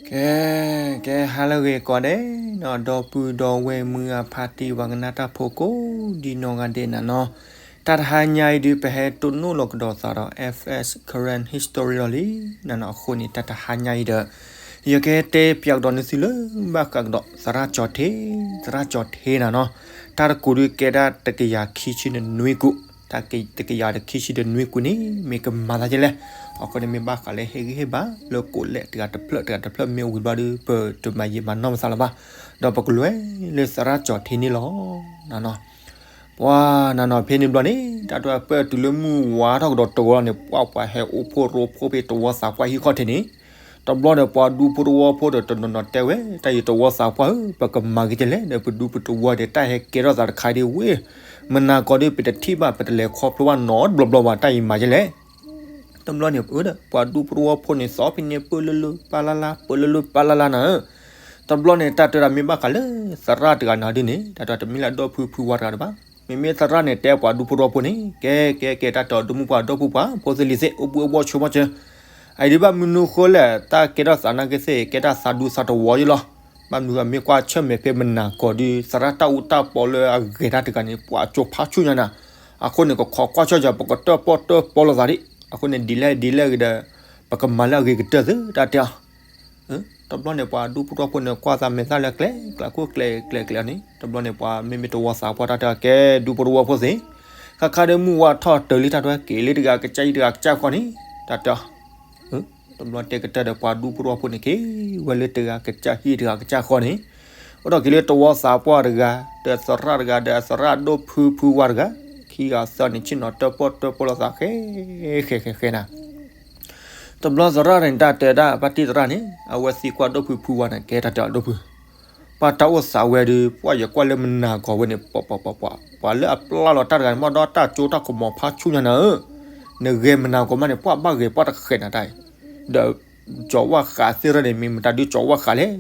ကဲ, ကဲဟါလၢအဂ့ၤကိးဂၤဒဲးနီၤ, ဒီပုၢ်ဒီဝဲၢ်မုၢ်ဂၤဖါတံၢ် ပှၤကနၣ်တၢ်ဖိကိးဒံနီၢ်ဂၤဒဲးနီၤနီၤ, တၢ်တဟါညါအံၤဒုး ပဟဲတိၢ်နီၣ်လီၤကဒီးသးဒီး F S Karen History လီၤလံနီၤနီၤ. အဃိန့ၣ် တၢ်တဟါညါအံၤဒီး ယကတဲပၠးကဒီးန့ၢ်သုလၢဘၣ်ဃးကဒီး သရၣ်ကၠီၤထံ, သရၣ်ကၠီၤထံနီၤနီၤ. တၢ်တကူာ်ဒုးကဲဒၣ်တကယၤခံဆံဒီးနွံကူာ်, တၢ်တကယၤဒီးခံဆံဒီးနွံကူာ်န့ၣ် မ့ၢ်ကမၤသးဒ်လဲၣ်. အဃိန့ၣ်မ့ၢ်ဘၣ်ဃးလၢဟ့ၣ်ဂံၢ်ဟ့ၣ်ဘါလၢကိးလဲၣ် တဂၤတဖျၢၣ်တဂၤတဖျၢၣ် မ့ၢ်ဝံၤဘျီဒုး ပတမၤယံာ်မၤနီၢ်ပသးလၢၤဘၣ်, ဒီးပကလဲၤလၢသရၣ်ကၠီၤထံန့ၣ်လီၤနီၤနီၤ. ပှၤနီၤနီၤ ဖဲန့ၣ်ဘျီန့ၣ် တၢ်တပၢၢ်တုၤလၢမုၢ်ဝါထီၣ်ကဒီးတဝီလီၤန့ၣ် ပှၤပှၤဟဲအိၣ်ဖှိၣ်ရိဖှိၣ်ဖဲတဝီသးပှၢ်ဟံၣ်ခီၣ်ထံးန့ၣ်, တဘျီန့ၣ် ပှၤဒူဖိတဝီဖိဒီးတနီၤနီၤတဲဝဲ တၢ်အံၤတဝီသးပှၢ်ဧၢ, ပကမၤက့ၤဒ်လဲၣ်ဒီး ပဒူပတဝီဒီး တၢ်ဟဲကဲထီၣ်သးတခါဒ်ဝဲ, မနၤကီးဒုး ပတထံၣ်ဘၣ် ပတလဲၤခီဖျိဘၣ်နီတဘျီဘျီဘၣ် တၢ်အံၤမၤဒ်လဲၣ်. တဘျီန့ၣ် အၢဒီး ပှၤဒူဖိတဝီဖိန့ၣ် သီဖဲန့ၣ် ပၢလၢလၢပၢလၢလၢ ပၢလၢလၢပၢလၢလၢနီၤဧၢ. တဘျီန့ၣ် တၢ်တဲဒၣ်မ့ၢ်ဘၣ်ဃးလၢသရၣ်တဂၤနီၤဒုးန့ၣ် တၢ်တဲတမ့ၢ်လၢအဒီပုၢ်ဖုဝါတဂၤတဘၣ်. မ့မ့ၢ်သရၣ်န့ၣ် တဲပှၤဒူဖိတဝီဖိန့ၣ် ကဲကဲကဲ တၢ်တဲအီၤ ဒီမုၢ်ပှၢ်ဒီပုၢ်ပှၢ် ဖိသ့ၣ်လံၤသ့ၣ် အိၣ်ဘှံးအိၣ်ဘှီၣ်ဆိဘီၣ်စၢၤ, အအံၤဒုးဘၣ်မနုၤဃိလဲၣ် တၢ်ကဲထီၣ်သးနာ်က့သ့ၣ် ကဲတၢ်သးဒူသးတဝီယ့လီၤ. ဘၣ်မနုၤအမ့ၢ်ကွၢ်ဆၢၣ်မဲာ်ဖဲမနၤကီးဒုး သရၣ်တၢ်အူတၢ်ပီလၢအဂဲၤတၢ်တဂၤန့ၣ် ပှၤကၠိဖးဆူၣ်ညါနၤ. အဃိန့ၣ် ကခိးကွၢ်ဆၢၣ်ယၤ ပကတၢၣ်ပီၣ်တၢၣ်ပီလိာ်သးဒံး. အဃိန့ၣ် ဒ်လဲၣ်ဒ်လဲၣ်ဂ့ၤဒီး ပကမၤလၢအဂ့ၤကတၢၢ်သု တၢ်တဲအီၤ တဘျီန့ၣ် ပှၤဒူဖိတဝီဖိန့ၣ် ကွၢ်သးမဲာ်သၣ်လၢကျဲကျဲခိၣ်ကျဲကျဲကျဲန့ၣ် တဘျီန့ၣ် ပှၤမ့မ့ၢ်တဝီသးပှၢ်တၢ်တဲအီၤ ကဲဒူဖိတဝီဖိသ့ၣ်, ခါခါဒုးမုၢ်ဝါထီၣ်တၢၤလံ တၢ်တဲ က့ၤလၢတဂၤကစၢ်ဟံၣ်တဂၤကစၢ်ဃီန့ၣ် တၢ်တဲအီၤ တဘျီတဲကတၢၢ်ဒီး ပှၤဒူဖိတဝီဖိန့ၣ် က့ၤဝဲလၢတဂၤကစၢ်ဟံၣ်တဂၤကစၢ်ဃီန့ၣ်, အိၣ်ဒီးက့ၤလၢတဝီသးပှၢ်တဂၤ ဒီးသရၣ်တဂၤ ဒီးအသရၣ်ဒိၣ်ဖုဖုဝါတဂၤ, ခံဂၤသၢန့ၣ် ဆ့ၣ်နီၤတၢၣ်ပီၣ်တၢၣ်ပီလိာ်သး ဃဲဃဲဃဲဃဲနၤ. တဘျီသရၣ်န့ၣ် တၢ်တဲဒၣ် ဖါတံၢ်သရၣ်န့ၣ် အဝဲသံကွၢ်ဒိၣ်ဖုဖုဝါန့ၣ် ကဲတၢ်တဲအီၤဒိၣ်ဖု, ပှၤတၢ်အိၣ်သးဝဲဒုး ပှၤယကွၢ်လၢမနၤကီးဝဲန့ၣ် ပှၤ ပှၤ ပှၤ ပှၤလၢအပျၢ်လီၤတၢ်တဂၤန့ၣ် မ့ၢ်ဒီးတၢ်ကၠိတၢ်ကမီၤဖးဆူၣ်ညါနၤဧၢ, နဂဲၤမနၤကီးမးန့ၣ် ပှၤဘၣ်ဂဲၤပှၤတဃဲးနၤတၢ်အံၤ, ဒီးကၠီၤဝၣ်ဃးသ့ၣ်ရၢန့ၣ် မ့ၢ်မတၤဒုးကၠီၤဝၣ်ဃးလဲၣ်.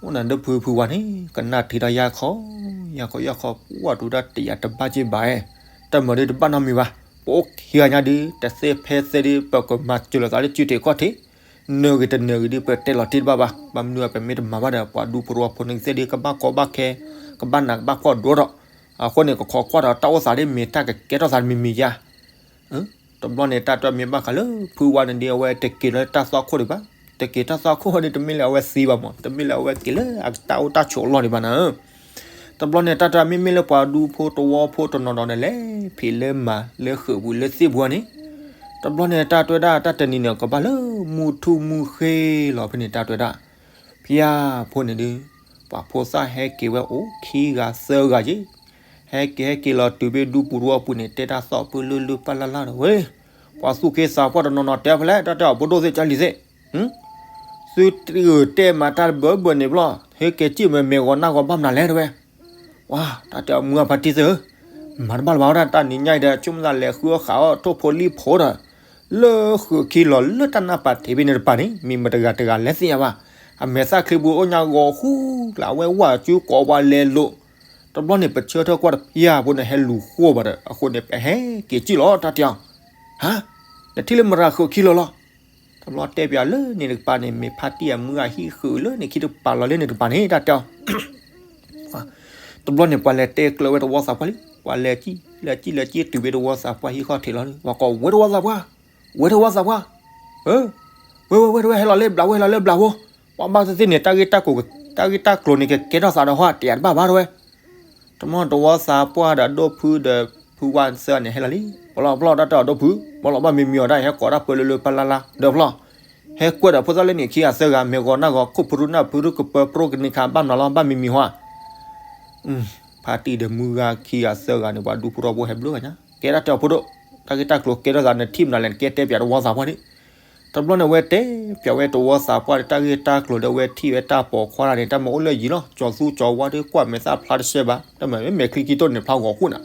အိၣ်နၤဒိၣ်ဖုဖုဝါန့ၣ် ကနၣ်ထံးတၢ်ယၢ်ခီ, ယၢ်ခီယၢ်ခီ ပှၤဒုးတၢ်တယာ်တဘၣ်က့ဘၣ်, တၢ်မၤဒုးတဘၣ်နီတမံၤဘၣ်, ပအိၣ်ခံဂၤညါဒုး တသ့ဖဲသ့ဒုး ပကမၤစၢၤလိာ်သးလၢစုတ့ၢ်ခီၣ်ထံး, နဂ့ၤတနၢၤဂ့ၤဒုး ပတဲလီၤတံၢ်တဘၣ်ဘၣ်, ဘၣ်မနုၤပမ့ၢ်တမၤဘၣ်ဒီး ပှၤဒူဖိတဝီဖိန့ၣ်သ့ၣ်ဒုး ကဘၣ်ကီဘၣ်ခဲ, ကဘၣ်နးကဘၣ်ဖှီၣ်ဒိၣ်ထီၣ်, အဃိန့ၣ် ကခိးကွၢ်ဒီးတၢ်အိၣ်သးဒ်မ့ၢ်တၢ်ကကဲထီၣ်သးတမံၤမံၤယါ တဘျီန့ၣ် တၢ်တဲမ့ၢ်ဘၣ်ဃးလၢ ဖုဝါန့ၣ်ဒုး အဝဲတက့ၤလၢတၢ်သွၣ်ခိၣ်ဒံးဘၣ်, တက့ၤတၢ်သွၣ်ခိၣ်ဒုး တမ့ၢ်လၢအဝဲသံဘၣ်မး, တမ့ၢ်လၢအဝဲက့ၤလၢအတၢ်အိၣ်တၢ်ဆိးအလီၢ်ဒံးဘၣ်နၤဧၢ. တဘျီန့ၣ် တၢ်တဲမ့မ့ၢ်လၢပှၤဒူဖိတဝီဖိတနီၤနီၤန့ၣ် လဲၤဖံးလၢမၤလၢဃုာ်ပူၤလၢသ့ၣ်ပူၤန့ၣ်, တဘျီန့ၣ် တၢ်တဲဒၣ်တၢ်တနံၤန့ၣ် ကဘၣ်လၢမုၢ်ထူၣ်မုၢ်ဃ့လီၤဖဲန့ၣ် တၢ်တဲဒၣ် ဖဲဖိန့ၣ်ဒုး ပှၤဖိသၣ်ဟဲက့ၤဝဲအိၣ်ခံဂၤသၢဂၤက့, ဟဲက့ၤဟဲက့ၤလီၤတုၤဖဲဒူပူၤတဝီပူၤန့ၣ် တဲတၢ်သီၣ်ပၢလၢလၢ ပၢ်လၢ်လၢ်ဒီးဝဲ, ပှၤသူၣ်က့သးပှၢ်တနီၤနီၤတဲဖဲလဲၣ် တၢ်တဲအီၤ ဖိဒိၣ်သ့ၣ်ကၢ်လံၤသ့ၣ်, သုတဂုာ်တဲမၤတၢ်တဘၢဘၢန့ၣ်ဘျီ, ဟဲက့ၤစံၣ်မ့ၢ်မဲာ်ဂီၤနၢ်ဂီၤဘၣ်မနုၤလဲၣ်တဲဝဲ. ဝါ တၢ်တဲအီၤ မုၢ်အဖါတံၢ်သ့ၣ်ဧၢ, မၤတဘၣ်လၢၤဘၣ်ဝဲဒၣ် တၢ်နံၤညါအံၤဒီး ဆိကမိၣ်သးလဲၤဃုအီၣ်ဃာ်အီၣ်ထိၣ်ဖိလံၣ်ဖိဒီး လၢဃုာ်ခံလီၤလၢတၢ်နၢ်ပာ်တ့ၢ်ဖဲန့ၣ်တပၤန့ၣ် မ့ၢ်မတဂၤတဂၤလဲၤသ့ၣ်ညါဘၣ်. အမဲာ်သၣ်ချံပူၤအိၣ်ညါဂီၤဃူကျါ အဝဲဝၣ်စုကိးပှၤလဲၤလိာ်, တဘျီန့ၣ် ပဆၢထၢၣ်ကွၢ်တပျၢ်ဖိန့ၣ် ဟဲလူၤဃိဘၣ်ဒီး အဃိန့ၣ် ပဟဲက့ၤစံၣ်လီၤ တၢ်တဲအီၤ. ဟါ, နထံၣ်လၢမတၤဃုာ်ခံလီၤလီၤ. တဘျီတဲပၠးလၢန့ၣ်တကပၤန့ၣ် မ့ၢ်ဖါတံၢ်အမုၢ်အဟံၣ်ဃုာ်လၢန့ၣ်ခံတကပၤလီၤလၢန့ၣ်တကပၤန့ၣ် တၢ်တဲအီၤ တဘျီန့ၣ် ပှၤလဲၤတဲကျၢၤဝဲတဝီသးပှၢ်လံ, ပှၤလဲၤစံၣ် လဲၤစံၣ် လဲၤစံၣ်တုၤဖဲတဝီသးပှၢ်ဟံၣ်ခီၣ်ထံးလီၤ, ပှၤကိးဝဲတဝီသးပှၢ်, ဝဲတဝီသးပှၢ်, ဝဲ ဝဲ ဝဲ ဝဲ ဟဲလီၤလၢဘျးဝဲ ဟဲလီၤလၢဘျးဝဲ, ပှၤဘၣ်သ့ၣ်သ့ၣ်န့ၣ် တၢ်ဂ့ၢ်တၢ်ကျိၤ တၢ်ဂ့ၢ်တၢ်ကျိၤန့ၣ် ကကဲထီၣ်သးဒီးဟီၣ်တယာ်တဘၣ်ဘၣ်တဲဝဲ. တဘျီတဝီသးပှၢ်ဒီးဒိၣ်ဖုဒီးဖုဝါသၢဂၤန့ၣ် ဟဲလီၤလံ, ပလီၢ်ပလီၢ် တၢ်တဲအီၤဒိၣ်ဖု, ပလီၢ်ဘၣ်မံမံအီၤဒၣ် ဟဲကိးတၢ်ပၢလၢလၢပၢ်လၢ်လၢ် ဒီးပလီၢ် ဟဲကွဲးဒီးဖိသၣ်လၢန့ၣ်ခံဂၤသၢဂၤ မဲာ်ဂီၤနၢ်ဂီၤ ခိၣ်ဖုရူနၢ်ဖုရူကပၢ ပရိကနံၤခါ ဘၣ်မနုၤလီၤ ဘၣ်မံမံဟီၣ်. ဖါတံၢ်ဒီးမုၢ်ဂၤခံဂၤသၢဂၤန့ၣ် ပှၤဒူဖိတဝီဖိဟဲဘျုးဂၤညါ ကဲဒၣ်တဲအီၤဖိဒိၣ်, တၢ်ဂ့ၢ်တၢ်ကျိၤကဲထီၣ်သး နထံၣ်မနုၤလဲၣ် နကဲတဲပၠးတဝီသးပှၢ်န့ၣ်. တဘျီန့ၣ် အဝဲတဲပၠးဝဲတဝီသးပှၢ်ဒီး တၢ်ဂ့ၢ်တၢ်ကျိၤဒီး အဝဲထံၣ်ဝဲတၢ်ပိာ်ခွါတဂၤန့ၣ် တၢ်မၤအိၣ်လၢယံၤလီၤ, ကၠီၤသူကၠီၤဝါဒီး ကွၢ်မဲာ်သၣ်ဖျါတရှဲဘၣ်, တၢ်မၤမဲာ်ချံခံတိၢ်န့ၣ် ဖျါဂီၤဃူနၤ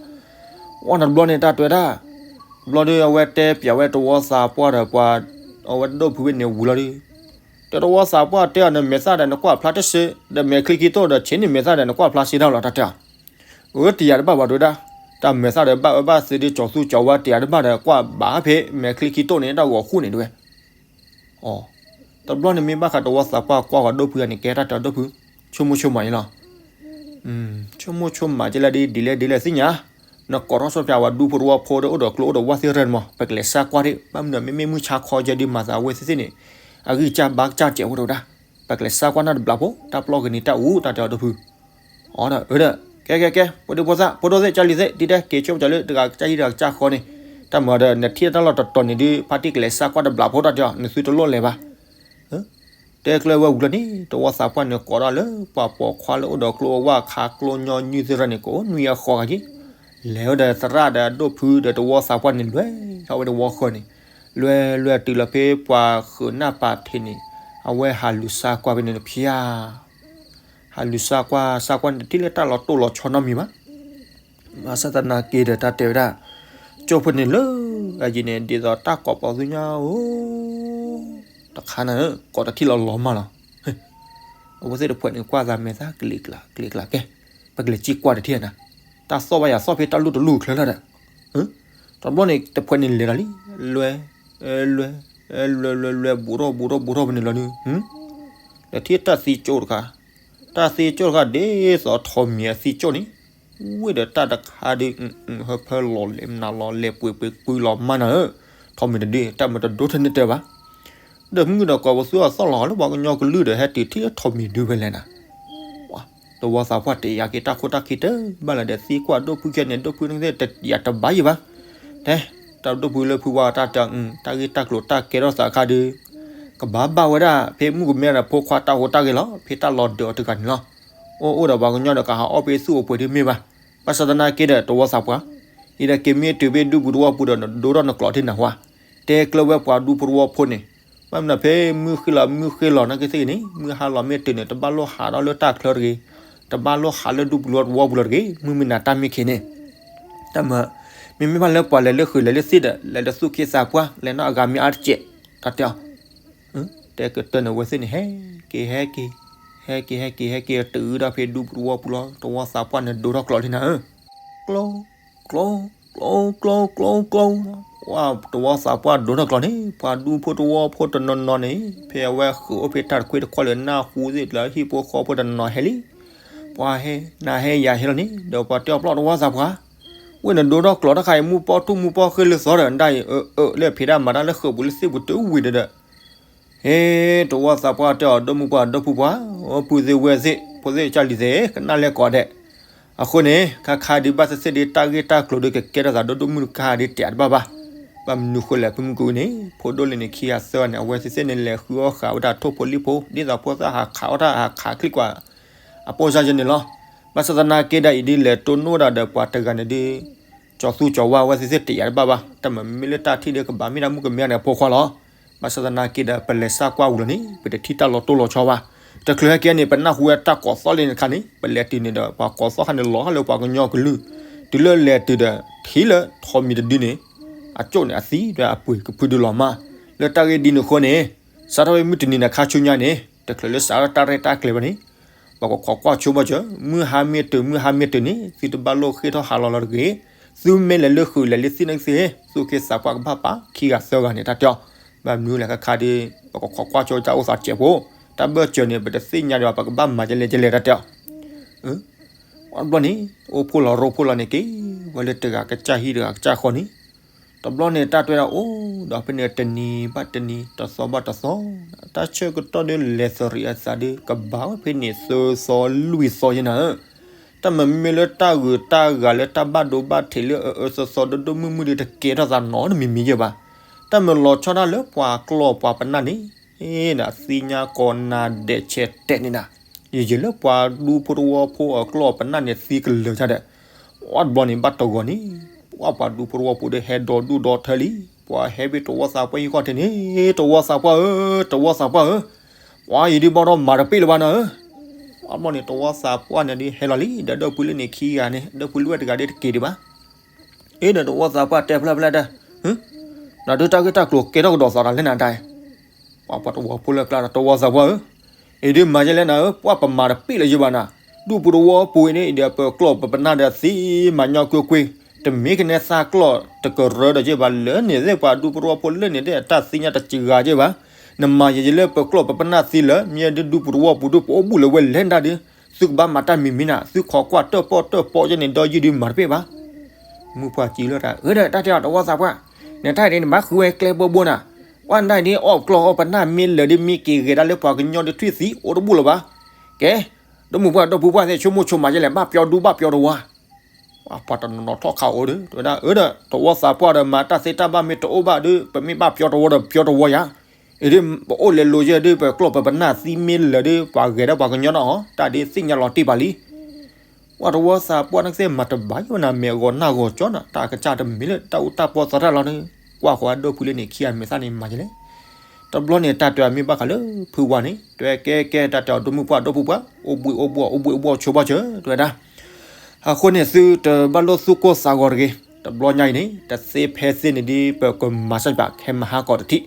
ဝဲန့ၣ်တဘျီန့ၣ် တၢ်တဲဒၣ်, ဘျီဒီး အဝဲတဲပၠးဝဲတဝီသးပှၢ်ဒီးပှၤ, အဝဲဒိၣ်ဖုဝဲန့ၣ်ဝံၤလီၤဒီး, တဝီသးပှၢ်တဲအီၤ နမဲာ်သၣ်ဒီးနကွၢ်ဖျါတရှဲ, ဒီးမဲာ်ချံခံတိၢ်ဒီး ဆ့န့ၣ်မဲာ်သၣ်ဒီးနကွၢ်ဖျါရှဲဒၣ်လီၤ တၢ်တဲအီၤ. အၢ တယာ်တဘၣ်ဘၣ်တဲဝဲဒၣ်, တၢ်မဲာ်သၣ်ဒီးဘၣ်အၢဘၣ်သီဒီး ကၠီၤသူကၠီၤဝါ တယာ်တဘၣ်ဒီး ကွၢ်ဘၣ်ဖဲမဲာ်ချံခံတိၢ်န့ၣ် တၢ်ဂီၤဃူန့ၣ်တဲဝဲ. အိ တဘျီန့ၣ်မ့ၢ်ဘၣ်ဃးတဝီသးပှၢ်ကွၢ်ဝဲဒိၣ်ဖုဂၤန့ၣ် ကဲတၢ်တဲအီၤဒိၣ်ဖု, ဆိကမိၣ်ဆိကမးအံၤလီၤ. ဆိကမိၣ်ဆိကမးကဲလၢဒ်ဒ်လဲၣ်ဒ်လဲၣ်သ့ၣ်ညါ, နကိးထီၣ်ဆီဖျါဝဲဒူဖိတဝီဖိဒီးအိၣ်ဒီးကျိအိၣ်ဒီးဝၣ်သ့ၣ်ရဲၣ်န့ၣ်မး ပကလဲၤစါကွၢ်ဒ့ၣ် ဘၣ်မနုၤမ့မ့ၢ်မုၢ်ဆါခီယဲဒ်မၤသးဝဲသ့ၣ်သ့ၣ်န့ၣ်, အဂံၢ်စၢ်ဘါစၢ်စဲးဝဲတဝဲဒၣ်, ပကလဲၤစါကွၢ်နၢ်တဘျီဖိ တၢ်ပျီၢ်ကန့ၢ်တၢ်အူတၢ်တဲအီၤဒိၣ်ဖု. အဒီး ကဲကဲကဲ ဖိဒံဖိသၣ် ဖိဒိၣ်သ့ၣ်ကၢ်လံၤသ့ၣ် ဒ်တဲက့ၤဆိကမိၣ်လၢတဂၤကစၢ်ဟံၣ်တဂၤကစၢ်ဃီန့ၣ်, တၢ်မၤဒီး နထံၣ်တၢ်လီၢ်တတီၤန့ၣ်ဒုး ဖါတံၢ်ကလဲၤစါကွၢ်တဘျီဖိတၢ်တဲအီၤ နသုတလိၣ်လဲၤဘၣ်. တဲကျၢၤဝဲဝံၤလီၤန့ၣ် တဝီသးပှၢ်န့ၣ်ကိးဒၣ်လၢပှၤပိာ်ခွါလၢအိၣ်ဒီးကျိအဝၣ်ခါကျိညီနုၢ်သ့ၣ်တဖၣ်န့ၣ် ကိးနွံအဃီဂၤက့ၤ, လဲၤဝဲဒီးသရၣ်ဒီးအဒိၣ်ဖုဒီးတဝီသးပှၢ်န့ၣ် လွဲၢ်ထီၣ်ဝဲတဝီဃၢၤန့ၣ်, လွဲၢ်လွဲၢ်တုၤလီၤဖဲပှၤဃုာ်နၢ်ပာ်ထံးန့ၣ်, အဝဲဟးလူၤစါကွၢ်ဖဲန့ၣ်တဖျၢၣ် ဟးလူၤစါကွၢ်စါကွၢ်န့ၣ် တထံၣ်လၢတၢ်လီၤတိၢ်လီၤဆီနီတမံၤဘၣ်. ဘၣ်ဆၣ်သနာ်က့ဒီးတၢ်တဲဝဲဒၣ်, ကၠိဖိန့ၣ်လၢအယံၤန့ၣ် ဒ်သိးတၢ်ကိးပီၤသုညါဧိၤ, တခါန့ၣ် ကိးတထံၣ်လီၤလီၤမၢ်လီၤ. အဝဲသ့ၣ်တဖုန့ၣ်ကွၢ်သးမဲာ်သၣ်ကလံၤကျါ ကလံၤကျါကဲ, ပကလဲၤစံၣ်ကွၢ်တထံၣ်နၤ, တၢ်သီၣ်ဘၣ်ယၤသီၣ်ဖဲတၢ်လူၢ်တလူၢ်ချၢလီၤဒီး တဘျီန့ၣ်တဖုန့ၣ်လဲၤဒီးလံ, လွဲ, လွဲ, လွဲ, လွဲ, လွဲ, ဘူးထီၣ် ဘူးထီၣ် ဘူးထီၣ်ဖဲန့ၣ်လီၤဒုး, ဒီးထံၣ်တၢ်သံကၠိတခါ, တၢ်သံကၠိတခါဒ်သိးထိးမံၤအသံကၠိန့ၣ်, ဝ့ၢ်ဒီးတၢ်တခါဒုး, ဟၢဖၢလီၤလဲၤမနုၤလီၤလဲၤပှ့ၤပှ့ၤကွံလီၤမၢ်နၤဧၢ, ထိးမံၤတဒု တၢ်မၤတဒိထဲန့ၣ်တဲဘၣ် ဒီးမုၢ်ဒီးကိးပသူအသီၣ်လီၤလၢပှၤကညီကလုၢ်ဒီး ဟဲတုၤထံၣ်လၢထိးမံၤဒုဖဲလဲၣ်နၤ, တဝီသးပှၢ်တယာ်က့ၤတၢ်ခိၣ်တၢ်ခံတဘၣ်လၢၤဒီး သံကွၢ်ဒိၣ်ဖုခဲန့ၣ် ဒိၣ်ဖုန့ၣ်သ့ၣ်တယာ်တဘၣ်ယံၤဘၣ်. တဲ, တၢ်ဒိၣ်ဖုလၢဖုဝါတၢ်တဲ, တၢ်ဂ့ၢ်တၢ်ကျိၤတၢ်ကဲထီၣ်သးအခါဒုး, ကဘၣ်ဘၣ်ဝဲဒၣ် ဖဲမုၣ်ကမဲဒီးဖိခွါတၢ်ဟူးတၢ်ဂဲၤလီၤ ဖဲတၢ်လီၤဒၢးအီၤတဂၤန့ၣ်လီၤ. အိၣ်အိၣ်ဒီးပှၤကညီဒီးကဟးအီၣ်ဖဲသူၣ်အိၣ်ပှဲၤဒုမ့ၢ်ဘၣ်. ဘၣ်ဆၣ်သနာ်က့ဒီးတဝီသးပှၢ်, အံၤဒီးက့ၤမ့ၢ်တုၤဖဲဒူပူၤတဝီပူၤဒီးနဒိထီၣ်နကျိးထံၣ်နၤဝါ, တဲကျၢၤဝဲပှၤဒူဖိတဝီဖိန့ၣ်, ဘၣ်မနုၤဖဲမုၢ်ဃ့လီၤမုၢ်ဃ့လီၤနာ်က့သ့ၣ်ဂ့ၤန့ၣ် မုၢ်ဟါလီၤမ့ၢ်တုၤန့ၣ် တဘၣ်လိၣ်ဟးထီၣ်လၢတၢ်ချၢတဂ့ၤ, တဘၣ်လိၣ်ဟးလၢဒူပူၤတဝီပူၤလီၤတဂ့ၤ, မုၢ်မ့ၢ်နၤတၢ်မ့ၢ်ခံးန့ၣ် တၢ်မၤ, မ့မ့ၢ်ဘၣ်လၢပှၤလဲၤလၢဃုာ်လဲၤလၢသ့ၣ်ဒီး လဲၤလၢသူၣ်က့သးပှၢ် လဲၤနီၢ်အဂၤမ့ၢ်အါတစဲး, တၢ်တဲအီၤ, တဲကတၢၢ်န့ၣ်ဝဲသ့ၣ်န့ၣ် ဟဲက့ၤ ဟဲက့ၤ, ဟဲက့ၤ ဟဲက့ၤ ဟဲက့ၤ တုၤဒၣ်ဖဲဒူပူၤတဝီပူၤလီၤ တဝီသးပှၢ်န့ၣ်ဒိထီၣ်ကျိးလံနၤဧၢ, ကျိ ကျိ ကျိ ကျိ ကျိ ကျိ, တဝီသးပှၢ်ဒိထီၣ်ကျိးန့ၣ် ပှၤဒူဖိတဝီဖိတနီၤနီၤန့ၣ် ဖဲအဝဲဃုာ်အိၣ်ဖဲတၢ်တခွ့တခီၣ်လၢနၢ်ဟူသ့ၣ်လၢဟံၣ်ဖိဃီဖိတနီၤဟဲလံ ပှၤဟဲနၤဟဲယၤဟဲလီၤန့ၣ် ဒီးပှၤတဲအီၤပျီတဝီသးပှၢ်, ဝဲန့ၣ်ဒိထီၣ်ကျိးတၢ်ခါအံၤမူပီထူၣ်မူပီဃ့လၢသီဒီး ဒၣ်အံၤအၢအၢလၢဖံးတၢ်မၤတၢ်လၢဃုာ်ပူၤလၢသ့ၣ်ပူၤတဝံၤဒီးဒီး, ဟဲ တဝီသးပှၢ်တဲအီၤ ဒီမုၢ်ပှၢ်ဒီဖုပှၢ်, ပုၢ်သ့ၣ်ဝဲၢ်သ့ၣ် ဖိသ့ၣ်ကၢ်လံၤသ့ၣ် ကနၣ်လဲၣ်ကိးဂၤဒဲး, အဃိန့ၣ် ခါခါဒုးဘၣ်သ့ၣ်သ့ၣ်ဒုးတၢ်ဂ့ၢ်တၢ်ကျိၤဒုးကကဲထီၣ်သးဒိၣ်ဒိၣ်မုၢ်တခါဒုးတဲတဘၣ်ဘၣ်, ဘၣ်မနုၤဃိလဲၣ်ဖဲမုၢ်ကဝံၤန့ၣ် ဖိဒိၣ်လံန့ၣ်ခံဂၤသၢဂၤန့ၣ် အဝဲသ့ၣ်သ့ၣ်န့ၣ်လဲၤဃုအီၣ်ဃာ်ဝဲဒၣ်ထိၣ်ဖိလံၣ်ဖိ ဒ်သိးဖိသၣ်ဟးခးအီၣ်တၢ်ဟးခးချံကွၢ် အပိၢ်စၢ်ယဲန့ၣ်လီၤ. ဘၣ်ဆၣ်သနာ်က့ဒီးအံၤဒ်လဲၣ်တိၢ်နီၣ်ဒၣ်ဒီးပှၤတဂၤန့ၣ်ဒုး ကၠီၤသူကၠီၤဝါဝဲသ့ၣ်သ့ၣ်တယာ်တဘၣ်ဘၣ် တၢ်မၤမ့ၢ်လၢတၢ်ထံၣ်ဒုးကဘၣ်မ့ၢ်ဒၣ်မုၣ်ကမဲန့ၣ်အဖိခွါလီၤ. ဘၣ်ဆၣ်သနာ်က့ဒီးပလဲၤစၢ်ကွၢ်ဝံၤလီၤန့ၣ် ပတထံၣ်တၢ်လီၤတိၢ်လီၤဆီဘၣ်. တချုးဟဲက့ၤန့ၣ် ပနၢ်ဟူဝဲတၢ်ကိးသီၣ်လံတခါန့ၣ် ပလဲၤတုၤန့ၣ်ဒီး ပှၤကိးသီၣ်ခါန့ၣ်လီၤဟးလၢပှၤကညီကလုၢ်, တုၤလၢလဲၤတုၤဒီး ထံၣ်လၢထိးမံၤတဒုန့ၣ် အကၠိၣ်န့ၣ်အသံဒီးအပှ့ၤကဖုဒုလီၤမး. လၢတၢ်ဂ့ၢ်ဒ်န့ၣ်အဃိန့ၣ် စးထီၣ်ဖဲမုၢ်တနံၤန့ၣ်ခါဆူညါန့ၣ် တချုးလၢစးထီၣ်တၢ်ရဲၣ်တၢ်ကျဲၤဘၣ်န့ၣ် ပှၤကခိးကွၢ်ဆိဘၣ်စၢၤ မုၢ်ဟါမ့ၢ်တုၤ မုၢ်ဟါမ့ၢ်တုၤန့ၣ် သုတဘၣ်လိၣ်ဃ့ၢ်ထီၣ်ဟးလီၤလီၤတဂ့ၤ. သုမ့ၢ်လဲၤလၢဃုာ်လဲၤလၢသ့ၣ်နာ်က့သ့ၣ် သူၣ်က့သးပှၢ်ကဘၣ်ပာ်ခံဂၤသၢဂၤန့ၣ် တၢ်တဲအီၤ. ဘၣ်မနုၤလဲၣ်ခါခါဒုး ပှၤကခိးကွၢ်ဆိတၢ်အိၣ်သးစဲးဖိ, တၢ်ဘၢၣ်စၢၤန့ၣ် ပတသ့ၣ်ညါဒံးဘၣ် ပကဘၣ်မၤကလဲၣ်ကလဲၣ် တၢ်တဲအီၤ. တဘျီန့ၣ် အိၣ်ဖှိၣ်လီၤရိဖှိၣ်လီၤန့ၣ်က့ၤ ဝဲလၢတဂၤကစၢ်ဟံၣ်တဂၤကစၢ်ဃီန့ၣ် တဘျီန့ၣ်တၢ်တဲဝဲဒၣ်အိၣ်ဒီးဖဲန့ၣ်တနံၤဘၣ်တနံၤ တသီဘၣ်တသီ, တၢ်ဆၢကတီၢ်ဒုးလဲၤသရံးအသးဒုး ကဘၣ်ဝဲဖဲန့ၣ်သၢသီလွံၢ်သီယဲနၤဧၢ. တၢ်မၤမ့ၢ်လၢတၢ်ဂုၤတၢ်ဂၤလၢတၢ်ဘၣ်ဒိဘၣ်ထံးလၢအအၢသီသီ ဒိၣ်ဒိၣ်မုၢ်မုၢ်ဒုး တကဲထီၣ်သးနီတမံၤမံၤယဲဘၣ်. တၢ်မၤလီၤဆီဒၣ်လၢပှၤကျီၢ်ပှၤပနၢ်န့ၣ် နသ့ၣ်ညါကိးနၤဒဲးဆဲးတဲာ်န့ၣ်နၤ, ယယံာ်လၢပှၤဒူဖိတဝီဖိအကျီၢ်ပနၢ်န့ၣ်သံကလၢာ်ဒၣ်ဒီး, အိၣ်တဘျီန့ၣ်ဘၣ်တဂီၤန့ၣ် ပှၤပှၤဒူဖိတဝီဖိဒီးဟဲဒီဒူၣ်ဒီထၢလံ, ပှၤဟဲဖဲတဝီသးပှၢ်ဟံၣ်ဃီထဲန့ၣ်, တဝီသးပှၢ်ဧၢ, တဝီသးပှၢ်ဧၢ, ပှၤယံာ်ဒုးဘၣ်ဒီးမၤတပ့ၢ်လၢၤဘၣ်နၤဧၢ. အိၣ်တဘျီန့ၣ် တဝီသးပှၢ်န့ၣ်ဒုးဟဲလီၤလံ, ဒီးဒၢးဖုလၢန့ၣ်ခံဂၤန့ၣ် ဒၢးဖုလၢဝဲတဂၤဒုးတက့ၤဒံးဘၣ် အ့ဒီးတဝီသးပှၢ်တဲဖျါဖျါဒီး, နဒုးတၢ်ဂ့ၢ်တၢ်ကျိၤကဲထီၣ်ကဒီးသးတၢ်လဲၣ်နၤတၢ်, ပှၤပှၤတဝီဖိလၢကျါဒီးတဝီသးပှၢ်ဧၢ, အံၤဒုးမၤယဲလဲၣ်နၤဧၢ, ပှၤပမၤတပ့ၢ်လၢၤယဘၣ်နၤ, ဒူဖိတဝီဖိအံၤန့ၣ် အံၤဒီးပကျီၢ်ပပနၢ်ဒီးသံမၤညီကွ့ကွ့, တမ့ၢ်ကနဲသးကျီၢ်တကရၢဒီးယဘၣ် လၢန့ၣ်သ့ၣ်ပှၤဒူဖိတဝီဖိလၢန့ၣ်သ့ၣ် အတၢ်သ့ၣ်ညါတစှၤယဘၣ်, နမၤယဲယဲလၢပကျီၢ်ပပနၢ်သံလၢာ် မ့ၢ်ဒုးဒူပူၤတဝီပူၤဒုး ပအိၣ်ဘူးလၢၤဝဲလဲၣ်နတၢ်ဒုး, သုကဘၣ်မၤတၢ်မံၤမံၤနၤ, သုခိးကွၢ်တၢၣ်ပီၣ်တၢၣ်ပီယဲန့ၣ် ဒီးယုၢ်ဒုးမၤတပ့ၢ်ဘၣ်. မုၣ်ပှၢ်စံးလီၤတၢ်, အၢ ဒီးတၢ်တဲအီၤ တဝီသးပှၢ်, နတၢ်ဒ်န့ၣ် နဘၣ်ဃုဝဲကျဲဘိဘိနၤ, ကွၢ်နတၢ်ဒ်အီၣ်ကျီၢ်အီၣ်ပနၢ်မ့ၢ်လၢာ်ဒုး မ့ၢ်က့ၤဂဲၤဒၣ်လၢပှၤကညီဒုးထွံၣ်သံ အိၣ်တဘူးလၢၤဘၣ်. ကဲ, ဒီးမုၣ်ပှၢ်ဒီပုၢ်ပှၢ်သ့ၣ် ဆိကမိၣ်ဆိကမးယဲလဲၣ် ဘၣ်ပျီဒူဘၣ်ပျီတဝီ ပှၤတနီၤနီၤထီၣ်ခးအိၣ်ဒီး တဲဝဲဒၣ် အၢ ဒီးတဝီသးပှၢ်ဒီး မၤတၢ်သ့တၢ်ဘၣ်မ့ၢ်တအိၣ်ဘၣ်ဒီး ပမ့ၢ်ဘၣ်ပျီတဝီဒီးပျီတဝီယၤ, အံၤဒ်ပအိၣ်လဲၤလိၤယဲၢ်ဒ် ပကျီၢ်ပပနၢ်သံမ့ၢ်လၢာ်ဒ် ပှၤဂဲၤဒၣ်ပှၤကညီနီၤအီၤ တၢ်ဒ်သ့ၣ်ညါလီၤတံၢ်ဘၣ်လံ. ပှၤတဝီသးပှၢ်န့ၣ်ကသ့ၣ်မၤတဘၣ်ယိၣ်နၤ မဲာ်ဂီၤနၢ်ဂီၤကၠီနၤ တၢ်ကစၢ်တမံၤလၢတၢ်အူတၢ်ပီသရၣ်လီၤန့ၣ်, ကွၢ်ဃီအဒိၣ်ဖုလၢန့ၣ် ခံဂၤမဲာ်သၣ်န့ၣ်မၤယဲလဲၣ်. တဘျီန့ၣ် တၢ်တဲအီၤမ့ၢ်ဘၣ်ဃးလၢဖုဝါန့ၣ် တဲကဲကဲ တၢ်တဲအီၤ ဒီမုၣ်ပှၢ်ဒီပုၢ်ပှၢ် အိၣ်ဘှံးအိၣ်ဘှီၣ် အိၣ်ဘှံးအိၣ်ဘှီၣ်ဆိဘၣ်စၢၤ တဲဝဲဒၣ်. အဃိန့ၣ် သုတဘၣ်လိၣ်သူၣ်ကိၢ်သးဂီၤတဂ့ၤ. တဘျီညါအံၤန့ၣ် တသ့ဖဲသ့န့ၣ်ဒ် ပကမၤစၢ်ဘၣ် ခဲမဟါကီးတထံၣ်,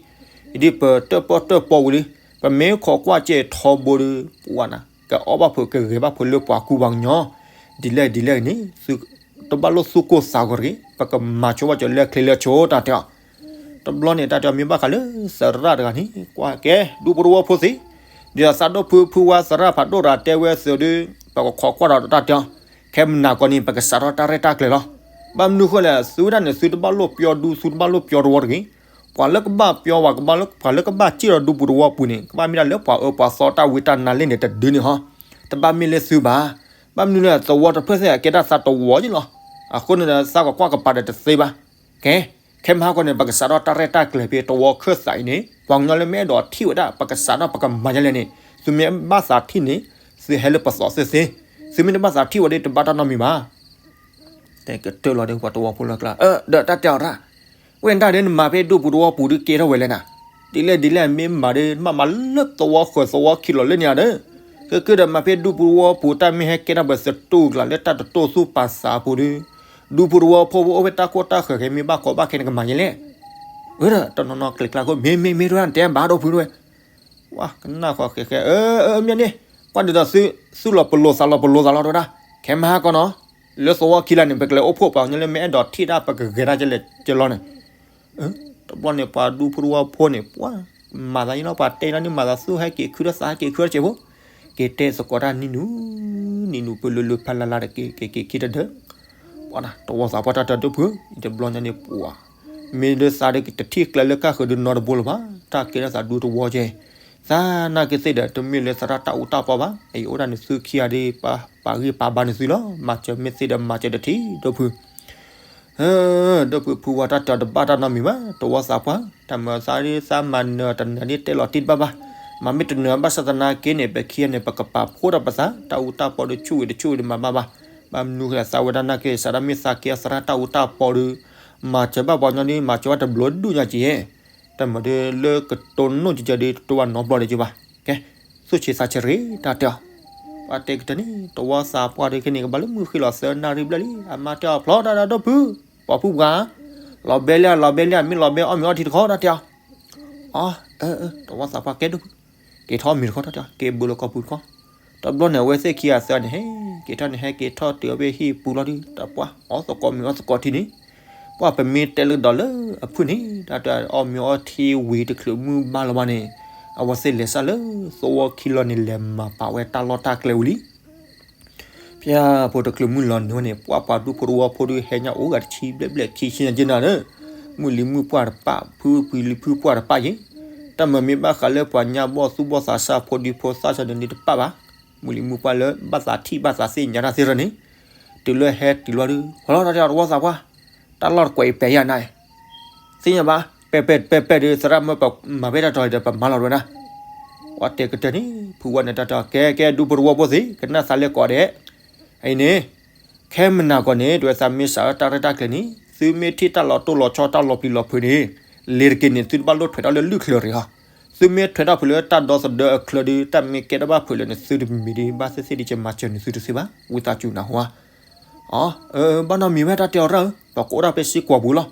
အံၤဒ်ပတၢၣ်ပီၣ်တၢၣ်ပီဝံၤလံ, ပမ့ၢ်ခိးကွၢ်ကဲထီဘိဒီး ပှၤနၤ ကအီၣ်ဘၣ်ဖုးကဂဲၤဘၣ်ဖုးလၢပှၤကူပှၤကညီ, ဒ်လဲၣ်ဒ်လဲၣ်န့ၣ် သုတဘၣ်လိၣ်သူၣ်ကိၢ်သးဂီၤတဂ့ၤ. ပကမၤဆိဘၣ်စၢၤလၢချ့လၢဆိ တၢ်တဲအီၤ. တဘျီန့ၣ် တၢ်တဲအီၤမ့ၢ်ဘၣ်ဃးလၢသရၣ်တဂၤန့ၣ် ကွၢ်ကဲ ဒူဖိတဝီဖိသ့ၣ်, ဒ်သိးသးဒိၣ်ဖုဖုဝါသရၣ်ဖးဒိၣ်တဂၤတဲဝဲသုးဒီး ပကခိးကွၢ်ဒီးတၢ်တဲအီၤ, ခဲမနၤကီးန့ၣ် ပကစးထီၣ်တၢ်ရဲၣ်တၢ်ကျဲၤလီၤ. ဘၣ်မနုၤဃိလဲၣ် သုဝဲဒၣ်န့ၣ် သုတဘၣ်လိၣ်ပျီဒူ သုတဘၣ်လိၣ်ပျီတဝီတဂ့ၤ. ပှၤလၢကဘၣ်ပျီဝဲ ပှၤလၢကဘၣ်စံၣ်ဒီးဒူပူၤတဝီပူၤန့ၣ် ကဘၣ်မ့ၢ်ဒၣ်လၢပှၤအၢပှၤသီတၢ်ဝံတၢ်နါလၢန့ၣ်တဒုန့ၣ်ဟီ, တဘၣ်မ့ၢ်လၢသုဘၣ်. ဘၣ်မနုၤလဲၣ် သဝီတဖျၢၣ်သ့ၣ်ကဲဒၣ်သးတဝီယ့ၣ်လီၤ. အဃိန့ၣ်ဒီး သးကကွၢ်ကပၤဒီးတသ့ဘၣ်. ကဲ, ခဲမဟါကီးန့ၣ် ပကစးထီၣ်တၢ်ရဲၣ်တၢ်ကျဲၤဖဲတဝီခၢၣ်သးအံၤန့ၣ် ပှၤကညီလၢမ့ၢ်အဲၣ်ဒိးထံၣ်ဝဲဒၣ် ပကစးထီၣ်ပကမၤယဲလဲၣ်န့ၣ် သုမ့ၢ်ဘၣ်သးထံၣ်န့ၣ် သုဟဲလၢပသီသ့ၣ်သ့, သုမ့ၢ်တဘၣ်သးထံၣ်ဝဲဒီး တဘၣ်တၢ်နီတမံၤဘၣ်. တဲကတၢၢ်လီၤဒီး ပှၤတဝီဖိလၢကျါ, အၢ ဒီးတၢ်တဲအီၤရၣ်, ဝဲဒၣ်ဒီးနမၤဖဲဒူပူၤတဝီပူၤဒုးကဲထီၣ်ဝဲလဲၣ်နၤ, ဒ်လဲၣ်ဒ်လဲၣ်မ့ၢ်မၤဒီး နဘၣ်မၤလၢသဝီဃၢၤသဝီခံလီၤလၢန့ၣ်ဧါဒီး, ကဲကဲဒီးမၤဖဲဒူပူၤတဝီပူၤ တၢ်မ့ၢ်ဟဲကဲထီၣ်ပှဲၤသတူၢ်ကျါလၢတၢ်တတိၢ်သူၣ်ပာ်သးအပူၤဒီး, ဒူပူၤတဝီဖိအိၣ်ဖဲတၢ်ကီတၢ်ခဲ ခဲမ့ၢ်ဘၣ်ကီဘၣ်ခဲန့ၣ်ကမၤယဲလဲၣ်. အၢ ဒီးတနီၤနီၤကျဲၤကျါခိၣ် မ့ၢ်မ့ၢ်မ့ၢ်တဝဲ နတဲဘၣ်ဒီးဖုတဝဲ ဝဲကနၣ်ဃီဃဲဃဲ အၢ အၢ မ့ၢ်န့ၣ်, ကွၢ်ဒ်သိးသု သုလီၤပလိာ်သးလီၤပလိာ်သးလီၤတဝဲဒၣ်, ခဲမဟါကီးနီၤ, လၢသဝီခံလါန့ၣ် ပကလဲၤအိၣ်ဖှိၣ်ပှၤကညီလၢမ့ၢ်အဲၣ်ဒိးထံၣ်တၢ် ပကဂဲၤတၢ်ကလဲၤကလီန့ၣ်, တဘျီန့ၣ် ပှၤဒူဖိတဝီဖိန့ၣ် ပှၤ မၤသးယံလီၤ ပှၤတဲလီၤန့ၣ် မၤသးသူၣ်ဟဲက့ၤခုထီၣ်သးဟဲက့ၤခုထီၣ်စဲးဖိ, က့ၤတဲသကိးတၢ်နံၤနူၤ, နံၤနူၤပလူၤလူၤဖးလၢ်လၢ်ဒီးက့ၤက့ၤက့ၤခံတဒၢ, ပှၤတဝီသးပှၢ်တၢ်တဲဒိၣ်ဖု, တဘျီညါန့ၣ် ပှၤ မ့ၢ်လၢသးဒီးတထံၣ်ကျဲလၢကၢ်ဃုာ်ဒုးနီတဘိလၢၤဘၣ်, တၢ်ကဲထီၣ်သးဒူတဝီကဲ, သးနာ်က့သ့ၣ်ဒီး တမ့ၢ်လၢသရၣ်တၢ်အူတၢ်ပီဘၣ်, အံၤအိၣ်ဒၣ်န့ၣ်သုခံဂၤဒီး ပာ်ဂံၢ်ပာ်ဘါန့ၢ်သုလီၤ, မၤစၢၤမ့ၢ်သ့ဒီးမၤစၢၤတထံၣ်ဒိၣ်ဖု ဒိၣ်ဖုဖုဝါတၢ်တဲအီၤတဘၣ်တၢ်နီတမံၤဘၣ်, တဝီသးပှၢ်, တၢ်မၤသးဒ်သးမၤနၢၤတနၢၤဒ်တဲလီၤတံၢ်တဘၣ်ဘၣ်, မၤမ့ၢ်တနၢၤဘၣ်ဆၣ်သနာ်က့န့ၣ် ပခံဂၤန့ၣ် ပကပာ်ဖှိၣ်ဒီးပသး, တၢ်အူတၢ်ပီဒီးဆူၣ်ဝံၤတဆူၣ်ဝံၤဒီးမၤဘၣ်ဘၣ်, ဘၣ်မနုၤဃိသးဝဲဒၣ်နာ်က့ စးဒၣ်မ့ၢ်သးကဲသရၣ်တၢ်အူတၢ်ပီဒီး မၤစၢၤဘၣ်ပှၤကညီဒီး မၤစၢၤဘၣ်တဘျီဒူၣ်ညါက့, တၢ်မၤဒီးလၢကတိၤနီၢ်ကကဲဒီး တဝၢ်နီတဘျီဒီးက့ဘၣ်, ကဲ, သူၣ်ဆံးသးဆံးရ့ၣ်တၢ်တဲအီၤ, ပှၤတဲကတၢၢ်န့ၣ် တဝီသးပှၢ်ဒီးခဲန့ၣ် ကဘၣ်လၢမုၢ်ဃ့လီၤသၢနၣ်ရံၣ်ဘျဲၣ်လံ, အမါတဲအီၤဖျီတၢ်ဒီးဒိၣ်ဖု, ပှၤဖုပှၢ်, လီၤဘဲလံ လီၤဘဲလံ မ့ၢ်လီၤဘဲအီၣ်မ့ၤအီထံတခီတၢ်တဲအီၤ, အီ, တဝီသးပှၢ်ကဲဒိၣ်ဖု, က့ၤထီၣ်မ့ၤတခီတၢ်တဲအီၤ က့ၤဘုလၢကီၢ်ပူၤတခီ, တဘျီန့ၣ် အဝဲသ့ၣ်ခံဂၤသၢန့ၣ် ဟဲက့ၤထီၣ်န့ၣ် ဟဲက့ၤထီၣ်တုၤအဝဲဟံၣ်ပူၤလီၤဒီး တပှၢ် အီၣ်သကိးမ့ၤအီသကိးထံန့ၣ်, ပှၤပမ့ၢ်တဲလၢဒီးလၢအဖုၣ်န့ၣ် တၢ်တအီၣ်မ့ၤအီထံဝံၤတချုးမုၢ်ဘၣ်လီၤဘၣ်န့ၣ်, အဝဲသ့ၣ်လဲၤစၢ်လၢသဝီခံလီၤန့ၣ် လဲၤမၤပာ်ဝဲတၢ်လီၢ်တၢ်ကျဲဝံၤလံ ဖဲဖိတချုးမုၢ်လီၤနုာ်န့ၣ် ပှၤပှၤဒူဖိတဝီဖိဒီး ဟဲညါအိၣ်ဂၤတဆံဘျဲၣ်ဘျဲၣ်ခံဆံညါက့နၤဒီး, မုၢ်လံၤမုၢ်ပှၢ်တပၣ် ဖုပှၤလံၤဖုပှၢ်တပၣ်ယ့ၣ်, တၢ်မၤမ့ၢ်ဘၣ်ဃးလၢပှၤညါဘီၣ်သူၣ်ဘီၣ်သးစၢ်ဖိဒံဖိသၣ်စၢ်ဒ်န့ၣ်တပၣ်ဘၣ်, မုၢ်လံၤမုၢ်ပှၢ်လၢဘၣ်သးထံၣ်ဘၣ်သးသ့ၣ်ညါတၢ်သ့ၣ်တဖၣ်န့ၣ်, တုၤလၢဟဲတုၤလီၤဒီး ဟီလီၤတၢ်တဲအီၤတဝီသးပှၢ်, တၢ်လီၢ်တကွဲးအံၤပဲာ်ယၤနၤ သ့ၣ်ညါဘၣ်, ပဲာ်ပဲာ်ပဲာ်ပဲာ်ဒီး သရၣ်မၢပမၤဖဲတၢ်တီၤဒီး ပမၤလီၤတဝဲဒၣ်, ပှၤတဲကတၢၢ်န့ၣ် ဖုဝါန့ၣ်တၢ်တဲအီၤ ကဲကဲ ဒူဖိတဝီဖိသ့ၣ် ကနၣ်သးလဲၤကိးဒဲး, အံၤန့ၣ်, ခဲမနၤကီးန့ၣ် တဝဲသးမ့ၢ်စးထီၣ်တၢ်ရဲၣ်တၢ်ကျဲၤန့ၣ် သုမ့ၢ်ထံၣ်တၢ်လီၤတိၢ်လီၤဆီတၢ်လီၤပျံၤလီၤဖုးန့ၣ်, လ့ၤတက့ၤန့ၣ် သုတဘၣ်လိၣ်ထွဲးထီၣ်လၢလုၢ်ချၢရ့ၣ်ဟီ, သုမ့ၢ်ထွဲးထီၣ်ဖုးလၢတၢ်ဒီသဒၢအချၢဒီး တၢ်မ့ၢ်ကဲထီၣ်ဘၣ်ဖုးလၢာ်န့ၣ် သုတမံၤဒံးဘၣ်သ့ၣ်သ့ၣ်ဒံးကမၤစၢၤန့ၣ်သုတသ့ဘၣ် ဝံသးစူၤနၢ်ဟူဧါ အၢ ဘၣ်နီတမံၤဝဲတၢ်တဲအီၤရၣ်ဧၢ, ပှၤကအိၣ်ဒၣ်ဖဲစ့ၢ်ကီးပူၤလီၤ,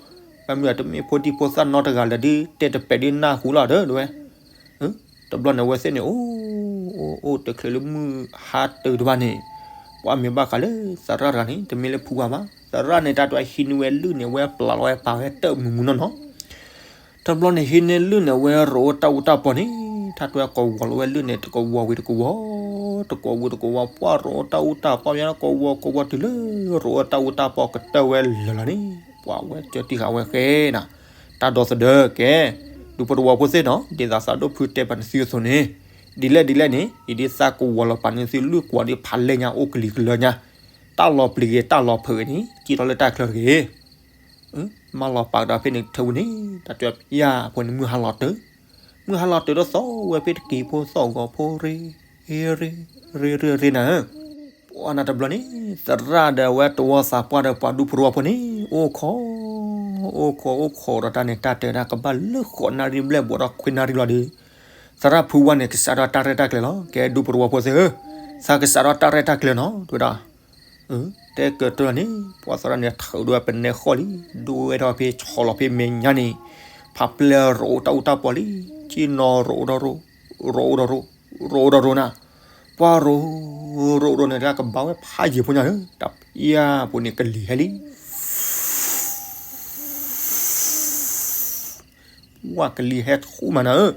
ဘၣ်မနုၤတမ့ၢ်ဖိဒံဖိသၣ်နီတဂၤလၢာ်ဒုး တဲတပဲာ်ဒုးနၢ်ဟူလီၤဒီးဝဲ, တဘျီန့ၣ် အဝဲသ့ၣ်န့ၣ် အိၣ် အိၣ် အိၣ် အိၣ်တချုးလၢမုၢ်ဟါတုၤတဘၣ်န့ၣ်, ပှၤမ့ၢ်ဘၣ်ဃးလၢသရၣ်တဂၤန့ၣ် တမ့ၢ်လၢဖုဝါဘၣ်, သရၣ်န့ၣ် တၢ်တဝဲဟံးန့ၢ်ဝဲလုၢ်န့ၣ် ဝဲပျၢ်လီၤဝဲပာ်ဝဲတၢၢ်မုာ်မုာ်နီၢ်နီၢ် တဘျီန့ၣ်ဟံးန့ၢ်လုၢ်န့ၣ် အဝဲရိးအီၣ်တၢ်အူတၢ်ပီန့ၣ် တၢ်တဲဝဲကဝီၤလီၤဝဲလုၢ်န့ၣ် တကဝီၤဝံၤတကဝီၤ, တကဝီၤဝံၤတကဝီၤ, ပှၢ်ရိးအီၣ်တၢ်အူတၢ်ပီ ပှၢ်ယါကဝီၤကဝီၤတုၤလၢရိးအီၣ်တၢ်အူတၢ်ပီကတၢၢ်ဝဲလၢာ်လီၤန့ၣ် ပှၤဝဲကၢတံၢ်ဃာ်ဝဲဃဲနၤ, တၢ်ဒီသဒၢကဲ, ဒူဖိတဝီဖိသ့ၣ်နီၤ ဒ်သိးသးဒိၣ်ဖုတဲပာ်နသုအသိးန့ၣ်, ဒ်လဲၣ်ဒ်လဲၣ်န့ၣ် ယဒ်သးကဝီၤလီၤပာ်န့ၢ်သုလုၢ်ကွီၤဒ်ဖးလဲၢ်ညါအိၣ်ကလံၤကလၢညါ, တၢ်လီၤပျံၤဂ့ၤ တၢ်လီၤဖုးဂ့ၤန့ၣ် ကံၣ်ထီၣ်လၢတၢ်ချၢတဂ့ၤ မၤလီၤပာ်ကဒီးဖဲန့ၣ် ထၢဝံၤန့ၣ် တၢ်တဲပယၢ်ဖိန့ၣ် မုၢ်ဟါလီၤတုၤ, မုၢ်ဟါလီၤတုၤဒီးသီၣ်ဝဲဖဲတက့ၤဖိသီၣ်ဂီၤဖိရ့, ရ့ရ့ရ့ရ့နၤဧၢ, ပှၢ်နၤတဘျီန့ၣ် သရၣ်ဒီးအဝဲတဝီသးပှၢ်ဒီးပှၤဒူဖိတဝီဖိန့ၣ် အိၣ်ခိး, အိၣ်ခိးအိၣ်ခိးဒီးတၢ်န့ၣ် တၢ်တဲဒၣ်ကဘၣ်လၢဃိးနၣ်ရံၣ်ဘျဲၣ်ဘိးဒီးခွံနၣ်ရံၣ်လီၤဒီး, သရၣ်ဖုဝါန့ၣ်ကစးထီၣ်တၢ်ရဲၣ်တၢ်ကျဲၤလီၤ ကဲဒူဖိတဝီဖိသ့ၣ်ဧၢ, သးကစးထီၣ်တၢ်ရဲၣ်တၢ်ကျဲၤနီၤ တဲဝဲဒၣ် တဲကၢၤတၢၢ်န့ၣ် ပှၤသရၣ်န့ၣ်ထုးဒီးပနဲဃီၣ်လံ, ဒိဝဲဒီးဖဲဆီလီၤဖဲမဲာ်ညါန့ၣ်, ဖးပျဲၢ်ရိးအီၣ်တၢ်အူတၢ်ပီလံ, က့ၣ်နီၤရိးအီၣ်ဒီးရိး, ရိးအီၣ်ဒီးရိး, ရိးအီၣ်ဒီးရိးနၤ, ပှၢ်ရိး, ရိးအီၣ်ဒီးန့ၣ် တၢ်ကဘၣ်ဝဲဖးယံၤဖိညါဧၢ, တၢ်ပယၢ်ဖိန့ၣ်ကလံၤဟဲလံ ဝဲကလံၤဟဲဆူၣ်မးနၤဧၢ,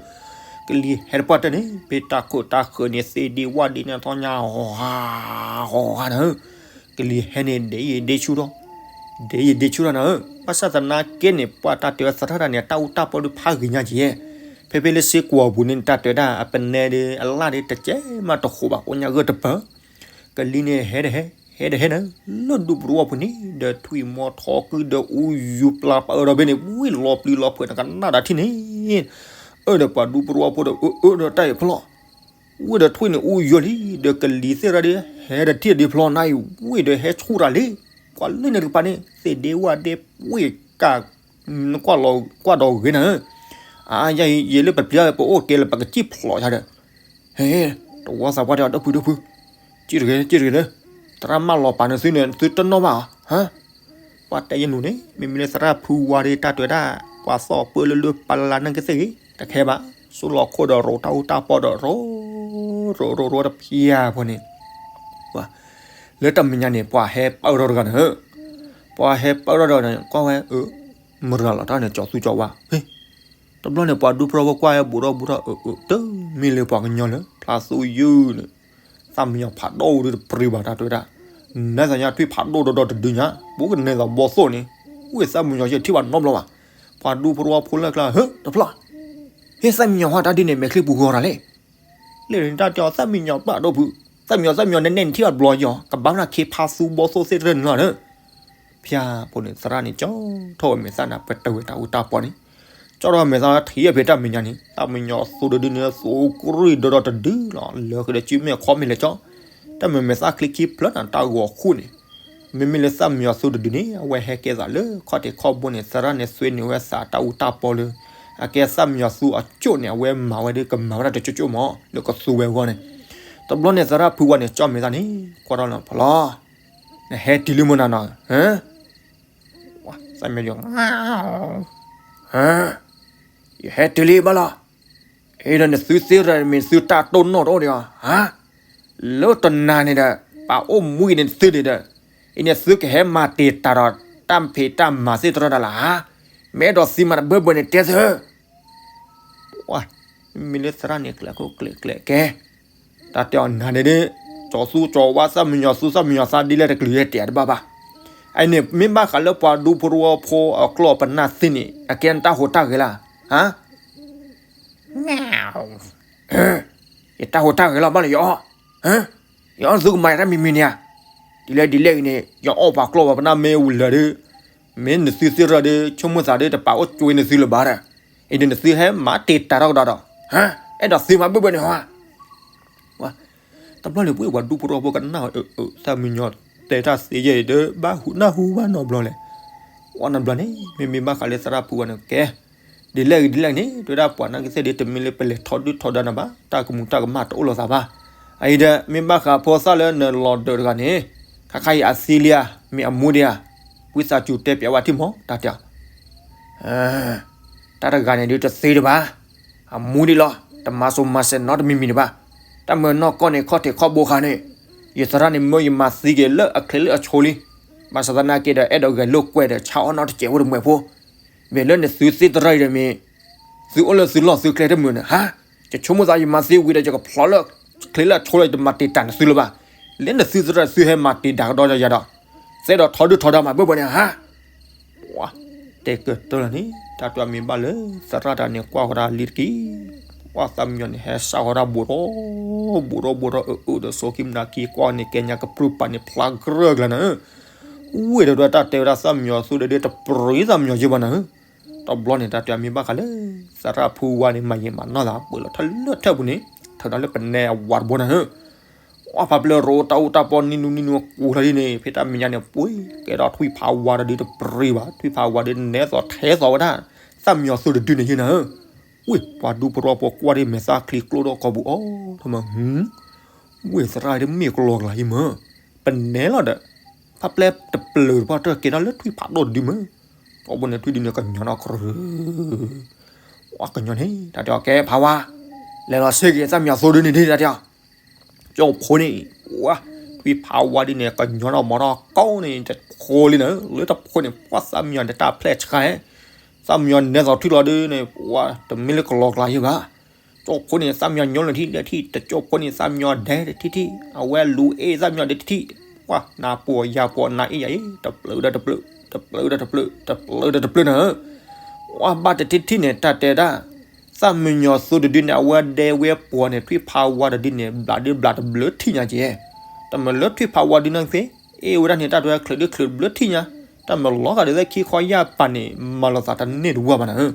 ကလံၤဟဲတပှၢ်တၢၢ်န့ၣ် ဖဲတၢ်ခိၣ်တၢ်ဃၢၤန့ၣ် သ့ၣ်ဒ့ဝၣ်ဒ့န့ၣ် အသီညါ ဟီၣ်ဟါ, ဟီၣ်ဟါနၤဧၢ, ကလံၤဟဲန့ၣ် ဒ်အံၤဒ့ဆူၣ်ထီၣ်, ဒ်အံၤဒ့ဆူၣ်ထီၣ်နၤဧၢ, ဘၣ်ဆၣ်သနာ်က့န့ၣ် ပှၤတၢ်တဲဝဲသရၣ်တၢ်န့ၣ် တၢ်အူတၢ်ပီဒီးဖးဂ့ၤညါက့ၤ, ဖဲဖဲလၢစ့ကွီၤပူၤန့ၣ် တၢ်တဲဒၣ်အပနဲဒီးအလၣ်ဒီးတကဲမးတဃိးဘၣ် အိၣ်ညါဂၢၢ်တပၢၢ်, ကလံၤန့ၣ်ဟဲတဟဲ, ဟဲတဟဲနၤဧၢ, လၢဒူပရဝီဖိန့ၣ် ဒီးထွံၣ်မီၤထီကုဒီးအူယူၤပျၢ်ပာ်အၢဒီးဘ့ၣ်န့ၣ် ဝံၣ်လီၤပျံၤလီၤဖုးနကနၣ်ဒၣ်ထံၣ်န့ၣ်, အၢဒီးပှၤဒူပရဝီဖိဒီးအၢအၢဒီးတၢ်အံၤဖျီၣ်, ဝံၣ်ဒီးထွံၣ်န့ၣ်အူယူၤလံ ဒီးကလံၤသ့ၣ်ရၣ်ဒီး ဟဲတထံၣ်ဒ့ဖျီၣ်နၤအံၤ ဝံၣ်ဒီးဟဲဆူၣ်တၢ်လံ, ပှၤလၢန့ၣ်တကပၤန့ၣ် သ့ၣ်ဒ့ဝၣ်ဒ့ဝံၣ်ကၢ် ကွၢ်ဒီးဂ့ၤနၤဧၢ, အါ ယဲအံၤ ယဲလၢပပျံၤပအိၣ်ကဲလၢပကစံၣ်ဖျိးယၤဒီး, ဟဲ, တဝီသးပှၢ်တဲအီၤ ဒီပုၢ်ဒီပုၢ်, စံၣ်တဂ့ၤ စံၣ်တဂ့ၤဒီး, သရၣ်မၢလီၤပာ်နသုန့ၣ် သုတနီၣ်ဘၣ်ဧါ, ဟါ, ပှၤတဲယနူၤန့ၣ် မ့မ့ၢ်လၢသရၣ်ဖုဝါဒီးတၢ်တဲဝဲဒၣ် ပှၤသီၣ်ပၢလၢလၢပလၢနၢ်ကသ့ၣ်ဂ့ၤ တခဲဘၣ်, ဆူလီၤခိၣ်ဒီးရိးတၢ်အူတၢ်ပီဒီးရိး, ရိးရိးရိးတဖျၢၣ်ဖိန့ၣ် လၢတၢ်မဲာ်ညါန့ၣ် ပှၤဟဲပၢၢ်ထီၣ်တဂၤန့ၣ်, ပှၤဟဲပၢၢ်ထီၣ်တဂၤန့ၣ် ကွၢ်ဝဲ, မရၤလီၤတၢ်န့ၣ် ကၠီၤသူကၠီၤဝါ, တဘျီန့ၣ် ပှၤဒူဖိတဝီဖိကွၢ်ဝဲဘူးထီၣ်ဘူးထီၣ် အၢ အၢ တမ့ၢ်လၢပှၤကညီလၢ ဖျါသူယုၢ်န့ၣ်, သၣ်မံယီၤဖးဒိၣ်ဒုးတပျံၤဘၣ်တၢ်တဲဝဲဒၣ်, နဲသးညါထွံၣ်ဖးဒိၣ်ဒီးဒီးတဒုညါ, ဘူးကနဲသိးဘီသိၣ်န့ၣ်, ဝ့ၢ်သၣ်မံယီၤယဲၢ်ထံၣ်ဘၣ်နီတဘျီဘၣ်, ပှၤဒူဖိတဝီဖိလၢကျါ ဟၢ တဖျီၣ် ဟ့ၣ်သၣ်မံယီၤဟီၣ်တၢ်ဒ်န့ၣ် မဲာ်ချံပူၤဂီၤတၢ်လဲၣ်, လၢန့ၣ်တၢ်တဲအီၤ သၣ်မံယီၤပာ်ဒိၣ်ဖုး, သၣ်မံယီၤ သၣ်မံယီၤနဲနဲန့ၣ်ထံၣ်ဘၣ်တဘျီယီၤ ကဘၣ်နၤခ့ဖါသူဘီသိၣ်သ့ၣ်တရၢၣ်န့ၣ်လီၤဒီး, ဖၠါဖိန့ၣ် သရၣ်န့ၣ် ကၠီထီၣ်ဝဲမဲာ်သၣ်န့ၣ် ပတၢၢ်ဝဲတၢ်အူတၢ်ပီန့ၣ်, ကၠီထီၣ်ဝဲမဲာ်သၣ်ထံၣ်ဖဲတၢ်မဲာ်ညါန့ၣ် သၣ်မံယီၤအသိတဒုန့ၣ် သိကရံၣ်ဒီးဒီးတဒုလီၤ လၢဃုာ်ဒီးစုမ့ၢ်အခီမ့ၢ်လဲၤကၠီ, တၢ်မဲာ်မဲာ်သၣ်ချံခံဖျၢၣ်န့ၣ် တၢ်ဂီၤခိၣ်န့ၣ် မ့မ့ၢ်လၢသၣ်မံယီၤသူတဒုန့ၣ် အဝဲဟဲကဲသးလၢခီၣ်ထံးခီၣ်ဘိန့ၣ် သရၣ်န့ၣ် ဆွဲန့ၢ်ဝဲသးတၢ်အူတၢ်ပီလၢ အကဲသၣ်မံယီၤသူအကၠိၣ်န့ၣ် အဝဲမၤဝဲဒီးကမၤဝဲဒၣ်တကၠိၣ်ကၠိၣ်မး လၢကသူဝဲအဂီၢ်န့ၣ်, တဘျီန့ၣ် သရၣ်ဖုဝါန့ၣ် ကၠီမဲာ်သၣ်န့ၣ် ကွၢ်ထီၣ်လၢဖီလီၤ, နဟဲတုၤလံမနၤနီၤ, သၣ်မံယီၤ ယဟဲတုၤလံဘၣ်လီၤ, အံၤဒီးနသုသ့ၣ်ရၢၣ်မ့ၢ်သုတၢ်တိၢ်နီၣ်တအိၣ်ဒံးဧါ, လၢတနၤန့ၣ်ဒီး ပှၤအိၣ်မူအံၤန့ၣ်သုန့ၣ်ဒီး, အံၤန့ၣ်သုကဟဲမၤတ့ၢ်တၢ်ဒီး တၢ်ဖံးတၢ်မၤသ့ၣ်တရၢၣ်ဒၣ်လၢဧါ, မ့ၢ်အဲၣ်ဒိးသံမၤတဘၢဘၢန့ၣ်တဲသု, မ့မ့ၢ်လၢသရၣ်န့ၣ် ကျဲၤခိၣ်ကျဲၤကျဲၤကဲ တၢ်တဲအီၤနၤန့ၣ်ဒ်, ကၠီသူကၠီဝါသၣ်မံယီၤသူသၣ်မံယီၤသးဒ်လဲၣ်တကလုာ်ဟဲတဲတဘၣ်ဘၣ်, အံၤန့ၣ် မ့ၢ်ဘၣ်ဃးလၢပှၤဒူဖိတဝီဖိအကျီၢ်ပနၢ်သ့ၣ်န့ၣ် အကဲနတၢ်ဟူးတၢ်ဂဲၤလၢ, ဟါ ယတၢ်ဟူးတၢ်ဂဲၤလီၤဘၣ်လၢယအီၣ်, ယအီၣ်သုကမၤယၤတၢ်မံၤမံၤန့ၣ်ဧါ, ဒ်လဲၣ်ဒ်လဲၣ်အံၤန့ၣ် ယအီၣ်ပှၤကျီၢ်ပနၢ်မ့ၢ်ဝံၤလၢာ်ဒီး, မ့ၢ်နသုသ့ၣ်ရၢၣ်ဒီး ဆိကမိၣ်သးဒီးတပာ်အိၣ်ကွ့နသုလၢၤဘၣ်ဒီး, အံၤဒီးနသုဟဲမၤတ့ၢ်တၢ်ထီၣ်ကဒီးဒီး, ဟါ အဲၣ်ဒိးသံမၤဘၢဘၢန့ၣ်ဟါ တဘျီန့ၣ် ပှၤဒူဖိတဝီဖိကနၣ် သၣ်မံယီၤတဲတၢ်သ့ယဲၢ်အံၤဒီး ဘၣ်ဟူးနၢ်ဟူဘၣ်နီတဘျီလဲၣ်, ဝဲနီတဘျီန့ၣ် မ့မ့ၢ်ဘၣ်ဃးလၢသရၣ်ဖုဝါန့ၣ်ကဲ, ဒ်လဲၣ်ဂ့ၤဒ်လဲၣ်န့ၣ် တဲဝဲဒၣ်ပှၤနာ်က့သ့ၣ်ဒီး တမ့ၢ်လၢပလဲၤထီဒုၣ်ထီဒါနၤဘၣ်, တၢ်ကမူၤတၢ်ကမၣ်တအိၣ်လိာ်သးဘၣ်, အအံၤဒီး မ့ၢ်ဘၣ်ဃးဖိသၣ်လၢနလီၤဒၢးတဂၤန့ၣ်, ခါခါအံၤအသံလံဧါ, မ့ၢ်အမူဒံးဧါ, ဝံသးစူၤတဲပျးဝဲထံၣ်မး တၢ်တဲအီၤ တၢ်တဂၤန့ၣ်ဒုးတသ့ဒံးဘၣ်, အမူဒံးလီၤ, တမၤစိၤမၤစဲးနီတမံၤမံၤဒံးဘၣ်, တၢ်မၢနီၢ်ကီၢ်န့ၣ် ခီၣ်ထံးခီၣ်ဘိခါန့ၣ်, ယသရၣ်န့ၣ် မၢယမၤသံက့ၤလၢအချ့လၢအဆိလံ, ဘၣ်ဆၣ်သနာ်က့ဒီး အဲၣ်ဒိးဂဲၤလိာ်ကွဲဒီး ဆါအီၣ်နီတစဲးဖိတမှဲၤဖိ, မ့ၢ်လၢနသုသ့ၣ်တရၢၣ်အံၤဒီးမ့ၢ် သုအိၣ်လၢသုလီၢ်သုကျဲတမုာ်န့ၣ် ဟါ, ယဆိကမိၣ်သးယမၤသ့ဝံၤဒီး ယကဖျိးလၢချ့လၢအဆိလီၤ ယတမၤတံာ်တာ်နသုလၢၤဘၣ်. လၢနသုသရၣ်သုဟဲမၤတံာ်တာ်ကဒီးယၤဒီး သဲဒီးထီဒုၣ်ထီဒါမၤဘၣ်ဘၣ်န့ၣ် ဟါ တဲကတၢၢ်လီၤန့ၣ် တၢ်တမံၤဘၣ်လၢ သရၣ်တဂၤန့ၣ် ကွၢ်ဃီၤတၢ်လံတက့ၢ်. ပှၤသၣ်မံယီၤန့ၣ် ဟဲစးဃီၤတၢ်ဘူးထီၣ် ဘူးထီၣ်ဘူးထီၣ် အၢၣ်အၢၣ်ဒီး ဆိခံမနၤခံ ကွၢ်န့ၣ် ကဲညါကပြုၢ်ပာ်န့ၣ် ဖျါကြၢၢ်ကျါနၤဧၢ. ဝ့ၢ်ဒီးတၢ်တဲဝဲဒၣ် သၣ်မံယီၤသူတဒု တပြံသၣ်မံယီၤယ့ၢ်ဘၣ်နၤဧၢ. တဘျီန့ၣ် တၢ်တမံၤဘၣ်ဃးလၢ သရၣ်ဖုဝါန့ၣ် မၤယံာ်မၤနီၢ်သး ပှဲၤလီၤထၢၣ်လၢထၢၣ်ပူၤန့ၣ် ထုးဒီးလၢပနဲအဝၤတဘိနၤဧၢ. ပှၤဖးပျဲၢ်ရိးတၢ်အူတၢ်ပီ နံၤနူနံၤနူ ကူးလီၤဒ်န့ၣ် ဖဲတၢ်မဲာ်ညါန့ၣ် ပှ့ၤ ကဲထီၣ်ထွံၣ်ဖးဝါတဒုတပြံဘၣ် ထွံၣ်ဖးဝါဒုနဲသိးထဲသိးဝဲဒၣ် သၣ်မံယီၤသူတဒုန့ၣ်ယ့ၢ်နၤဧၢ. ဝ့ၢ် ပှၤဒူဖိတဝီဖိကွၢ်ဒ်မဲာ်သၣ်ချံကျိဒီးကီၢ်ပူၤအီၤ ထီၣ်မး ဝ့ၢ်သရၣ်ဒ်မ့ၢ်ကလီၤကျါယံၤမး ပနဲလီၤဒီး ဖးပျဲၢ်တပျၢၤတပှၢ်တၢၢ်ကဲထီၣ်လၢထွံၣ်ဖးဒိၣ်တဒုမး. ကီၢ်ပူၤန့ၣ် ထွံၣ်ဒုန့ၣ်ကညီနီၢ်ကရၢ ပှၤကညီန့ၣ် တၢ်တဲအီၤ ကဲဖးဝါ လဲၤလီၤဆ့က့ၤသၣ်မံယီၤသူဒုန့ၣ်ဒ်တၢ်တဲအီၤ ကၠိဖိန့ၣ် ပှၤ ထွံၣ်ဖးဝါဒ်န့ၣ် ကညီနီၢ်မီထီၣ်ကိးန့ၣ် တဖိလံနၤဧၢ လၢတဖိန့ၣ် ပှၤသၣ်မံယီၤန့ၣ် တၢ်ဖျဲၣ်ဆှါ သၣ်မံယီၤနဲသိးထွံၣ်လီၤဒုန့ၣ် ပှၤ တမ့ၢ်လၢကလီၤကျါယံၤဘၣ်. ကၠိဖိန့ၣ် သၣ်မံယီၤညိလၢထံၣ်လၢထံၣ် တကၠိဖိန့ၣ် သၣ်မံယီၤဒဲးတထံၣ်ထံၣ် အဝဲလူၤအ့ၣ်သၣ်မံယီၤဒဲးတထံၣ် ပှၤ နၤပှီၤယၤပှီၤ နၤအ့ၣ်ယၤအ့ၣ် တပျၢၤဒီးတပျၢၤ တပျၢၤဒီးတပျၢၤ တပျၢၤဒီးတပျၢၤနၤဧၢ. ပှၤဘၣ်တထံၣ်ထံၣ်န့ၣ် တၢ်တဲဒၣ် သၣ်မံယီၤသူတဒုန့ၣ် အဝဲဒဲဝဲပှီၤန့ၣ် ထွံၣ်ဖးဝါတဒုန့ၣ် ဘျးဒုဘျးတဘျၢထံၣ်ညါက့ၤ တမ့ၢ်လၢထွံၣ်ဖးဝါဒုန့ၣ်သ့ အ့ၣ်ဝဲဒၣ်န့ၣ် တၢ်တဝဲချုးဒုချုးဘျၢထံၣ်ညါ တၢ်မ့ၢ်လီၤဂာ်ဒ်သိးခံခီယၢ်ပာ်န့ၣ် မၤလိာ်သးတန့ၢ်တဝၢ်ဘၣ်နၤဧၢ.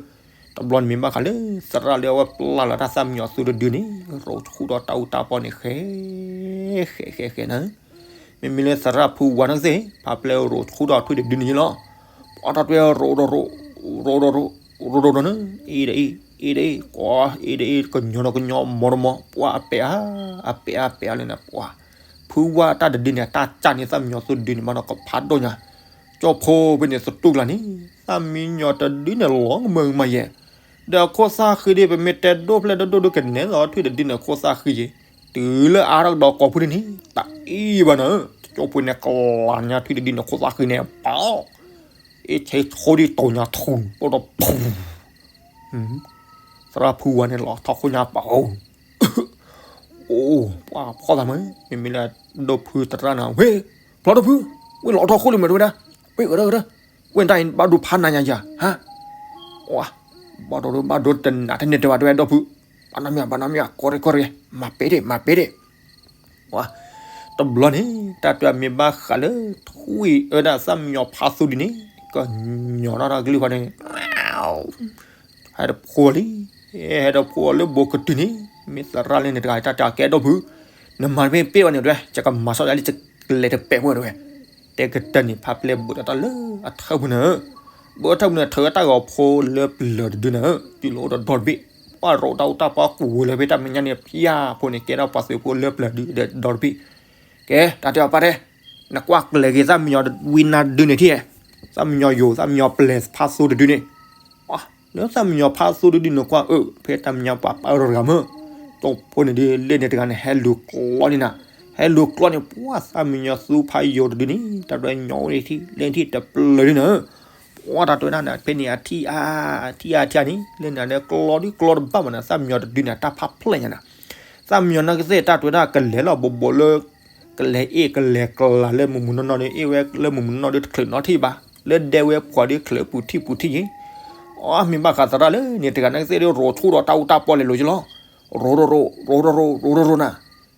တဘျီန့ၣ်မ့ၢ်ဘၣ်ဃးလၢ သရၣ်လၢအဝဲပျၢ်လီၤတၢ်သၣ်မံယီၤသူတဒုန့ၣ် ရိးဆူၣ်ဒီးတၢ်အူတၢ်ပီန့ၣ် ဃဲ ဃဲ ဃဲ ဃဲနၤဧၢ. မ့မ့ၢ်လၢသရၣ်ဖုဝါန့ၣ်သ့ၣ် ဖးပျဲၢ်ရိးဆူၣ်ဒီးထွံၣ်တဒုန့ၣ်လီၤ. ပှၤတၢ်တွဲရိးဒီးရိး ရိးဒီးရိး ရိးဒီးရိးန့ၣ် အ့ၣ်ဒီးအ့ၣ် အ့ၣ်ဒီးအ့ၣ် ကွၢ် အ့ၣ်ဒီးအ့ၣ် ကညီဒီးကညီ မီဒီးမီ ပှၤအပဲာ်အါ အပဲာ်အါ ပဲာ်အါလၢနၤ ပှၤ ဖုဝါတၢ်တဒုန့ၣ် တၢ်ကၢ်န့ၢ်သၣ်မံယီၤသူတဒုန့ၣ် မးနီၤကဖးဒိၣ်ညါ ကၠိဖိဖဲန့ၣ်သတူၢ်ကျါန့ၣ် သၣ်မံယီၤတဒုန့ၣ် လီၤကမၢကမၣ်ယဲၢ် ဒီးအခိၣ်သၣ်ဃံဒ် ပမ့ၢ်တဲဒိၣ်ဖျဲၣ်ဒိၣ်ဒိၣ်ဒုကနဲသိးထွံၣ်တဒုန့ၣ် အခိၣ်သၣ်ဃံယဲၢ် တုၤလၢအါထီၣ်ကဒီးကိးဖုဒ်န့ၣ် တၢ်အ့ၣ်ဘၣ်နၤဧၢ. ကၠိဖိန့ၣ် ကလၤညါထွံၣ်တဒုန့ၣ် အခိၣ်သၣ်ဃံန့ၣ် ပီ အ့ၣ်ဆ့ဆိဒ်တိၤညါထူ ပိၢ်ဒီးဖူ သရၣ်ဖုဝါန့ၣ် လီၤထီၣ်ခိၣ်ညါပီ အိၣ် ပှၤဖီၣ်သးမး မ့မ့ၢ်လၢဒိၣ်ဖုသရၣ်နၤ ဝ့ၢ် ဖျီဒိၣ်ဖု ဝ့ၢ်လီၤထီၣ်ခိၣ်လံမ့ၢ်တဝဲဒၣ် ဝ့ၢ်ကရၢကရၢ ဝ့ၢ်တၢ်အံၤဘၣ်ဒိဖးနၤညါယၤ ဟါ ဝါ ဘၣ်ဒိဘၣ်ဒိတနၤတန့ၢ်တဲဝဲတဝဲဒိၣ်ဖု ဘၣ်နီၢ်မ့ၢ်ဘၣ်နီၢ်မ့ၢ် ကီရ့ကီရ့ မၤပဲာ်ဒ့ၣ် မၤပဲာ်ဒ့ၣ် ဝါ တဘျီန့ၣ် တၢ်တဲမ့ၢ်ဘၣ်ဃးလၢ ထွံၣ်အၢဒၣ်သၣ်မံယီၤဖးသူဒုန့ၣ် ကညီနီၢ်တၢ်ကလုၢ်ဖီန့ၣ် ဟဲတဖိလံ ဟဲတဖိလၢဘိကတုၤန့ၣ် မ့ၢ်သရၣ်လၢန့ၣ်တဂၤ တၢ်တဲကဲဒိၣ်ဖု နမၤတမ့ၢ်ပ့ၢ်ဘၣ်န့ၣ်တဝဲ ယကမၤစီၣ်ယၤလံ ယကလဲၤတပဲာ်ဝဲတဝဲ တဲကတၢၢ်န့ၣ် ဖးပျဲၢ်ဘုးဒီးတၢ်လၢအထၢၣ်ပူၤနၤဧၢ ဘုးအထၢၣ်ပူၤန့ၣ် ထုးတၢ်ဂီၤဖိလၢပျၢၤတဒုနၤဧၢ တုၤလီၤအိၣ်ဒီးဒီတဘ့ၣ် ပှၤရိးတၢ်အူတၢ်ပီကူးဝဲလၢဖဲတၢ်မဲာ်ညါန့ၣ် ဖၠၣ်ဖိန့ၣ် ကဲထီၣ်ပှၤသုးဖိလၢပျၢၤတဒုဒီးဒီတဘ့ၣ် ကဲ တၢ်တဲအီၤပၢ်တဲ နကွၢ်ကျဲၤက့ၤသၣ်မံယီၤဝံနၤဒုန့ၣ်ထံၣ် သၣ်မံယီၤယိာ် သၣ်မံယီၤပျဲၤဖးသူတဒုန့ၣ် လၢသၣ်မံယီၤဖးသူတဒုန့ၣ်ကွၢ်အၢ ဖဲတၢ်မဲာ်ညါပှၤပၢ်ရိးတဂၤမး ကၠိဖိန့ၣ်ဒ်လဲၣ်န့ၣ်တဂၤန့ၣ် ဟဲလူၤကျီန့ၣ်နၤ ဟဲလူၤကျီန့ၣ် ပှၤသၣ်မံယီၤသူဖးယိာ်တဒုန့ၣ် တၢ်ဒွဲညီဝဲထံၣ် လဲၣ်ထံၣ်တပျၢၤဒုနၤဧၢ ပှၤတၢ်တဲဝဲဒၣ်နၤ ဖဲန့ၣ်အထံၣ်အါ အထံၣ်အါထံၣ်အါန့ၣ် လၢနၤလၢကျီဒုကျီတဘၣ်မးနၤ သၣ်မံယီၤတဒုန့ၣ် တၢ်ဖးဖျဲၣ်ညါနၤ သၣ်မံယီၤနီၢ်ကသ့ၣ် တၢ်တဲဝဲဒၣ်ကလဲၤလီၤဘိးဘိးလၢ ကလဲၤအ့ၣ်ကလဲၤကျါလၢမုၢ်မုၢ်နီၢ်နီၢ်ဒီး အ့ၣ်ဝဲလၢမုၢ်မုၢ်နီၢ်နီၢ်ဒီး တချုးနီထံၣ်ဘၣ် လၢဒဲဝဲပှၤဒီး ချုးပူၤထံၣ်ပူၤထံၣ်ယ့ၣ် အီ မ့ၢ်ဘၣ်ဃးသရၣ်လၢန့ၣ်တဂၤနီၢ်ကသ့ၣ်ဒီး ရိးဆူၣ်ဒီးတၢ်အူတၢ်ပီလဲၤလိာ်ယ့ၣ်လီၤ ရိးရိးရိး ရိးရိးရိး ရိးရိးရိးနၤ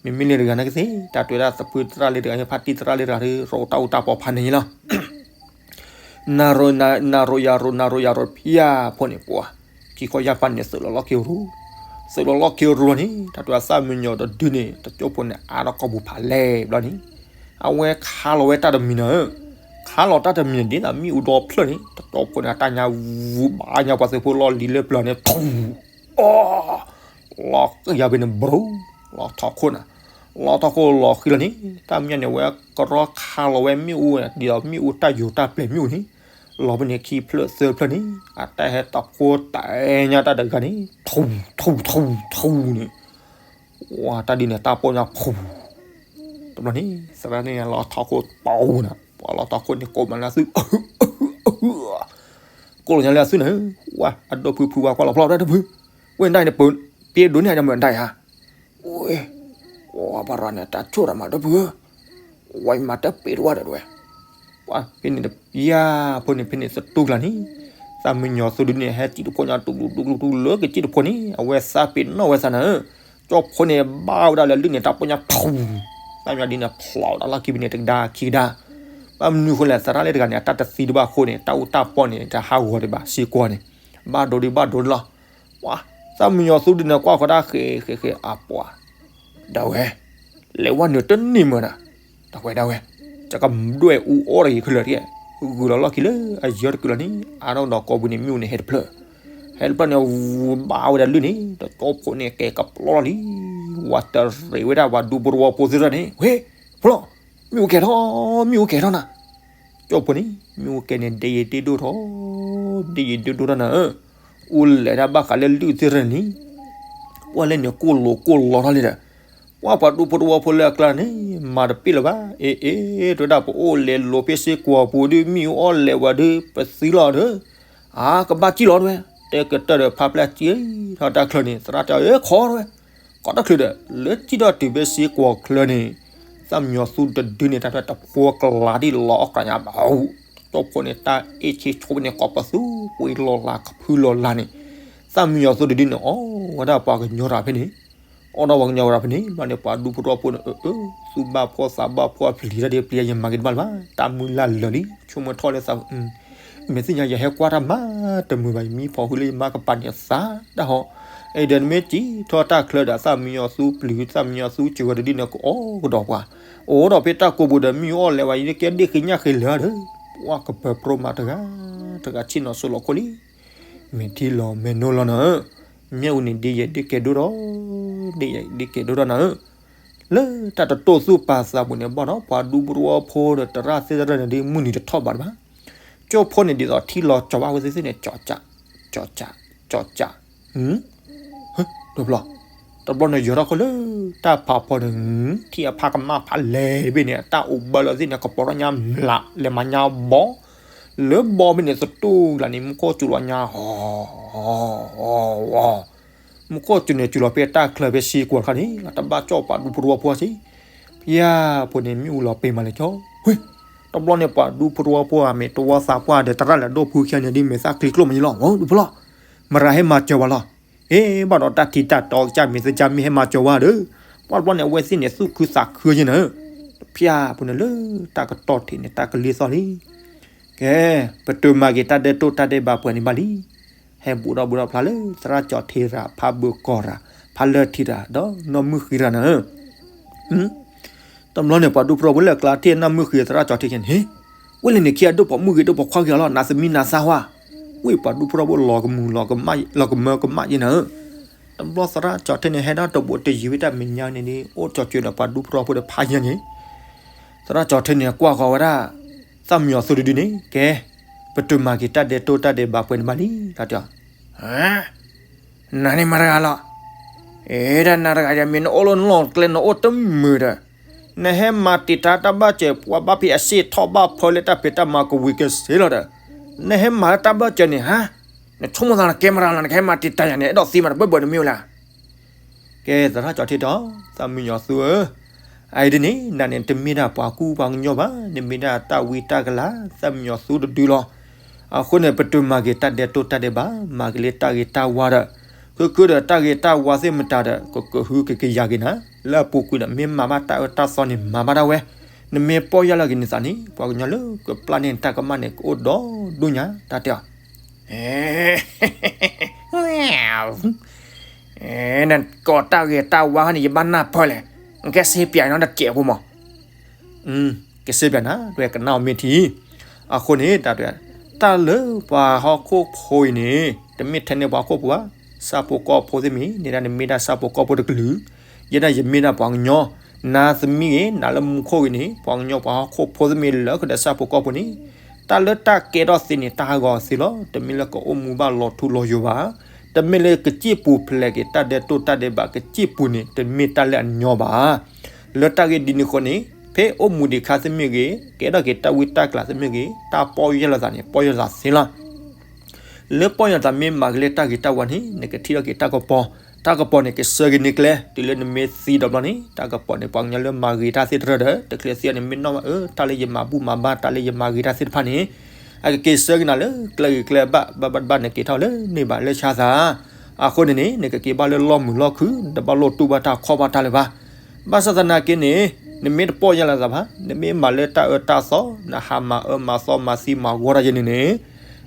မ့မ့ၢ်လၢတဂၤနီၢ်ကသ့ၣ် တၢ်တဲဝဲဒၣ်သဖုသရၣ်လၢတဂၤန့ၣ် ဖါတံၢ်သရၣ်လၢတဂၤဒီး ရိးတၢ်အူတၢ်ပီဖးန့ၣ်ယ့ၣ်လီၤ နၤရိး နၤရိးယၤရိး နၤရိးယၤရိးဖၠၣ်ဖိန့ၣ်ပှၤ ခံခီယၢ်ပၢ်န့ၣ် သုးလီၤလီၢ်ခံရူၤ သုးလီၤလီၢ်ခံရူၤလီၤန့ၣ် တၢ်တဲဝဲသၣ်မံယီၤတဒုန့ၣ် တကၠိဖိန့ၣ် အါထီၣ်ကီၢ်ပူၤဖးလဲၢ်ဘျီန့ၣ် အဝဲခါလီၤဝဲတၢ်တမံၤနၤဧၢ ခါလီၤတၢ်တမံၤန့ၣ် ဒ်သိးမ့ၣ်အူဒီဖျၢၣ်န့ၣ် တကၠိဖိန့ၣ် အတၢ်ညါဝူဘၣ်ညါပှၤသုးဖိလီၢ်လံၤလၢပျၢၤန့ၣ် ထူ အီ လီၤဃံၤယၤဘ့ၣ်န့ၣ် ဘြူၤ လီၤထီၣ်ခိၣ်နၤ လီၤထီၣ်ခိၣ်လီၤဃံၤလီၤန့ၣ် တၢ်မညါန့ၣ် အဝဲကရီခါလီၤဝဲမ့ၣ်အူ ဒ်သိးမ့ၣ်အူတၢ်ယိာ်တၢ်ပျဲၤမ့ၣ်အူန့ၣ် လီၤဘၣ်န့ၣ် ခံဖျၢၣ်သၢဖျၢၣ်န့ၣ် အတၢ်ဟဲတၢ်ဖိတၢ်ညါတၢ်တဂၤန့ၣ် ထူ ထူ ထူ ထူန့ၣ် ဝါ တၢ်ဒ်န့ၣ် တၢ်ပိာ်ညါဖူ တဘျီန့ၣ် သရၣ်န့ၣ် လီၤထီၣ်ခိၣ်ပူၤနၤ ပှၤလီၤထီၣ်ခိၣ်န့ၣ် ကိးမၤလၢသု အဟု အဟု အဟု ကိးလီၤညါလၢအသုန့ၣ်, ဝဲအဒီပုၢ်ဖုဝဲကွၢ်လီၤဖျီတၢ်တဖု, ဝဲဒၣ်န့ၣ်ပၢၤ, ပ့ၤဒိးန့ၢ်အမ့ၢ်ဒၣ်ဧါ, ဝဲ, ဝဲပှၤရၤန့ၣ် တၢ်ဆိၣ်တၢ်မၤဒီပုၢ်ဧၢ, ဝဲမၤတပ့ၤတဝၢ်ဒီးဝဲ ပှၤဖဲန့ၣ်တယၢ်ဖိန့ၣ် ဖဲန့ၣ်သတူၢ်ကျါန့ၣ်, သၣ်မံယီၤသုဒုန့ၣ် ဟဲစံၣ်တဖိညါ တူၢ်တူၢ်တူၢ်တူၢ်လၢကစံၣ်တဖိန့ၣ် အဝဲသးပ့ၤနီၣ်ဝဲသးနၤဧၢ, ကၠီၣ်ဖိန့ၣ် ဘၣ်ဝဲဒၣ်လၢလုၢ်န့ၣ် တၢ်ပိညါဖူ, သၣ်မံယီၤဒုန့ၣ် ဖျိးဝဲဒၣ်လီၢ်ခံဖဲန့ၣ် တကဒါခံကဒါ, ဘၣ်မနုၤဃိလဲၣ် သရၣ်လၢတဂၤန့ၣ် အတၢ်တသံတဘၣ်အဃိန့ၣ် တၢ်အူတၢ်ပီၢ်န့ၣ် တဟးဂီၤဒံးဘၣ် စ့ကွီၤန့ၣ်, ဘၣ်ဒိဒံးဘၣ်ဒိလီၤ, ပှၤ, သၣ်မံယီၤသုဒုန့ၣ် ကွၢ်ဃီဒၣ်ဃဲးဃဲးဃဲး အပှၤ ဒၣ်ဝဲ, လဲၤဝဲနုာ်တန့ၢ်မၢနၤ, တၢ်ဝဲဒၣ်ဝဲ, တကဒွဲၣ်အူအီၣ်တဂ့ၤခဲလၢာ်တက့ၢ်, ဂုာ်လီၤလီၢ်ခံလၢအယၢတကုာ်လီၤန့ၣ် အါထီၣ်ဒီးကိးပူၤန့ၣ် မ့ၣ်အူန့ၣ်ဟဲတဖျၢၣ်, ဟဲတဖျၢၣ်န့ၣ် ဝူဘၣ်ဝဲဒၣ်လုၢ်န့ၣ် ဒီးကၠီၣ်ဖိန့ၣ် ကဲကပျီလီၤလံ, ဝၤတရံးဝဲဒၣ်ပှၤဒူဖိတဝီဖိသ့ၣ်တဖၣ်န့ၣ် ဝဲ, ဖိလီၤ, မ့ၣ်အူကဲထီၣ်, မ့ၣ်အူကဲထီၣ်နၤ, ကၠီၣ်ဖိန့ၣ် မ့ၣ်အူကဲန့ၣ် ဒ့ယံာ်ဒ့ဒိၣ်ထီၣ်, ဒ့ယံာ်ဒ့ဒိၣ်ထီၣ်နၤဧၢ, အိၣ်လဲၤတၢ်ဘၣ်ဃးလၢလုၢ်သ့ၣ်တဖၣ်န့ၣ် ပှၤလဲၤန့ၣ်ကိၢ်လိာ်ကိၢ်လီထီၣ်လံဒီး, ပှၤပှၤဒူဖိတဝီဖိလၢအကျါန့ၣ် မၤတပ့ၢ်လၢၤဘၣ်, အ့ၣ်အ့ၣ် တဲဝဲဒၣ် ပအိၣ်လဲၤလိၤဖဲစ့ကွီၤပူၤဒုး မ့ၣ်အူအီၣ်လဲၤဝဲဒုး ပသံလီၤဒီး, အါ ကဘၣ်စံၣ်လီၤတဲဝဲ, တဲကတၢၢ်ဒီးဖးဖျၢၣ်စံၣ်ထီၣ်တၢ်ချၢန့ၣ် သရၣ်တဲအီၤ ခိးတဲဝဲ, ခိးတၢ်ချၢဒီး လၢစံၣ်ထီၣ်တုၤဖဲစ့ကွီၤချၢန့ၣ်, သၣ်မံယီၤသုတဒုန့ၣ် တၢ်ဖဲတဖိကလၤဒ်လီၤအီၣ်ကြၢးညါဘၣ်, ကၠီၣ်ဖိန့ၣ် တၢ်အ့ၣ်ဆ့ဆိန့ၣ် ကိးပသူကွံာ်လီၤလးကဖုလီၤလးန့ၣ်, သၣ်မံယီၤသုတဒုန့ၣ် အီၣ်ဝဲဒၣ်ပှၤကညီတၢ်ဖဲန့ၣ်, အီၣ်ဒၣ်ပှၤကညီတၢ်ဖဲန့ၣ် ဘျီန့ၣ် ပှၤဒူဖိတဝီဖိန့ၣ် အၢ အၢ သူၣ်ဘၣ်ဖှီၣ်သးဘၣ်ဖှီၣ်အပျံၤတၢ်ဒ်ပျံၤ ယမၤက့ၤတဘၣ်လၢၤဘၣ်, တၢ်မုၢ်လၢ်လၢာ်လံ ဆိကမိၣ်ထီၣ်လၢသး, မ့ၢ်သ့ၣ်ညါယဟဲကွၢ်တၢ်မၤတမုာ်ဘၣ် ယမံဖီၣ်ဃုာ်လၢယမါကပၤန့ၣ်သးတၢ်ဟီ, အံၤဒီးနမ့ၢ်စံၣ်ထီၣ်တၢ်ချၢဒီး သၣ်မံယီၤသုပျံၤ သၣ်မံယီၤသုစၢၤဝဲတဒုန့ၣ် ကအီၣ်ကဒီးပှၤ, အိၣ်ဒီးဖဲတၢ်ကိးပူၤဒီး မ့ၣ်အူအီၣ်လဲၤဝဲ ယကဲဒ့ၣ်ဃ့ညၣ်ဃ့လၢာ်ဒီး, ပှၤကပၢၤပြိမးတဂၤ, တဂၤဆ့ၣ်နီၤစိၤလီၤခိၣ်လံ မ့ၢ်ထံလီၤမဲာ်နိလီၤနၤဧၢ, မ့ၣ်အူန့ၣ်ဒ်ယဲဒ်ကဲဒိၣ်ထီၣ်, ဒ်ယဲဒ်ကဲဒိၣ်ထီၣ်နၤဧၢ, လၢတၢ်တတိၢ်သူၣ်ပာ်သးပူၤန့ၣ် ဘၣ်ဒီး ပှၤဒူဖိတဝီဖိဒီးသရၣ်သ့ၣ်တဖၣ်န့ၣ်ဒ်မုၢ်နံၤတထီၣ်ဘၣ်တဘၣ်, ကၠီၣ်ဖိန့ၣ်ဒ်သိးထံလီၤကၠီၤဘၣ်ဝဲသ့ၣ်သ့ၣ်န့ၣ် ကၠီၤကၠး, ကၠီၤကၠး, ကၠီၤကၠး, တဘျီ, တဘျီန့ၣ်ယီၤထီၣ်ခိၣ်လၢ တၢ်ဖးဖီန့ၣ်, ထံအဖါကမၣ်ဖးလဲၢ်တဘ့ၣ်န့ၣ် တၢ်အိၣ်ဘၢလီၤသ့ၣ်န့ၣ် ကပီၤထီၣ်ညါမျး လဲၤမၤညါဘီ လၢဘီဖဲန့ၣ် သတူၢ်ကျါန့ၣ် မူခိၣ်စူၤလီၤညါ, မူခိၣ်စူၤန့ၣ် စူၤလီၤဖဲတၢ်ချၢဖဲစ့ကွီၤတခါန့ၣ် လီၤတဘၣ်ကၠီၣ်ပှၤဒူဖိတဝီဖိစ့ၢ်, ဖျါဖိန့ၣ် မ့ၣ်အူလီၤပ့ၤမးလဲၣ်ကၠီ, ဝ့ၢ်, တဘျီန့ၣ် ပှၤဒူဖိတဝီဖိဧါ မ့ၢ်တဝီသးပှၢ်ဒီး သရၣ်လၢအဒိၣ်ဖုခံဂၤန့ၣ် ဒ်မ့ၢ်သၣ်ချံကျိၣ်မးယလီၤ ဒူဖိလီၤ, မရၤဟဲမၤစၢၤဝဲလီၤ, အ့ ဘၣ်ဒီးတၢ်ထံၣ်တၢ်တီကစၢ်မ့ၢ်သ့ၣ်ကၢ်မ့ၢ်ဟဲမၤစၢၤဝဲဒီး, ပှၤတဘျီန့ၣ် အဝဲသ့ၣ်န့ၣ် သူၣ်ခုသးခုယဲၢ်နၤဧၢ, ဖျါဖိန့ၣ်လၢတၢ်ကတီၢ်ထံးန့ၣ် တၢ်ကလံၤသီၣ်လံ ကဲ, ပတုာ်မၤက့ၤတၢ်ဒဲးတိၢ်တၢ်ဒဲးဘးပှဲၤန့ၣ်ဘၣ်လံ, ဟဲဘူးဒီးဘူးဒီးဖျါလၢ သရၣ်ကၠီၤထံရၤ ဖးဘၢကီၢ်ရၤ ဖးလၢထံရၤ ဒီးနီၢ်မုၢ်ဃံရၤနၤဧၢ, တဘျီန့ၣ် ပှၤဒူဖိတဝီဖိလၢအကျါထံၣ်နီၢ်မုၢ်ဃံသရၣ်ကၠီၤထံန့ၣ်, ဝဲလဲၣ်န့ၣ် ခံအဒိၣ်ပိာ်မုၣ်ဂ့ၤ ဒိၣ်ပိာ်ခွါဂ့ၤအီၤလီၤ နသမံနသးဟါ, ဝဲပှၤဒူဖိတဝီဖိလီၤကမူၤ လီၤကမၢကမၣ်ယဲၢ်နၤဧၢ, တဘျီသရၣ်ကၠီၤထံန့ၣ် ဟဲဒၣ်တဘိးတယံၤဝဲတၢ်မဲာ်ညါန့ၣ် အိၣ်ကၠီၤစၢၤဒီးပှၤဒူဖိတဝီဖိဒီးဖးယဲၢ်န့ၣ် သရၣ်ကၠီၤထံန့ၣ် ကွၢ်ဃီၤဝဲဒၣ် သၣ်မံယီၤသုတဒုန့ၣ် ကဲ, ပတုာ်မၤက့ၤတၢ်ဒဲးတိၢ်တၢ်ဒဲးဘးပှဲၤန့ၣ်ဘၣ်လံ တၢ်တဲအီၤ, နၤန့ၣ်မၤတဂၤလီၤ, အ့ တၢ်နၤတဂၤယမ့ၢ်နအိၣ်လၢနလီၢ်ကျဲနအိၣ်တမုာ်ဒီး, နဟဲမၤတံာ်တာ်တၢ်ဘၣ်စၢၤ ပှၤဘၣ်ဖံးအစ့ၣ်ထီၣ်ဘၣ်ဖၢလၢတၢ်ဖံးတၢ်မၤကဝံၤကစ့လီၤဒီး, နဟဲမၤတၢ်ဘၣ်စၢၤန့ၣ်ဟါ, နဆိကမိၣ်သးနကဲမတၤလီၤ နကဟဲမၤတံာ်တာ်ယၤန့ၣ် အဲၣ်ဒိးသံမးတဘၢဘၢနမ့ၢ်ဝဲလၢ ကဲသရၣ်ကၠီၤထံတဲအီၤ, သၣ်မံယီၤသုဧၢ, အအံၤဒ်န့ၣ် နၤန့ၣ်တမ့ၢ်ဒၣ်ပှၤကူပှၤကညီဘၣ်, နမ့ၢ်ဒၣ်တၢ်ဝံတၢ်ကလၤ သၣ်မံယီၤသုတဒုလီၤ. အဃိန့ၣ် ပတုာ်မၤက့ၤတၢ်ဒဲးတိၢ်တၢ်ဒဲးဘး, မၤက့ၤလၢတၢ်ဂ့ၤတၢ်ဝါဒီး, ဃုဃုဒီးတၢ်ဂ့ၤတၢ်ဝါသ့ၣ်မတၤဒီး ကကဟုကကယာ်က့ၤနၤ, လၢအပူၤကွံာ်ဒီး မ့ၢ်မၤဘၣ်တၢ်အၢတၢ်သီန့ၣ် မၤဘၣ်ဒၣ်ဝဲ, နမ့ၢ်ပီၢ်ယၢ်လီၤက့ၤနသးန့ၣ် ပှၤကညီလၢကပျၢ်န့ၢ်နတၢ်ကမၣ်န့ၣ် ကအိၣ်ဒီဒူၣ်ညါ တၢ်တဲအီၤ နကိးတၢ်ဂ့ၤတၢ်ဝါန့ၣ် ယဘၣ်နၢ်ပၢၢ်လဲၣ်, နကဲစ့ပၠးနီတစဲးဖိမး, ကဲစ့ပၠးနၤ ဒွဲၣ်ကနၣ်အီၤမ့ၢ်ထံ, အဃိန့ၣ် တၢ်တဲ, တၢ်လၢပှၤဟီၣ်ခိၣ်ဖိအံၤန့ၣ် တမ့ၢ်ထဲန့ၣ်ပှၤဟီၣ်ခိၣ်ဖိဘၣ်, ဆၣ်ဖိကီၢ်ဖိသ့ၣ်မ့ၢ် န့ၣ်ဒၣ်နမ့ၢ်ဒၣ်ဆၣ်ဖိကီၢ်ဖိတကလုာ်, ယဲဒၣ်ယမ့ၢ်ဒၣ်ပှၤကညီ, နၤသမံဂ့ၤ နၤလၢမူခိၣ်ဂ့ၤန့ၣ် ပှၤကညီပှၤဟီၣ်ခိၣ်ဖိသ့ၣ်မ့ၢ်လၢကဒီးဆၣ်ဖိကီၢ်ဖိန့ၣ်, တၢ်လၢတၢ်ကဲထီၣ်သ့န့ၣ် တၢ်ဟးဂီၤသ့လီၤ, တမ့ၢ်လၢကအိၣ်မူဘၣ်လီၤထူလီၤယိာ်ဘၣ်, တမ့ၢ်လၢကစံၣ်ပူၤဖျဲးက့ၤတၢ်ဒဲးတိၢ်တၢ်ဒဲးဘးကစံၣ်ပူၤန့ၣ် တမ့ၢ်တၢ်လၢအညီဘၣ်. လၢတၢ်ဂ့ၢ်ဒ်န့ၣ်အဃိန့ၣ် ဖဲအိၣ်မူဒံးခါသ့ၣ်မ့ၢ်ဂ့ၤ, ကဲထီၣ်က့ၤတၢ်ဝံတၢ်ကလၤသ့ၣ်မ့ၢ်ဂ့ၤ, တၢ်ပီၢ်ယၢ်လီၤသးန့ၣ် ပီၢ်ယၢ်လီၤသးသ့လီၤ. လၢပီၢ်ယၢ်လီၤသးမ့ၢ်မၤကလဲတၢ်ဂ့ၤတၢ်ဝါန့ၣ် နကထံၣ်ထီၣ်က့ၤတၢ်ကပီၤ, တၢ်ကပီၤန့ၣ် ကဆှၢက့ၤန့ၢ်ကျဲ, တုၤလၢနမ့ၢ်သံဒီးဘျီန့ၣ် တၢ်ကပီၤန့ၣ် ပှၤကညီလၢမၤဂ့ၤတၢ်သ့ၣ်တဖၣ်ဒီး တချုးသံအီၤန့ၣ် မ့ၢ်နီၣ်ဘၣ်အၢ တၢ်လၢယမၤဘူၣ်မၤဘါ တၢ်လၢယမၤဂ့ၤတၢ်သ့ၣ်တဖၣ်န့ၣ် အကက့ၤဆှၢက့ၤနၤလၢကျဲဂ့ၤကျဲဘၣ်, ဘၣ်ဘၣ်တဘၣ်နက့ၤထီၣ်လၢန့ၢ်ဘၣ်လၢဆါသး, အဃိန့ၣ်န့ၣ် နကက့ၤဘၣ်လၢလီၢ်မုာ်လီၢ်ခုၣ် နတဘၣ်လိၣ်တူၢ်ဘၣ်တၢ်ခီၣ်ဘၣ်တၢ်လၢၤဘၣ်. ဘၣ်ဆၣ်သနာ်က့န့ၣ် နမ့ၢ်တပီၢ်ယၢ်လီၤသးဘၣ်, နမ့ၢ်မၤလၢတၢ်အၢတၢ်သီ, နဟးမၤအၢမၤသီမၤသံမၤဂီၢ်တၢ်ယဲန့ၣ်န့ၣ်,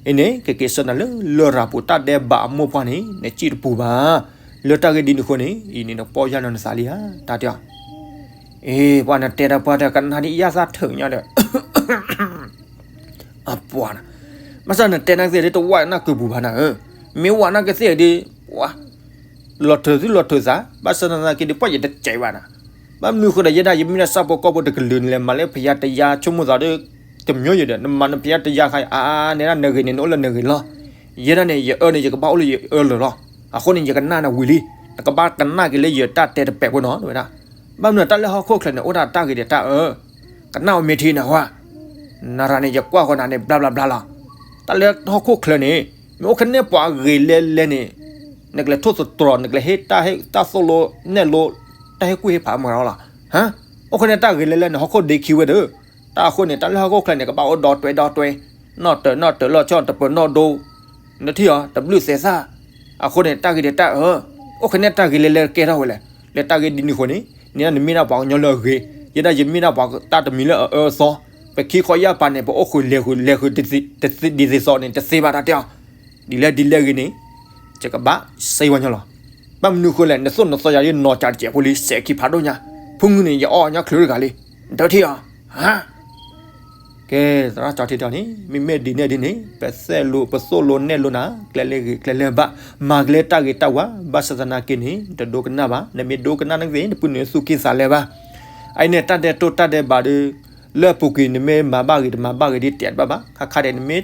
အံၤန့ၣ် ကက့ၤဆှၢနၤလၢလရာ်ပူၤ တၢ်ဒဲးဘးအမိၢ်ပှၢ်န့ၣ် နစံၣ်တပူၤဘၣ်. လၢတၢ်ဂ့ၢ်ဒ်န့ၣ်အဃိန့ၣ် အံၤန့ၣ် နပီၢ်ယၢ်လီၤနသးလံဧါ တၢ်တဲအီၤ. အ့ ပှၤနတဲတၢ်ပှၤတၢ်ကနၣ်ဒ် ယၢ်သးထုးညါဒီး အပှၤနၤ, ဘၣ်ဆၣ်နတဲနၢ်ကသ့ၣ်ဒ် တဝၢ်နၢ်ကုာ်ပူၤဘၣ်နၤဧၢ, မ့ၢ်ဝၢ်နၢ်ကသ့ၣ်ဒ် ပှၤ လီၤထုးသုလီၤထုးသး, ဘၣ်ဆၣ်သနာ်က့ဒ် ပှၤယတစဲးဘၣ်နၤ, ဘၣ်မနုၤဃိဒီး ယဲဒၣ်ယမ့ၢ်ဒၣ်ဆၣ်ဖိကီၢ်ဖိတကလုာ်န့ၣ်လဲၣ် မၤလၢဖယါတယါ ဆိကမိၣ်သးဒီး တမျိုးယဲဒီး နမၤနဖယါတယါခါအံၤ အါ အါ နဲဒၣ်နဂ့ၤန့ၣ် နအိၣ်လၢနဂ့ၤလီၤ. ယဲဒၣ်န့ၣ် ယအၢန့ၣ် ယကဘၣ်အိၣ်လၢယအၢလၢာ်လီၤ. အဃိန့ၣ် ယကနၣ်နၤဝံၤလံ, နကဘၣ်ကနၣ်က့ၤလၢယတၢ်တဲတပဲာ်ဖိနီၤ တဝဲဒၣ်. ဘၣ်မနုၤတၢ်လၢဟီၣ်ခိၣ်ချၢန့ၣ် အိၣ်ဒၣ်တၢ်ဂ့ၤဒီးတၢ်အၢ, ကနၣ်အီၤမ့ၢ်ထံနၤဝဲ, နရၤန့ၣ် ယကွၢ်ဃီနၤန့ၣ် ဘျါဘျါဘျါလီၤ. တၢ်လၢဟီၣ်ခိၣ်ချၢန့ၣ် မ့ၢ်အိၣ်ခနဲပှၤဂ့ၤလဲၤလဲၤန့ၣ် နကလဲၤထိၣ်သတြီၤ နကလဲၤဟ့ၣ်တၢ်ဟ့ၣ်တၢ်သိၣ်လိနဲၣ်လိ တၢ်ဟ့ၣ်ကူၣ်ဟ့ၣ်ဖးမုာ်လီၤ. ဟါ, အိၣ်ခနဲတၢ်ဂ့ၤလဲၤလဲၤန့ၣ် ဟီၣ်ခိၣ်ဒ့ခံဝဲဒီး, တၢ်အဃိန့ၣ် တၢ်လၢဟီၣ်ခိၣ်ချၢန့ၣ် ကဘၣ်အိၣ်ဒီတွဲဒီတွဲ, နီၣ်တၢးနီၣ်တၢးလီၢ်ဆီၣ်တပၢၤနီၣ်ဒိ, နထံၣ်အီၤ တဘျုးသဲးသၣ်, အဃိန့ၣ် တၢ်ဂ့ၤဒီးတၢ်အၢ, အိၣ်ခနဲတၢ်ဂ့ၤလဲၤလဲၤကဲထီၣ်ဝဲလဲၣ်. လၢတၢ်ဂ့ၢ်ဒ်န့ၣ်အဃိန့ၣ် န့ၣ်နမ့ၢ်ဒၣ်ပှၤကညီလၢအဂ့ၤ, ယဲဒၣ်ယမ့ၢ်ဒၣ်ပှၤတၢ်တမံၤလၢအအၢအသီ, ပခံခီယၢ်ပၤန့ၣ် ပအိၣ်ဃုာ်လဲၤဃုာ်လဲၤဃုာ် ဒ်သိးသိးန့ၣ် တသ့ဘၣ်တၢ်တဲအီၤ. ဒ်လဲၣ်ဒ်လဲၣ်ဂ့ၤန့ၣ် ယကဘၣ်စ့ဝဲညီလီၤ. ဘၣ်မနုၤဃိလဲၣ် နသိၣ်နသီယၤဒ်နီၢ်ကၠးတစဲးဖိလံ စဲးခံဖးဒိၣ်ညါ, ဖုငုန့ၣ် ယအီၣ်ညီချုးတဂၤလံ, ဒၢထံၣ်အီၤ, ဟါ. ကဲ သရၣ်ကၠီထံတဲအီၤန့ၣ် မ့မ့ၢ်ဒ်န့ၣ်ဒ်န့ၣ် ပသဲလိာ်ပသိၣ်လိနဲၣ်လိနၤ ကျဲလၢဂ့ၤကျဲလၢဘၣ်, မၤကလဲတၢ်ဂ့ၤတၢ်ဝါ, ဘၣ်ဆၣ်သနာ်က့န့ၣ် တဒိကနၣ်ဘၣ်, နမ့ၢ်ဒိကနၣ်နကသ့ၣ် နပုၢ်နသုးက့ၢ်သးလဲဘၣ်. အအံၤန့ၣ် တၢ်ဒဲးတိၢ်တၢ်ဒဲးဘးဒီး လၢအပူၤကွံာ် နမ့ၢ်မၤဘၣ်ဂ့ၤတမၤဘၣ်ဂ့ၤဒ်တဲတဘၣ်ဘၣ်, ခါခါဒဲး နမ့ၢ်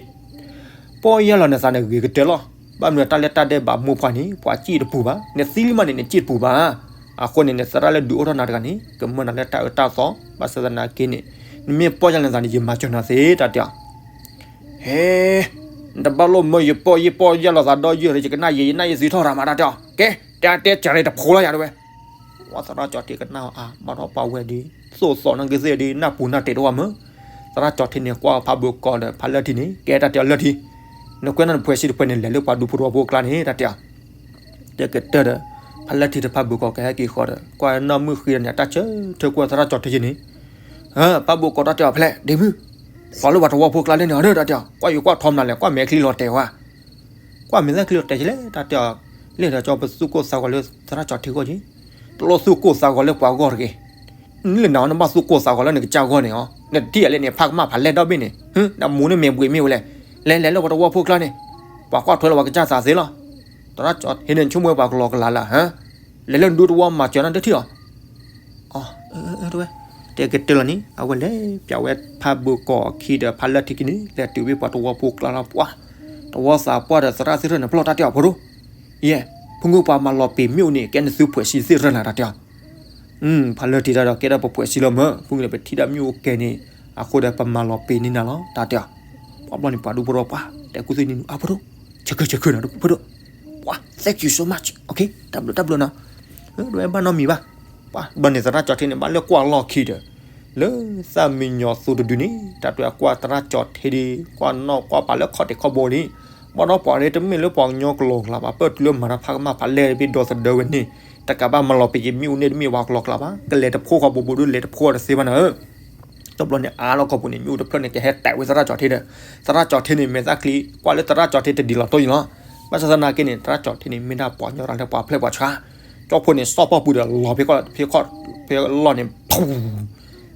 ပီၢ်ယၢ်လီၤနသးန့ၣ်ဂ့ၤကတၢၢ်လီၤ. ဘၣ်မနုၤတၢ်လၢတၢ်ဒဲးဘးမိၢ်ပှၢ်န့ၣ် ပှၤစံၣ်တပူၤဘၣ်, နသံလံမးန့ၣ် နစံၣ်တပူၤဘၣ်. အဃိန့ၣ် နသရၣ်လၢဒုးအိၣ်ထီၣ်နၤတဂၤန့ၣ် ကမၢနၤလၢတၢ်အၢတၢ်သီ, ဘၣ်ဆၣ်သနာ်က့န့ၣ် နမ့ၢ်ပီၢ်ယၢ်လီၤနသးန့ၣ် ယမၤစၢၤနၤသ့ တၢ်တဲအီၤ. ဟဲ, နတဘၣ်လိၣ်မၢယပီၢ်, ယပီၢ်ယၢ်လီၤသးဒီးယဲၢ် ယကနၣ်ယဲ ယနၢ်ယသံထီၣ်ရၤမး တၢ်တဲအီၤ. ကဲ, တဲတဲစၢၤလံတဖိလီၤယၤတဝဲ ဝဲသရၣ်ကၠီထံကနၣ်အီၤအါ ဘၣ်ဒီးပှၤဝဲဒ် သိၣ်သီနီၣ်ကသ့ၣ်ဒ် နၢ်ပူၤနၢ်တဲာ်တဝၢ်မၢ်. သရၣ်ကၠီထံန့ၣ် ကွၢ်ဖးဘိကီးဒီး ဖးလၢထံန့ၣ် ကဲတၢ်တဲအီၤလၢထံ, နကွဲးနီၣ်နဖှဲးစံတဖှဲးန့ၣ် လဲၤလၢပှၤဒူဖိတဝီဖိကျါန့ၣ် တၢ်တဲအီၤ. တဲကတၢၢ်ဒီး ဖးလၢထံတဖးဘိကီးကဟဲက့ၤဃီဒီး ကွၢ်နီၣ်မုၣ်ဃံဒီးန့ၣ် အတၢ်ဆၢထၢၣ်ကွၢ်သရၣ်ကၠီထံယဲန့ၣ်, ဟၢ ဖးဘိကီးတၢ်တဲအီၤဖဲလဲၣ် ဒ့မုၣ်, ပှၤလၢပှၤတဝီဖိကျါလဲၣ်န့ၣ် အီၤဒီး တၢ်တဲအီၤ ကွၢ်ယကွၢ်ထီမနုၤလဲၣ် ကွၢ်မဲာ်ချံလီၤတဲာ်ဝဲ ကွၢ်မဲာ်သၣ်ချံလီၤတဲာ်ကလဲၣ် တၢ်တဲအီၤ, လဲၤဒီးကၠီပသူၣ်ကိၢ်သးဂီၤလၢသရၣ်ကၠီထံဂီၢ်က့ၤ, တလိၣ်သူၣ်ကိၢ်သးဂီၤလၢပှၤဂီၢ်တဂ့ၤ. လၢနၤ နဘၣ်သူၣ်ကိၢ်သးဂီၤလၢနကစၢ်ဂီၢ်န့ၣ်အီၤ, နတထံၣ်အလဲၣ်န့ၣ် ဖးကမၣ်ဖးလဲၢ်ဒီဘ့ၣ်န့ၣ်, နမူန့ၣ်မဲာ်ဘှံးမ့ၢ်ဝဲလဲၣ်, လဲၤလဲၤလၢပှၤတဝီဖိကျါန့ၣ်, ပှၤကွၢ်ထွဲလၢပှၤကစၢ်သးသ့လီၤ. သရၣ်ကၠီထံန့ၣ် ဆိကမိၣ်ဝဲပှၤကလီကလီလၢ ဟၢ လဲၤလၢနဒူတဝီမၤစၢၤနၤဒၢထံၣ်အီၤ အဝဲ တဲကတၢၢ်လီၤန့ၣ် အဝဲလဲၤပျးဝဲဖးဘိကီးအခံဒီးဖးလၢထံခံန့ၣ် လဲၤတုၤဝဲပှၤတဝီဖိကျါလီၤ ပှၤ တဝီသးပှၢ်ဒီးသရၣ်သ့ၣ်ရၢၢ်န့ၣ် ပလီၢ်တၢ်တဲအီၤဖိဒိၣ်, ယဲ ဖုငုပှၤမၤလီၤပံာ်မ့ၣ်အူန့ၣ် ကဲနသုဖှဲးစံသ့ၣ်ရၢၢ်နၤတၢ်တဲအီၤ, ဖးလၢထံတၢ်ဒီးကဲဒၣ်ပဖှဲးစံလီၤမၢ် ဖုငုဒီးပထံၣ်ဒၣ်မ့ၣ်အူကဲန့ၣ် အဃိဒီးပမၤလီၤပံာ်န့ၢ်နၤလီၤ တၢ်တဲအီၤ, ပှၤဘျီန့ၣ်ပှၤဒူဖိဒိၣ်ပှၤ တဲကူၣ်သ့ၣ်နံၤနူၤ အဖိဒိၣ် ဆၢခုဆၢခုနီၤ ဖိဒိၣ်, ပှၤ thank you so much, okay တၢ်ဘျုးတၢ်ဘျုးနီၤ, ဒွဲဘၣ်နီတမံၤဘၣ်, ပှၤဘျီန့ၣ်သရၣ်ကၠီထံန့ၣ် ဘၣ်လၢကွၢ်လီၢ်ခံဒီး လၢသၣ်မံညီၤသိတဒုန့ၣ် တၢ်တွဲကွၢ်သရၣ်ကၠီထံဒ် ကွၢ်နီၣ်ကွၢ်ပာ်လၢခီၣ်ထံးခီၣ်ဘိန့ၣ်, ဘၣ်ဒီးပှၤန့ၣ်တမ့ၢ်လၢပှၤကညီကလီကလီဘၣ် ပၢၢ်တုၤလၢမၤတၢ်ဖးကမၣ်ဖးလဲၢ်တဘ့ၣ်ဒီသဒၢဝဲန့ၣ်, တကးဘၣ်မၤလီၤပံာ်ယမ့ၣ်အူန့ၣ်တမ့ၢ်ပှၤကလီကလီဘၣ် ကလဲၤတဖိဃီဘိဘိဒုလဲၤတဖိဃီတသ့ဘၣ်နၤဧၢ တဘျီန့ၣ် အါလီၢ်ခီပူၤန့ၣ် မ့ၣ်အူတဖျၢၣ်န့ၣ် ကဟဲတဲာ်ဝဲသရၣ်ကၠီထံဒီး သရၣ်ကၠီထံန့ၣ် မဲာ်သၣ်ချံ ကွၢ်လၢသရၣ်ကၠီထံတဒ်လီၤတိၢ်ယံၤလီၤ. ဘၣ်ဆၣ်သနာ်က့န့ၣ် သရၣ်ကၠီထံန့ၣ် မ့ၢ်ဒၣ်ပှၤကညီတၢ်လၢပှၤဖျဲၣ်ပှၤဆှါ, ကၠီဖိန့ၣ် စီၣ်ပီၣ်ပူၤဒီးလီၤဖဲခီၣ်ဖဲခီၣ်ဖဲလီၢ်န့ၣ် ဖူ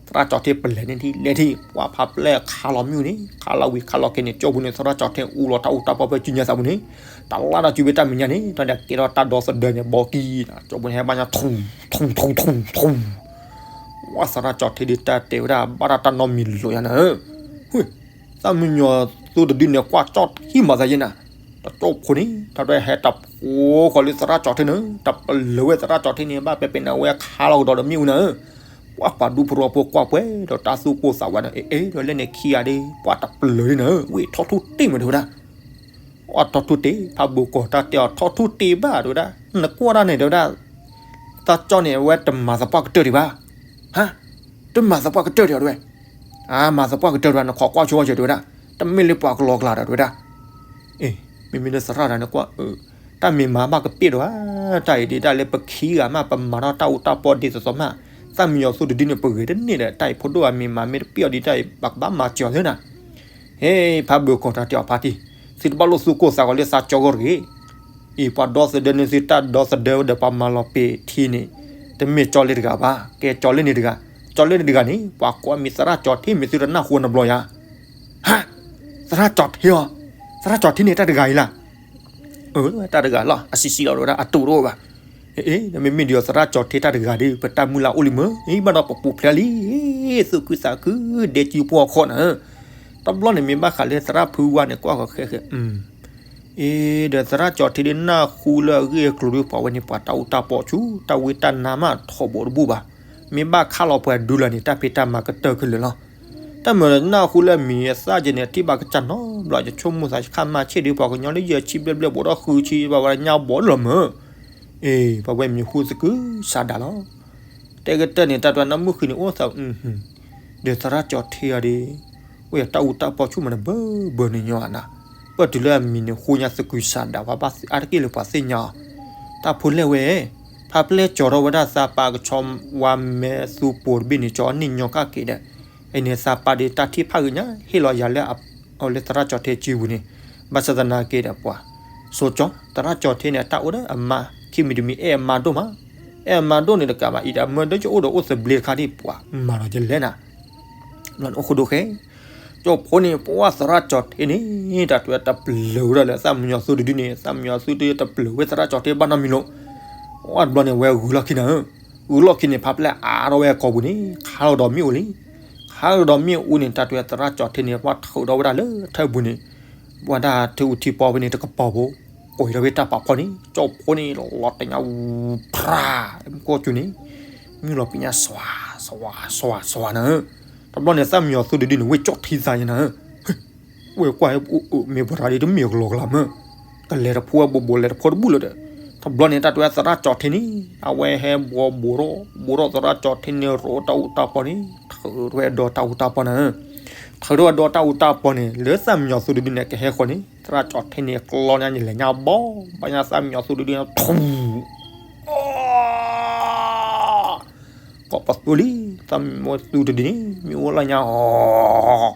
သရၣ်ကၠီထံပလဲၤန့ၣ်ထံၣ်လဲၤထံၣ် ပှၤဖးပျဲၢ်ခးလီၤမ့ၣ်အူန့ၣ် ခးလီၤဝံၤခးလီၤက့ၤန့ၣ် ကၠီဖိန့ၣ် သရၣ်ကၠီထံအူလီၤတၢ်အူတၢ်ပီၣ် ဖဲစုညါသးပူၤန့ၣ် တလါဒီးစုဖဲတၢ်မဲာ်ညါန့ၣ် တၢ်ဒၣ်ကဲထီၣ်တၢ်ဒီသဒၢန့ၣ် ဘီကံ ကၠီဖိန့ၣ် ဟဲဘၣ်ညါထူ ထူ ထူ ထူ ထူ ဝဲသရၣ်ကၠီထံဒ်တၢ်တဲဝဲဒၣ် ဘၣ်တၢ်တၢ်နီတမံၤလိာ်ယၤနၤဧၢ, သၣ်မံညီၤသိတဒုန့ၣ် ကွၢ်ကၠီထံမၤသးယဲနၤ, တကၠီဖိန့ၣ် တၢ်ဒၣ်ဟဲတဖိဃီလၢသရၣ်ကၠီထံန့ၣ် တပလၢၤဝဲသရၣ်ကၠီထံန့ၣ် ဘၣ်ပဲပဲနၤဝဲခါလီၤကဒီးဒီးမ့ၣ်အူနၤဧၢ, ပှၤပှၤဒူဖိတဝီဖိကွၢ်ပှဲၤဒီးတၢ်သူၣ်ကိၢ်သးဝးဒီး အ့ အ့ ဒီးလဲၣ်န့ၣ်ခံဂၤဒ် ပှၤတပလၢၤဒ်နၤဧၢ, ဝံၣ်ထီၣ်ထူတ့ၢ်မးတဲဝဲဒၣ် ပ အီၣ်ထီၣ်ထူၣ်တ့ၢ် ဖးဘိၣ်ကီၢ်တၢ်တဲအီၤထီၣ်ထူၣ်တ့ၢ်ဘၣ်တဲဝဲဒၣ်, နကွၢ်တၢ်န့ၣ်တဲဝဲဒၣ်, သးကၠီန့ၣ် အဝဲတမၤသပှၢ်ကတၢၢ်ဒံးဘၣ်, ဟါ, တမၤသပှၢ်ကတၢၢ်ဒံးတဲဝဲ, အမၤသပှၢ်ကတၢၢ်ဒံးဘၣ် နခိးကွၢ်ဆိဝဲတဲဝဲဒၣ်, တမ့ၢ်လၢပှၤကလီကလီဒီးတဲဝဲဒၣ်, အ့ မ့မ့ၢ်လၢသရၣ်တၢ်န့ၣ်ကွၢ် တၢ်မ့ၢ်မၤဘၣ်ကပ့ၢ်ဒီးဧါ, တၢ်အံၤဒ်တၢ်လၢပခံဂၤမး ပမၤထီၣ်တၢ်အူတၢ်ပီဒ်သိးသိးမး, သၣ်မံယီၤသူတဒုန့ၣ် ပဂ့ၤတန့ၢ်ဒီး တၢ်အံၤဖိဒိၣ်အမ့ၢ်မၤမ့ၢ်တပ့ၢ်အီၤဒ်တၢ်အံၤ ပကဘၣ်မၤစၢၤအီၤသ့နၤ, ဟ့ ဖးဘိၣ်ကီၢ်တၢ်တဲအီၤဖါတံၢ်, သုတဘၣ်လိၣ်သူၣ်ကိၢ်သးဂီၤလၢသးကၠီဂီၢ်တဂ့ၤ အံၤပှၤဒီသဒၢန့ၢ်သုတၢ်ဒီသဒၢဝဲဒီးပှၤမၤလီၤပံာ်ထံန့ၣ်, တမ့ၢ်ကၠီလ့တဂၤဘၣ်, ကဲကၠီလ့န့ၣ်တဂၤ, ကၠီလ့န့ၣ်တဂၤန့ၣ် ပှၤကိးမံၤသရၣ်ကၠီထ့မ့ၢ်သုတနၢ်ဟူနဘျီယါ, ဟါ, သရၣ်ကၠီထ့အီၤ, သရၣ်ကၠီထ့န့ၣ်တၢ်တဂၤအံၤလၢ အၢ တၢ်တဂၤလီၤ အစံးစံးလီၤတဲဝဲဒၣ် အတူးတအိၣ်ဘၣ်, အ့ မ့မ့ၢ်ဒ်အီၤသရၣ်ကၠီထ့တၢ်တဂၤဒီး ပတၢ်မုၢ်လၢ်အိၣ်လံမ့ၢ်, အံၤဘၣ်ဒီးပပူၤဖျဲးလံ, သူၣ်ခုသးခု ဒဲကၠူပှီၢ်ခီနၤ, တဘျီန့ၣ်မ့ၢ်ဘၣ်ဃးလၢသရၣ်ဖုဝါန့ၣ် ကွၢ်ဃီၤဃဲဃဲ အ့ ဒီးသရၣ်ကၠီထ့ဒ်နၢ်ဟူလၢအဂ့ၢ်အကျိၤဒီး ပှၤဝဲန့ၣ်ပှၤတၢ်အူတၢ်ပီဆူ တၢ်ဝံတၢ်နါမးထီဘိတဘူၣ်ဘၣ်, မ့ၢ်ဘၣ်ခးလီၤပှၤဒုလၢန့ၣ် တၢ်ဖံးတၢ်မၤကတၢၢ်ခဲလၢာ်လီၤ. တၢ်မၤနၢ်ဟူလၢအမံၤအသၣ်ကဲန့ၣ် ထံၣ်ဘၣ်ကစၢ်နီတဘျီ ယဆိကမိၣ်သးယခါမၤဆ့ၣ်ဒီး ပှၤကညီလၢယဲၢ်ဆံဘျဲၣ်ဘျဲၣ် ဘူးထီၣ်ဃုဆံ ဘၣ်ဝဲဒၣ်ညါဘီဒၣ်လီၤမၢ်, အ့ ပှၤဝဲမံၤဟူသကုၤဆးဒးလီၤ. တဲကတၢၢ်န့ၣ် တၢ်တဝဲနီၢ်မုၢ်ဃံန့ၣ် အိၣ်သး ဒီးသရၣ်ကၠီထ့အီၤဒီး အိၣ်ယတၢ်အူတၢ်ပီဆူၣ်မးန့ၣ် ဘၢဘၢန့ၣ်ညီနၤ, ပၢၢ်တုၤလၢအမံၤန့ၣ် ဃိညါသကုၤဆးဒး ပှၤဘၣ်အါတက့ၢ်လၢပှၤသ့ၣ်ညါအီၤ, တၢ်ဖိလဲၣ်ဝဲ, ဖါပျဲၢ်ကၠီထီၣ်ဝဲဒၣ်သးပာ်ကဆီဝါမဲသူပိၤတဘ့ၣ်န့ၣ် ကၠီန့ၢ်ညီကၣ်က့ၤဒီး, အန့ၣ်သးပာ်ဒီးတၢ်ထံၣ်ဖးဂ့ၤညါ ဟ့ၣ်လီၤယၤလၢ အလၢသရၣ်ကၠီထ့စုပူၤန့ၣ်, ဘၣ်ဆၣ်သနာ်က့ဒီးပှၤ, စိကၠီ သရၣ်ကၠီထ့န့ၣ် အတၢ်အိၣ်ဒီးအမါ ခံမံၤတမံၤ အဲၣ်အမါဒိၣ်မး, အဲၣ်အမါဒိၣ်န့ၣ်တကးဘၣ် အံၤဒီးအမါဒိၣ်ကအိၣ်ဒီးအိၣ်သဘျ့တခါဒ်ပှၤမၤလီၤယလဲၣ်နၤ ဘျီန့ၣ်အိၣ်ဃိဒိၣ်ဃဲ, ကၠီဖိန့ၣ် ပှၤသရၣ်ကၠီထ့န့ၣ် တၢ်တဝဲတပျၢၤဝဲဒၣ်လၢသၣ်မံယီၤသူတဒုန့ၣ် သၣ်မံယီၤသူတတပျၢၤဝဲသရၣ်ကၠီထ့ဘၣ်နီတမံၤလီၤ. အတဘျီန့ၣ် ဝဲဂုာ်လီၢ်ခံနၤဧၢ, ဂုာ်လီၢ်ခံန့ၣ် ဖါပျဲၢ်အါထီၣ်ဝဲအကိာ်ပူၤန့ၣ် ခးလီၤဒီးမ့ၣ်အူလံ, ခးလီၤဒီးမ့ၣ်အူန့ၣ် တၢ်တဝဲသရၣ်ကၠီထ့န့ၣ် ပှၤထုးထီၣ်ဝဲဒၣ်လၢထၢၣ်ပူၤန့ၣ်, ပှၤဒၣ်ထံအူထံပီဖဲန့ၣ်တကပီၤဖိ, ကွံာ်ထီၣ်ဝဲတၢ်ဖးဖီန့ၣ် ကၠီဖိန့ၣ် လီၤတညါ ဖြး မူခိၣ်ကၠူန့ၣ် မ့ၢ်လီၤပညါ စွၤ စွၤ စွၤ စွၤနၤဧၢ, တဘျီန့ၣ် သၣ်မံယီၤသူတဒုန့ၣ် ဝ့ၢ်ကၠီၣ်ထံသးယနၤဧၢ, ဝဲကွၢ် မ့ၢ်ပှၤတဂၤဒ်တမ့ၢ်ကလီကလီမၢ်, ကလဲၤတဖိဝဲဘိးဘိးလဲၤတဖိတဘူၣ်လၢၤဒီး, တဘျီန့ၣ် တၢ်တဝဲသရၣ်ကၠီထ့န့ၣ် အဝဲဟဲဘှီဘိးထီၣ် ဘိးထီၣ်သရၣ်ကၠီထ့န့ၣ် ရိးတၢ်အူတၢ်ပီန့ၣ် ထုးထီၣ်ဝဲဒီးတၢ်အူတၢ်ပီနၤဧၢ, ထုးထီၣ်ဝဲဒီးတၢ်အူတၢ်ပီန့ၣ် လၢသၣ်မံယီၤသူတဒုန့ၣ် ကဟဲဃီန့ၣ် သရၣ်ကၠီထ့န့ၣ် ကျီညါန့ၣ်လဲၤညါဘီ ဘၣ်ညါသၣ်မံယီၤသူတဒုန့ၣ် ထူ ကိးပသူလံ, သၣ်မံယီၤသူတဒုန့ၣ် မ့ၣ်အူလီၤညါအီၤ,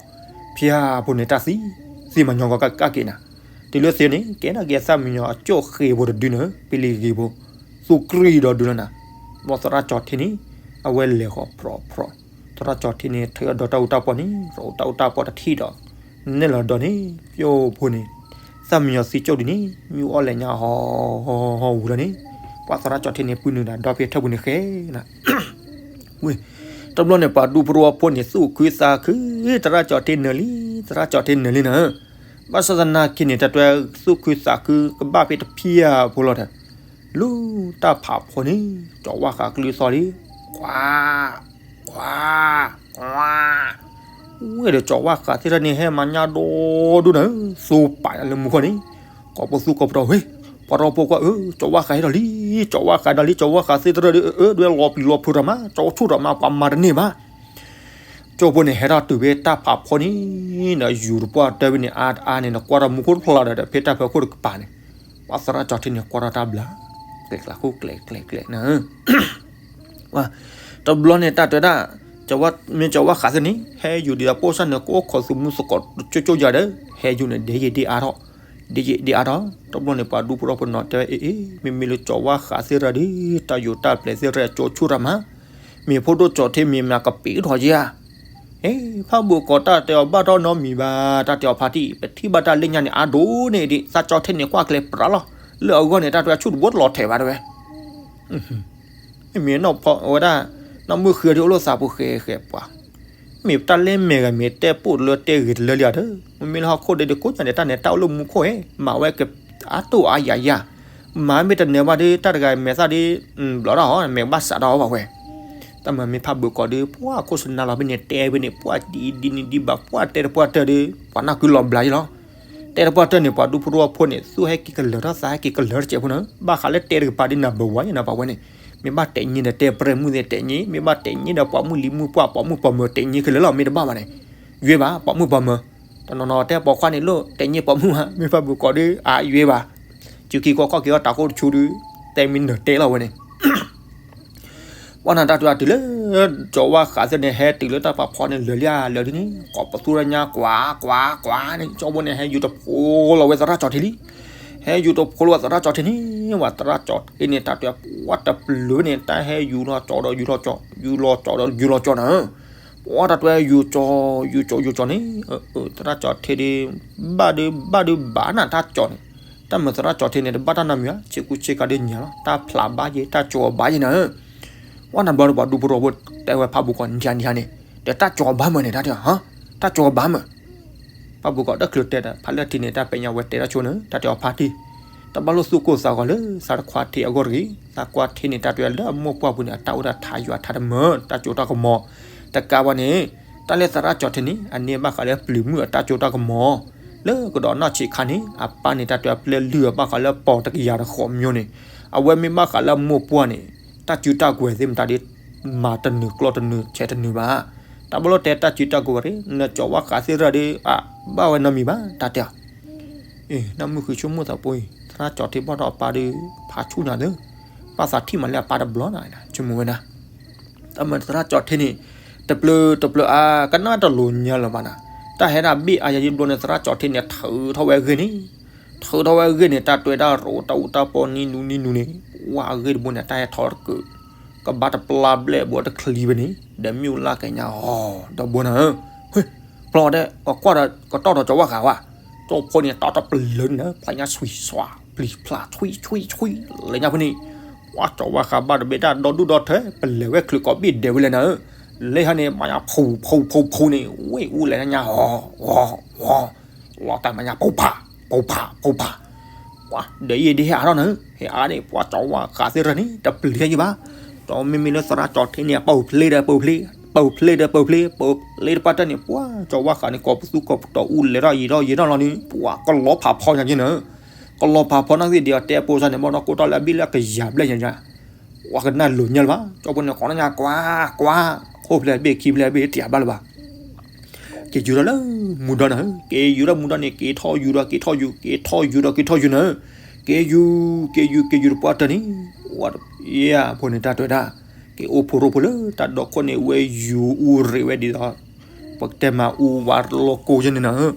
ဖၠါဖိန့ၣ်တၢ်သံ, သံမၤညီကီကၣ်က့ၤနၤ, တုၤလၢသ့န့ၣ် ကဲဒၣ်က့ၤသၣ်မံယီၤအကၠိၣ်ဃ့ဖိတဒုန့ၣ် ပလံၤဂ့ၤဖိ, သူကြံဒီးဒုလီၤနၤ, ဘျီသရၣ်ကၠီထ့န့ၣ် အဝဲလဲၤဃီၤဖြီဖြီ, သရၣ်ကၠီထ့န့ၣ် ထုးဒီးတၢ်အူတၢ်ပီန့ၣ် ရိးတၢ်အူတၢ်ပီတထံၣ်ဒီး နဲၣ်လီၤဒီးန့ၣ် ပျိၢ်ဖိန့ၣ် သၣ်မံယီၤသံကၠိၣ်ဒုန့ၣ် မ့ၣ်အူအီၣ်လဲၤညါဟီဟီဟီဝံၤလီၤန့ၣ်, ပှၤသရၣ်ကၠီထ့န့ၣ် ပုၢ်နုာ်ဒီးဖဲထၢၣ်ပူၤန့ၣ်ဃဲနၤ, ဝ့ၢ်, တဘျီန့ၣ် ပှၤဒူဖိတဝီဖိန့ၣ် သူၣ်ခုသးခု, သရၣ်ကၠီထ့နၢၤလံ, သရၣ်ကၠီထ့နၢၤလံနၤ, ဘၣ်ဆၣ်သနာ်က့န့ၣ် တၢ်တဝဲသူၣ်ခုသးခုကဘၣ်ဖဲတဖၠါဖိလီၤဒီး လူၤတၢ်ဖးဖီန့ၣ် ကၠီဝါဃးကလုၢ်သီလံ, ကွၢ် ကွၢ် ကွၢ်, ဝဲဒီးကၠီဝါဃးသ့ၣ်တဖၣ်န့ၣ် ဟဲမၤညါဒီဒူၣ်နၤ, သူပာ်ညါလၢမူခိၣ်န့ၣ်, ကိးပသူကိးပတီၤဝဲ, ပှၤတဝီဖိကွၢ်ဧၢ, ကၠီဝါဃးဟဲဒီးလံ, ကၠီဝါဃးဒီးလံ, ကၠီဝါဃးသ့ၣ်တဖၣ်ဒီး အၢ ဒွဲလီၤပျံၤလီၤဖုးတၢ်မး, ကၠီဆူၣ်တၢ်မး, ပှၤမၤတန့ၢ်ဘၣ် ကၠိဖိန့ၣ် ဟဲထီၣ်တုၤဖဲတၢ်ဖးဖီန့ၣ် နယူၤတပှၢ်တၢၢ်ဖဲန့ၣ် အါတအါန့ၣ် နကွၢ်ထီၣ်မူခိၣ်တဖျါဒီး ဖဲတၢ်ဖၢခိၣ်တကပၤန့ၣ်, ပှၤသရၣ်ကၠီထ့န့ၣ် ကွၢ်ထီၣ်တၢ်ဘျါ, ကျဲၤကျဲၤခိၣ်ကျဲၤကျဲၤကျဲၤနၤ, တဘျီန့ၣ် တၢ်တဲဒၣ်, မ့ၢ်ကၠီဝါဃးသ့ၣ်န့ၣ် ဟဲယူၤဒံးအပိၢ်စၢ်န့ၣ် ကအိၣ်ခိးသူၣ်မူသကိးတကၠိကၠိယၤဒီး ဟဲယူၤန့ၣ် ဒ်ယံာ်ဒ်အါထီၣ်, ဒ်ယံာ်ဒ်အါထီၣ်, တဘျီန့ၣ် ပှၤဒူဖိတဝီဖိန့ၣ်တဲဝဲ အ့ အ့ မ့မ့ၢ်လၢကၠီဝါဃးသ့ၣ်တဖၣ်ဒီး တၢ်ယိၤတၢ်ပျဲၤသ့ၣ်တဖၣ် ကၠိဆူၣ်တၢ်မး မ့ၢ်ဖိဒိၣ်ကၠီထ့မ့ၢ်မးကပ့ၤထီၣ်ယါ, ဟ့ ဖးဘိၣ်ကီးတၢ်တဲအီၤဘၣ်ထီၣ်နီတမံၤဘၣ်, တၢ်တဲအီၤဖါတံၢ် ပထံၣ်ဘၣ်တၢ်လၢညါန့ၣ်အါဒိၣ်န့ၣ်ဒံး သးကၠီထ့န့ၣ်ကွၢ်ကျဲၤပြးလီၤ, လၢအဂီၢ်န့ၣ် တၢ်တဲအီၤဆူၣ်တဘိတလီၤထဲးဘၣ်တဲဝဲ မ့မ့ၢ်နီၢ်ဖီဝဲဒၣ်, နီၢ်မုၢ်ဃံအီၤဒ်အိၣ်လၢသးပူၤဃဲဃဲပှၤ, မ့ၢ်တၢ်လဲၢ်မဲာ်ဂ့ၤ မ့ၢ်တဲပိၢ်တလၢတဲဂ့ၤတလၢလံဧါဒီး, မ့မ့ၢ်လၢဟီၣ်ခိၣ်ဒဲးဒုးကိးညါန့ၣ် တၢ်န့ၣ်တၢ်အိၣ်လၢမူခိၣ်ဧါ, မၤဝဲကအါတိၢ်အါယၤယၤ, မၤမ့ၢ်တနၢၤဘၣ်ဒီး တၢ်တဂၤမဲာ်သၣ်ဒီး, ဘျီဒၣ်အီၤ မဲာ်ဘၣ်စးထီၣ်အီၤဘၣ်ဝဲ, တၢ်မၤမ့ၢ်ဖးဘိၣ်ကီးဒီး ပှၤခိၣ်စနါလီၤဖဲန့ၣ် တဲဖဲန့ၣ် ပှၤဒ်အံၤဒ်နံၤဒ်ဘၣ် ပှၤတဲတပှၢ်တၢၢ်ဒီး ပှၤနၢ်ကုလီၤဘျါယလီၤ, တဲတပှၢ်တၢၢ်န့ၣ် ပှၤဒူဖိတဝီဖိန့ၣ် သူၣ်ဟဲက့ၤကလၢၤထီၣ်သးဟဲက့ၤကလၢၤတစဲးဖိန့ၣ် ဘၣ်ဃးလၢတဲတကပၤဒ်နၢ်ဘၢဝါယဲနီၤ ပှၤဝဲန့ၣ်, မ့ၢ်ဘၣ်တဲာ်ညံဒီးတဲပရဲၣ်မုၣ်သ့ၣ်တဲာ်ညံ, မ့ၢ်ဘၣ်တဲာ်ညံဒီးပှၤမုၣ်လံၤမုၣ်ပှၢ် ပှၤမုၣ်ပှၤမၢၤတဲာ်ညံခဲလၢာ်လီၤ မ့ၢ်တဘၣ်ဘၣ်န့ၣ်, ယွဲဘၣ် ပှၤမုၣ်ပှၤမၢၤ, တနီၤနီၤတဲပိာ်ခွါန့ၣ်လိၣ်တဲာ်ညံပိာ်မုၣ်ဧါ မ့ၢ်ဘၣ်ဘုးကိးဒီး အယွဲဘၣ်, စုခံကီၢ်ခီၣ်က့ၤအီၣ်တၢ်ခိၣ်တဆူဒီး တဲမ့ၢ်နၢၤတဲလီၤဝဲန့ၣ် ပှၤနၤတၢ်တဝဲတုၤလၢ ကၠီၤဝါဃးသ့ၣ်န့ၣ် ဟဲတုၤလၢတၢ်ပာ်ဖီန့ၣ် လၢာ်လံဧါ လၢာ်ဒ်န့ၣ် ကိးပသူရညါ ကွၢ် ကွၢ် ကွၢ်န့ၣ် ကၠီၤဘိန့ၣ် ဟဲယူၤတဖိလီၤဝဲသရၣ်ကၠီၤထံလံ, ဟဲယူၤတဖိလီၤဝဲသရၣ်ကၠီၤထံန့ၣ် ဝဲသရၣ်ကၠီၤထံန့ၣ် တၢ်တဝဲပှၤတပျုၤန့ၣ် တၢ်ဟဲယူၤလီၤကၠီၤဒီးယူၤလီၤကၠီၤ ယူၤလီၤကၠီၤဒီးယူၤလီၤကၠီၤနၤ ပှၤတၢ်တဝဲယူၤကၠီၤ ယူၤကၠီၤ ယူၤကၠီၤန့ၣ် သရၣ်ကၠီၤထံဒီး ဘၣ်ဒုး ဘၣ်ဒုးဘၣ်နၤတၢ်ကၠီၤန့ၣ်, တၢ်မၤသရၣ်ကၠီၤထံန့ၣ် တဘၣ်တၢ်နီတမံၤဘၣ် ဆ့ကူဆ့ကၤဒုးညါလီၤ တၢ်ဖျးဘၣ်ယဲ တၢ်ကၠီၤဘၣ်ယဲနၤ, ပှၤနၤဘျီဒီးပှၤဒူဖိတဝီဖိ တဲဝဲဖးဘိးကီး နထံနထံန့ၣ် ဒီးတၢ်ကၠီၤဘၣ်မၢ်န့ၣ် တၢ်တဲ ဟါ, တၢ်ကၠီၤဘၣ်မၢ် ဖးဘိးကီးတချုးတဲဒီး ဖးလၢထံန့ၣ် တၢ်ပဲာ်ညါဝဲတဲတၢ်ဆိန့ၣ် တၢ်တဲအီၤဖးထံ, တၢ်ဘၣ်လိာ်သူၣ်ကိၢ်သးဂီၤလၢသးတခွါထံအဂီၢ်တဂ့ၤ, သးခွါထံန့ၣ် တၢ်တဲလၢအမိၢ်ပှၢ်ပူၤန့ၣ် အတၢ်အိၣ်တၢ်ထးယွၤထးတမၢ တၢ်ကၠိတၢ်ကမီၤ, တကးဘၣ်န့ၣ် တၢ်လၢသရၣ်ကၠီၤထံန့ၣ် အန့ၢ်ဘၣ်ဃးလၢပျုၤမုၣ်အတၢ်ကၠိတၢ်ကမီၤ, လၢကဒီးနီၢ်ဆံးခါန့ၣ် အပၢ်န့ၣ် တၢ်တဲအပျဲၢ်လုၢ်အဘၣ်ဃးလၢပီၤတကယၤတဃိးမၠိန့ၣ်, အဝဲမ့ၢ်ဘၣ်ဃးလၢအမိၢ်ပှၢ်န့ၣ် တၢ်စုတၢ်ကဝဲၤသ့ၣ်မတၤဒ် မၤတနုာ်ကျီၢ်တနုာ်ဆဲးတနုာ်ဘၣ်. တၢ်ဘၣ်လိာ်တဲတၢ်စုတၢ်ကဝဲၤရ့ နကၠီၤဝါဃးသ့ၣ်ရၢဒီး အဘၣ်ဝဲနီတမံၤဘၣ် တၢ်တဲအီၤ. အ့ နၢ်မုၣ်ဃုဆိကမိၣ်သးပှဲၤအံၤ သရၣ်ကၠီၤထံဘၣ်ဒီးအပၢ်ဒီး ဖးဆူၣ်နၤသၢ, ဘၣ်သးထံၣ်မးလၢအပၢ်တဘျီနၤ ဆိကမိၣ်ဝဲဒၣ် တၢ်မၤသရၣ်ကၠီၤထံန့ၣ် တပျၢၤတပျၢၤအါ ကနၣ်တလိၤညါလၢၤဘၣ်နၤ, တၢ်ဟဲဒၣ်ဘ့ၣ်အါယၤယံဘျီန့ၣ် သရၣ်ကၠီၤထံန့ၣ် ထုးထီၣ်ဝဲအဂ့ၢ်န့ၣ်, ထုးထီၣ်ဝဲအဂ့ၢ်န့ၣ် တၢ်တွဲဒၣ်ရိးတၢ်အူတၢ်ပီနံၤနူနံၤနူန့ၣ် ပှၤအဂ့ၢ်တဘိန့ၣ် တၢ်ဟဲထီၣ်တကုး, ကဘၣ်တပျၢ်ဘျဲၣ်ဘိတချံဘၣ်န့ၣ် ဒီးမ့ၣ်အူလၢက့ၤညါအီၤ ဒီးဘိနၤဧၢ, ဟ့ၣ်, ပျီဒဲး ကကွၢ်ဒီးကတီၢ်ဒီးကၠီၤဝါဃးဝဲ, ကၠီၤဖိန့ၣ် တီတပလၢန့ၣ် ဖျါညါဆွံဆွါ ပျံၤဖျါဆွံဆွံဆွံ လဲၤညါဖဲန့ၣ်, ပှၤကၠီၤဝါဃးဘၣ်တဘ့ၣ်တၢ်ဒီဒူၣ်ဒီထၢ ပလဲၤဝဲချုးကိးဘ့ၣ်ဒဲးဝဲလဲၣ်နၤဧၢ, လဲၤဟါန့ၣ် မၤညါဖူဖူဖူဖူန့ၣ် ဝ့ၢ်အူလဲၤညါ ဂီၤဂီၤဂီၤ လီၤတၢ်မၤညါ ပူၤဖး ပူၤဖး ပူၤဖး, ပှၤဒီးယဲဒ်ဟဲအါထီၣ်နၤဧၢ, ဟဲအါန့ၣ် ပှၤကၠီၤဝါဃးသ့ၣ်ရၢန့ၣ် တပျံၤယဲဘၣ်, ဒီးမ့မ့ၢ်လၢသရၣ်ကၠီၤထံန့ၣ် ပူၤဖျ့ဒီးပူၤဖျ့, ပူၤဖျ့ဒီးပူၤဖျ့, ပူၤဖျ့တပှၢ်တၢၢ်န့ၣ် ပှၤကၠီၤဝါဃးန့ၣ် ကိးပသူကိးပတီၤအူလဲၤထီၣ်ယံာ်ထီၣ်ယံာ်ထီၣ်လီၤန့ၣ် ပှၤကလီၤဖးဖီညါက့နၤဧၢ, ကလီၤဖးဖီနီၢ်သ့ၣ်ဒံးအီၤတဲအပိစါန့ၣ် ဘၣ်နီၢ်ကိးထီၣ်လၢအဘ့ၣ်လၢကယၤဘျဲၣ်ညါညါ ပှၤကနၣ်လိၤညါလၢၤဘၣ်, ကၠီၤဖိန့ၣ် ကိးနီၢ်ညါ ကွၢ် ကွၢ်, ခိၣ်ဖျဲးဘ့ၣ်ခံဖျဲးဘ့ၣ်တယၤဘျဲၣ်လၢၤဘၣ်, က့ၤယူၤထီၣ်လၢမူဒီနၤဧၢ, က့ၤယူၤထီၣ်မူဒီန့ၣ် က့ၤထီၣ်ယူၤဒီးက့ၤထီၣ်ယူၤ က့ၤထီၣ်ယူၤဒီးက့ၤထီၣ်ယူၤနၤဧၢ, က့ၤယူၤ က့ၤယူၤ က့ၤယူၤတပှၢ်တၢၢ်န့ၣ် ပှၤတယၤဖိန့ၣ်တၢ်တွဲဒၣ်, က့ၤအိၣ်ဖှိၣ်ရိဖှိၣ်လၢတၢ်ဒီခိၣ်န့ၣ် ဝဲယူၤအူရ့းဝဲဒ်သိး ပကတဲမၤအူဝးလီၤကိးယဲန့ၣ်နၤဧၢ,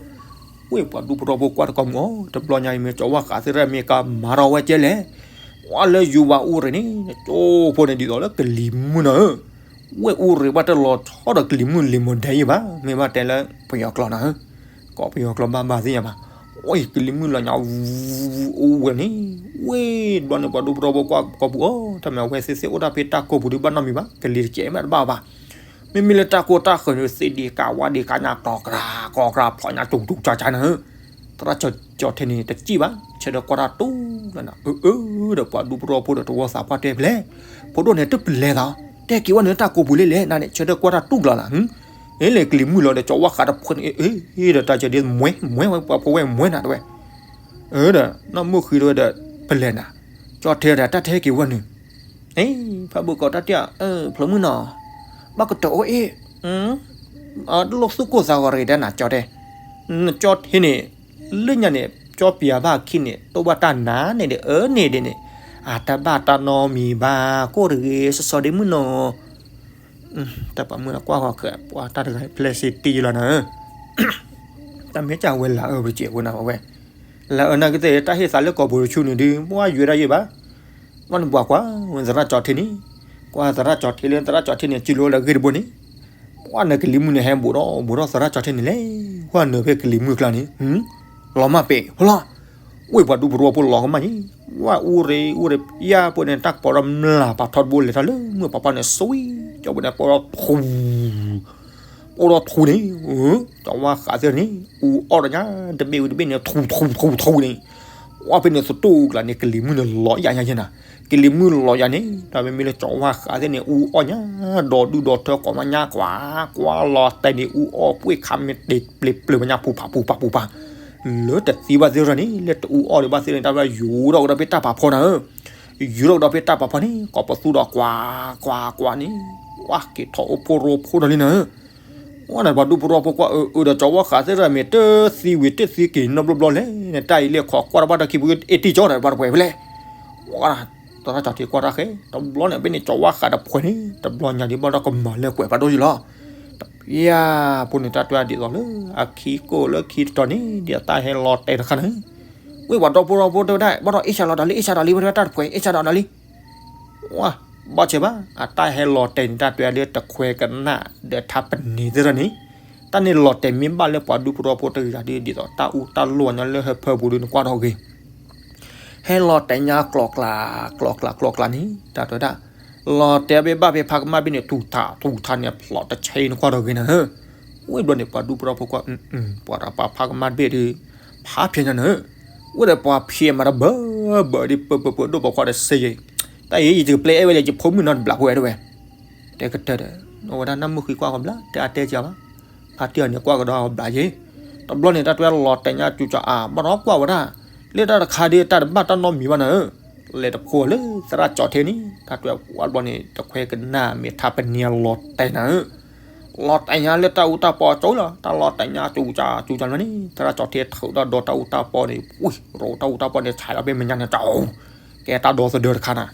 ဝ့ၢ်ပှၤဒူဖိထီဖိကွၢ်တကိးမုၢ်အီၤ တဘျီညါအံၤမ့ၢ်ကၠီၤဝါဃးသ့ၣ်ရၢမ့ၢ်ကမၤထီၣ်ဝဲကဲလဲၣ်, ပှၤလၢယူၤဝးအူရ့းန့ၣ် ကၠိဖိန့ၣ်ဒ်သိးလၢကလံၤမုၢ်နၤဧၢ, ဝ့ၢ်အူရ့းဘၣ်တလီၤထီၣ်ဒီးကလံၤမုၢ်လံၤမီၤဒဲးယံၤဘၣ်, မ့ၢ်ဘၣ်တဲလၢပယီၤကျိာ်နၤဧၢ, ကိးပယီၤကျိာ်ဘၣ်ဘၣ်သ့ၣ်ညါဘၣ်, အိၣ်ကလံၤမုၢ်လီၤညါ အူဝဲန့ၣ်, ဝ့ၢ်ဘျီန့ၣ်ပှၤဒူဖိထီဖိကွၢ်ကိးပူၤအီၤ တမ့ၢ်အဝဲသ့ၣ်သ့ၣ်အိၣ်တၢ်ဖံးတၢ်ကိာ်ပူၤဒုးဘၣ်နီတမံၤဘၣ်, ကလံၤတကဲးမ့ၢ်တဘၣ်ဘၣ် မ့မ့ၢ်လၢတၢ်ကိၢ်တၢ်ဃၢၤန့ၣ် သ့ဒံးကးဝါဒံးကးညါ ကီၢ်ကရၢ ကီၢ်ကရၢ ဖျိညါ တူၢ်တူၢ်ကၠါကၠါနၤဧၢ, သရၣ်ကၠီၤထံန့ၣ် တစံၣ်ဘၣ် ဆၢထၢၣ်ကွၢ်တၢ်တူၢ်လီၤနၤ, အၢ အၢ ဒီးပှၤဒူဖိထီဖိဒီးတဝီသးပှၢ်တဲပလဲၣ်, ဖိဒိၣ်န့ၣ်တပလဲၤသး, တဲက့ၤဝဲန့ၣ်တၢ်ကိာ်ပူၤလံလဲၣ် နၤန့ၣ် ဆၢထၢၣ်ကွၢ်တၢ်တူၢ်လီၤနၤ, အ့ လဲၤကလံၤမုၢ်လီၤဒီး ကၠီၤဝါဃးတဖုန့ၣ် အ့ ဒီးတၢ်ကဒ့မွဲ မွဲဝဲ ပှၤဖိဝဲမွဲနၤတဝဲ အၢ ဒီး နီၢ်မုၣ်ဃံတဝဲဒီး ပလဲၤနၤ, ကၠီၤထံဒီး တၢ်ထဲက့ၤဝဲနုၤ, အ့ ဖးဘိးကိးတၢ်တ့ၢ် ဖျိမုၣ်နီၤ, ဘၣ်ကတၢၢ်အိၣ်အ့ၣ်, တလိၣ်သူၣ်ကိၢ်သးဂီၤရ့ၣ်ဒၣ်နၤ ကၠီၤထံ, ကၠီၤထံန့ၣ် လၢညါန့ၣ် ကၠီၤပျံၤဘၣ်ခံန့ၣ် တိၢ်ဘၣ်တၢ်နါန့ၣ်ဒီး အၢန့ၣ်ဒ်န့ၣ်, အတၢ်ဘၣ်တၢ်နီတမံၤဘၣ် ကိၢ်တဂ့ၤ စီၤစီၤဒ့မုၣ်နီၤ တၢ်ပာ်မုၢ်လၢကွၢ်ဃီၤခဲ ပှၤတၢ်တဂၤဖျဲၣ်စ့တံၢ်လီၤနၤ, တၢ်မ့ၢ်ကၢ်ဝဲလၢအၢပစဲးဖိနၤဝဲ, လၢအၢနာ်က့သ့ၣ် တၢ်ဟ့ၣ်သးလၢကီၢ်ပူၤတဆူန့ၣ်ဒုး ပှၤယွဲဒၣ်ယဲဘၣ်, ဘၣ်န့ၣ်ပှၤကွၢ်ဝဲသရၣ်ကၠီၤထံန့ၣ်, ကွၢ်သရၣ်ကၠီၤထံလၢသရၣ်ကၠီၤထံန့ၣ် စုလိဝဲလၢအဂ့ၢ်တဘိန့ၣ်, ပှၤနကလံၤမုၢ်န့ၣ် ဟဲဘူးဒီးဘူးထီၣ်သရၣ်ကၠီၤထံန့ၣ်လဲၣ်, ပှၤနုာ်ဖဲကလံၤမုၢ်ကျါန့ၣ် လီၤမၢ်ပဲာ်ဖဲလီၤ, ဝ့ၢ်ပှၤဒူဖိတဝီဖိလီၤကမၣ်န့ၣ်, ဝဲအူရ့ၣ်အူရ့ၣ် ယါပှဲၤန့ၣ် တၢ်ကပီၤဒီးမျၢ်ပာ်ထီတဘိလဲၤထီၣ်လၢမုၢ်ပှၤပှၢ်န့ၣ် စွံ, ကၠီၤပှဲၤန့ၣ် ပီၢ်ထူ, ပီၢ်ထူန့ၣ်, ကၠီၤဝါဃးသ့ၣ်န့ၣ် အူအီၣ်ဒီးညါ တဘ့ၣ်ဝံၤတဘ့ၣ်န့ၣ် ထူထူထူထူန့ၣ်, ဝဲဖဲန့ၣ်သတူၢ်ကျါန့ၣ် ကလံၤမုၢ်န့ၣ်လီၤယၤညါယဲနၤ, ကလံၤမုၢ်လီၤယၤန့ၣ် တၢ်မ့မ့ၢ်လၢကၠီၤဝါဃးသ့ၣ်န့ၣ် အူအီၣ်ညါ ဒီဒူၣ်ဒီထၢကိးမးညါကွၢ်, ကွၢ်လီၤတဲာ်န့ၣ် အူအီၣ်ပှ့ၢ်ခါမ့ၢ်တ့ၢ်ပျ့ၤပျၢၤမးညါ ပူၤဖးပူၤဖးပူၤဖး, လၢတသံဘၣ်သ့ၣ်တဖၣ်န့ၣ် လၢတအူအီၣ်ဒံးဘၣ်သ့ၣ်တဖၣ်န့ၣ် တၢ်ယူၤထီၣ်ကဒီးဖဲတၢ်ပာ်ဖီနၤဧၢ, ယူၤထီၣ်ကဒီးဖဲတၢ်ပာ်ဖီန့ၣ် ကိးပသူဒီးကွၢ်ကွၢ်ကွၢ်န့ၣ် ဝဲက့ၤထီၣ်အိၣ်ဖှိၣ်ရိဖှိၣ်ဒီးလံနၤဧၢ, ဝဲန့ၣ်ပှၤဒူဖိထဝီဖိကွၢ်အၢအၢဒီးကၠီၤဝါဃးသ့ၣ်တဖၣ်မ့ၢ်တသံဝံၤတသံက့ၤနီတဘျီဘျီလဲၣ်န့ၣ် တၢ်အံၤလဲၤခိးကွၢ်တဘၣ်တၢ်ခံပူၤအ့ၣ်တံၢ်ကၠီဒီးပှၤတပှဲၤဖဲလဲၣ်, ဝဲ သရၣ်ကၠီၤထံကွၢ်တၢ်ဃဲ တဘျီန့ၣ် ဖဲန့ၣ်ကၠီၤဝါဃးတပှဲၤန့ၣ် တဘျီညါဒံးဘၣ်ဒီးကမၤလၢကွဲးဖးဒိၣ်ယံလီၤ, တပျၢ်ဖိန့ၣ် တၢ်တွဲဒ်သိးလၢ အခံကိၣ်လၢခံတတီၤန့ၣ် ဒ်အတၢ်ဟဲလီၤတဲာ်တခါန့ၣ်, ဝ့ၢ်ပှၤဒူဖိထဝီဖိတဲဝဲဒၣ် ဘၣ်ဒီးအ့ၣ်စၢ်လီၤတၢ်လံ အ့ၣ်စၢ်ဒီးလံ ဝဲတၢ်တပှဲၤ အ့ၣ်စၢ်ဒီးလံ ဝဲ ဘၣ်ဆဲးဘၣ် အတၢ်ဟဲလီၤတဲာ်န့ၣ် တၢ်တွဲဒ်တခွဲကနၣ်ဒီးထးပနံၤသ့ၣ်တဖၣ်န့ၣ်, တၢ်န့ၣ်လီၤတဲာ်မ့ၢ်ဘၣ်လၢပှၤဒူဖိထဝီဖိတဂၤဒ် ဒ်သိးတၢ်အူတၢ်လိၣ်ညါလၢဟ�ၢဖၢပူၤဒ်နကွၢ်ထီၣ်ဂ့ၤ ဟဲလီၤတဲာ်ညါကျိၤကျါ, ကျိၤကျါကျိၤကျါန့ၣ် တၢ်တဲဝဲဒၣ်, လီၤတဲာ်ဘ့ၣ်ဘၣ်ဖဲဖးကမၣ်ဘ့ၣ်န့ၣ် ထူးထးထူးထးန့ၣ် ဖျိးတဆဲနကွၢ်ထီၣ်ဂ့ၤနၤဧၢ, ဝံၤဘျီန့ၣ် ပှၤဒူဖိထဝီဖိကွၢ်, ပှၤတၢ်ပာ်ဖးကမၣ်တဘ့ၣ်ဒီး ဖးဖျဲးညါနၤဧၢ, ဝံၤဒီးပှၤဖျဲးမးတဘၢဘၢဒီး ပၢပၢပၢဒိၣ်ပိာ်ခွါဒီးစ့ယဲၢ်, တၢ်အံၤ ယတပျဲအဲၣ်ဝဲလဲၣ် ယဖိမုၣ်နီတဘျီဖိဝဲတဝဲ တဲကတၢၢ်ဒီး အဝဲဒၣ်နၢ်မုၣ်ဃံကွၢ်ကဘျါ တဲအါတဲကဘၣ်, ဖါတံၢ်အီၤန့ၣ်ကွၢ်ကဒီးကဘျါယဲၢ်, တဘျီန့ၣ် တၢ်တွဲလီၤတဲာ်ညါစူၤစၢ်အါ ဘၣ်ဒီးကွၢ်ဝဲဒၣ်, လၢတၢ်တခါဒီးတၢ်တဘၣ်တၢ်နီတမံၤဘၣ်နၤဧၢ, လဲၤတဖိးလၢသရၣ်ကၠီၤထံန့ၣ် တၢ်တွဲဝဲဘျီန့ၣ် တခွဲကနၣ်မ့ၢ်ထးပနံၤအလီၤတဲာ်နၤဧၢ, လီၤတဲာ်ညါလၢတၢ်အူတၢ်ပီအစိၤလီၤ တၢ်လီၤတဲာ်ညါစူၤစၢ်စူၤစၢ်န့ၣ် သရၣ်ကၠီၤထံထုးတၢ်ဒီးတၢ်အူတၢ်ပီန့ၣ် ဝံၤရိးတၢ်အူတၢ်ပီန့ၣ် ဆဲးလီၤဖဲမဲာ်ညါန့ၣ် ကဲတၢ်ဒီသဒၢတခါနၤ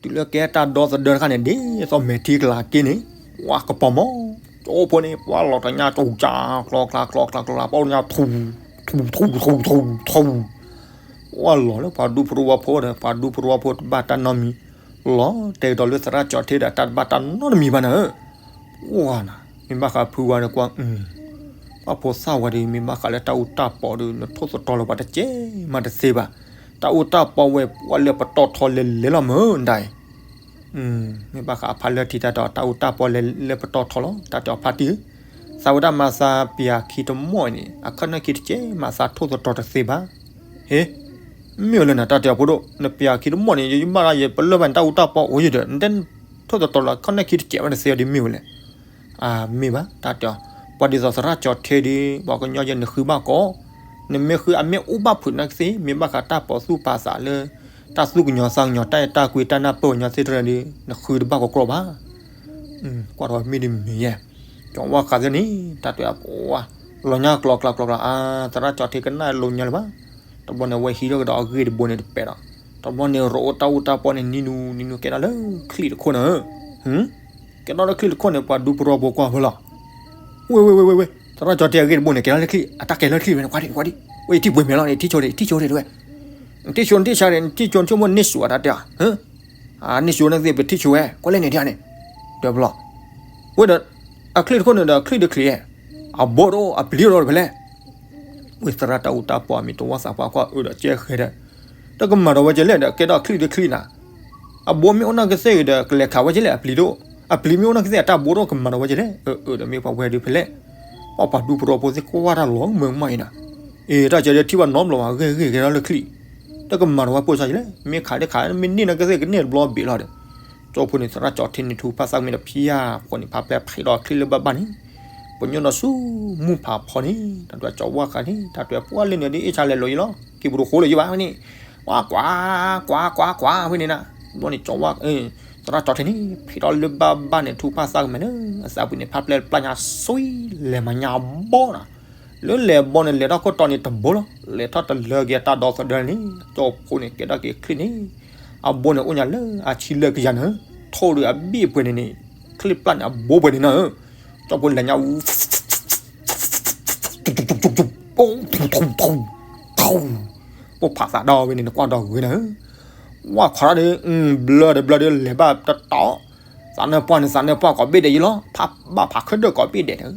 တုၤလၢကဲတၢ်ဒီသဒၢတခါန့ၣ် ဒ်သိးမဲာ်ထံကလၤက့န့ၣ် ဝါကပီၤမီၤ, ကၠိဖိန့ၣ် ပှၤလီၤတညါကၠိကၠါ ကျီကျါကျီကျါကျီကျါ ပှၤညါထူ ထူ ထူ ထူ ထူ ထူ, ပှၤလီၤလၢပှၤဒူဖိတဝီဖိဒီး ပှၤဒူဖိတဝီဖိတဘၣ်တၢ်နီတမံၤ, လီၤတဲာ်ကဒီးလၢသရၣ်ကၠီၤထံဒီးတၢ်တဘၣ်တၢ်နီတမံၤဘၣ်နၤဧၢ, ဝါနၤ, မ့ၢ်ဘၣ်ဃးဖုဝါဒီးကွၢ် ပှၤဖိသၣ်ဝဲဒီး မ့ၢ်ဘၣ်ဃးလၢတၢ်အူတၢ်ပီဒီး နထိၣ်သတြီၤလၢၤပှၤတကဲမးတသ့ဘၣ်, တၢ်အူတၢ်ပီဝဲပှၤလၢပတီၢ်ထီလဲၤလဲၤလီၤမၢ်ဒၣ်အံၤ, မ့ၢ်ဘၣ်ဃးအဖါလၢထံတၢ်ဒီး တၢ်အူတၢ်ပီလဲၤလၢပတီၢ်ထီလီၤ တၢ်တဲအီၤဖါတံၢ်ဧၢ, သးဝဲဒၣ်မၤသးပျၢၤခံတမီၢ်အံၤန့ၣ် အခီၣ်နၢၣ်ခံတကဲမးသးထိၣ်သတြီၤတသ့ဘၣ်, ဟ့ မ့ၢ်ဝဲလၢနတၢ်တဲအီၤဖိဒိၣ် နပျၢၤခံတမီၢ်န့ၣ် ယဘၣ်လၢယပလၢၢ်ဘၣ်န့ၣ် တၢ်အူတၢ်ပီအိၣ်ယဒီး နတဲထိၣ်သတြီၤလၢအခီၣ်နၢၣ်ခံတကဲမးတသ့အီၤဒ်မ့ၢ်ဝဲလဲၣ် အမ့ၢ်ဘၣ် တၢ်တဲအီၤ, ပှၤဒ်သိးသရၣ်ကၠီၤထံဒီး ပှၤကညီယဲနဃုဘၣ်ကီး, နမ့ၢ်ဃုအမ့ၢ်အိၣ်ဘၣ်ဖုးနၤကသ့ မ့ၢ်ဘၣ်ဃးတၢ်ပီသူၣ်ပာ်သးလၢ တၢ်သူၣ်ကညီၤသးကညီၤ တၢ်အဲၣ်တၢ်ကွံ တၢ်နၢ်ပၢၢ်ကညီၤသ့ၣ်တဖၣ်ဒီး နဃုတဘၣ်ကီးကြီဘၣ်, ကွၢ်ထီၣ်မ့ၢ်တမံၤယဲၢ်, ကၠီၤဝါဃးသ့ၣ်န့ၣ် တၢ်တဲအီၤ လီၤညါကျီကျါကျီကျါ အါ သရၣ်ကၠီၤထံကနၣ်လိာ်ညါလၢၤဘၣ်, တဘျီန့ၣ် အဝဲဟံးထီၣ်ကဒီးအဂ့ၢ်တဘိန့ၣ်တပဲာ်ဒီး, တဘျီန့ၣ် ရိးအိၣ်တၢ်အူတၢ်ပီန့ၣ် နံၤနူနံၤနူကဲထီၣ်လၢချံၣ်တခိၣ်နၤဧၢ, ကဲထီၣ်လၢချံၣ်တခိၣ်န့ၣ် ပှၤဒူဖိထဝီဖိကွၢ်ဝဲလီၤ, ဝ့ၢ်ဝ့ၢ်ဝ့ၢ်ဝ့ၢ်ဝ့ၢ် သရၣ်ကၠီၤထံအဂ့ၢ်တဘိန့ၣ် ကဲထီၣ်လၢချံၣ် အတၢ်ကဲလၢချံၣ်ဝဲန့ၣ် ကွၢ်ဒံကွၢ်ဒံ, ဝ့ၢ်ထံၣ်ပှဲၤမဲာ်လီၤန့ၣ် ထံၣ်ဆိဒံး ထံၣ်ဆိဒံးတဝဲ, ထံၣ်ဆိနထံၣ်ဆါန့ၣ် ထံၣ်ဆိနဆိကမိၣ်န့ၢ်စူၤအတၢ်တဲအီၤ န့ၢ်စူၤနသ့ၣ်ပထံၣ်ဆိဝဲ ကွၢ်လဲၣ်န့ၣ်ဒ်န့ၣ်, ဒီးဘျီ, ဝ့ၢ်ဒီး, အချံၣ်တခိၣ်န့ၣ်ဒီးချံၣ်တချံၣ်, အဘိတအိၣ်အပျံၤတအိၣ်တဖဲလဲၣ်, ဝ့ၢ်သရၣ်တၢ်အူတၢ်ပီအမံၤတဝီသးပှၢ်ကွၢ်အၢဒီးကဲဃဲၤဒီး, တကမၤဒီးဝဲကလဲၣ်ဒီး ကဲထီၣ်ချံၣ်တချံၣ်နၤ အဘိမ့ၢ်အိၣ်နီၢ်ကသ့ၣ်ဒီး ကလဲၤခးဝဲကလဲၣ် အပျံၤတအိၣ်, အပျံၤမ့ၢ်အိၣ်နီၢ်ကသ့ၣ် အတၢ်ဘိတအိၣ် ကမၤဒီးဝဲကလဲၣ်, အၢ အၢ ဒီးမ့ၢ်ပှၤဝဲဒုးဖဲလဲၣ်, ပှၤပှၤဒူဖိထဝီဖိသ့ၣ်ကွၢ်တၢ်လီၤမၢ်မးအံၤနၤ, အ့ တၢ်ကဲဒ်ထံၣ်ဘၣ်နီတဘျီဘၣ် ဂ့ၢ်ဂ့ၢ်ကဲထီၣ်လၢချံၣ်, တကမၤဒီးဝဲပိာ်စၢ်ကလဲၣ် မ့ၢ်ခးတခး မ့ၢ်န့ၢ်နီၢ်ကသ့ၣ်ကန့ၢ်တဘျီဘ့ၣ်လီၤဒီး, ကၠီဖိန့ၣ် သရၣ်ကၠီၤထံန့ၣ် ထူဖၣ်သၣ်ကမ့ၢ်ဒီးဖံယၢ်ဖိန့ၣ် ဖးဖျဲးဖံးဒီးချံၣ်လၢဘၣ်ဘၣ်န့ၣ်, ပညိၣ်ဒီးဆူမုၢ်ဖးဖီန့ၣ် တၢ်တွဲကၠီၤဝါဃးန့ၣ် တၢ်တွဲပှၢ်လၢန့ၣ်ဒီး အ့ၣ်ဆါလဲၤလိာ်ယံလီၤ ကံၢ်ပူၤတဃိလၢယဘၣ်ဝဲန့ၣ်, ဝါကွၢ်, ကွၢ် ကွၢ် ကွၢ် ဝဲန့ၣ်နၤ, ဘျီန့ၣ်ကၠီၤဝါ, သရၣ်ကၠီၤထံန့ၣ် ဖံးထီၣ်လၢဘၣ်ဘၣ်န့ၣ် ထူဖၣ်သၣ်ကမဲာ်လၢ အသးပူၤန့ၣ် ဖးဖျဲးပျၢ်ညါစွံ လဲၤမၤညါဘီနၤ, လၢလဲၤဘီန့ၣ် လဲၤထီၣ်ခိၣ်တီန့ၣ်တဘိလီၤ လဲၤထီၣ်တလၢက့ၤတၢ်ဒီသဒၢန့ၣ် ကၠီဖိန့ၣ် ကဲထီၣ်က့ၤချံၣ်န့ၣ်, အဘိန့ၣ်အိၣ်ညါလၢအဆံလၢကယၤနၤ, ထိၣ်ဒီးအဘ့ၣ်ပှဲၤန့ၣ်န့ၣ်, ချံၣ်ပျၢ်န့ၣ် အဘိပှဲၤန့ၣ်နၤဧၢ, ကၠီဖိလဲၤညါ ထူ ထူ ထူ ထူ ထူ, အိၣ်ဖးသးဒီဝဲန့ၣ် နကွၢ်ဒီဂ့ၤနၤဧၢ, ဝါခီဒီး ဘျၢဒီးဘျၢဒီး လဲၤဘၣ်တတီၤ, သးနၢပှၢ်န့ၣ် သးနၢပှၢ်ကိးဘ့ၣ်ဒဲးယံလီၤ ဖးဘၣ်ဖးခဲဒၢၣ်ကိးဘ့ၣ်ဒဲးန့ၣ်,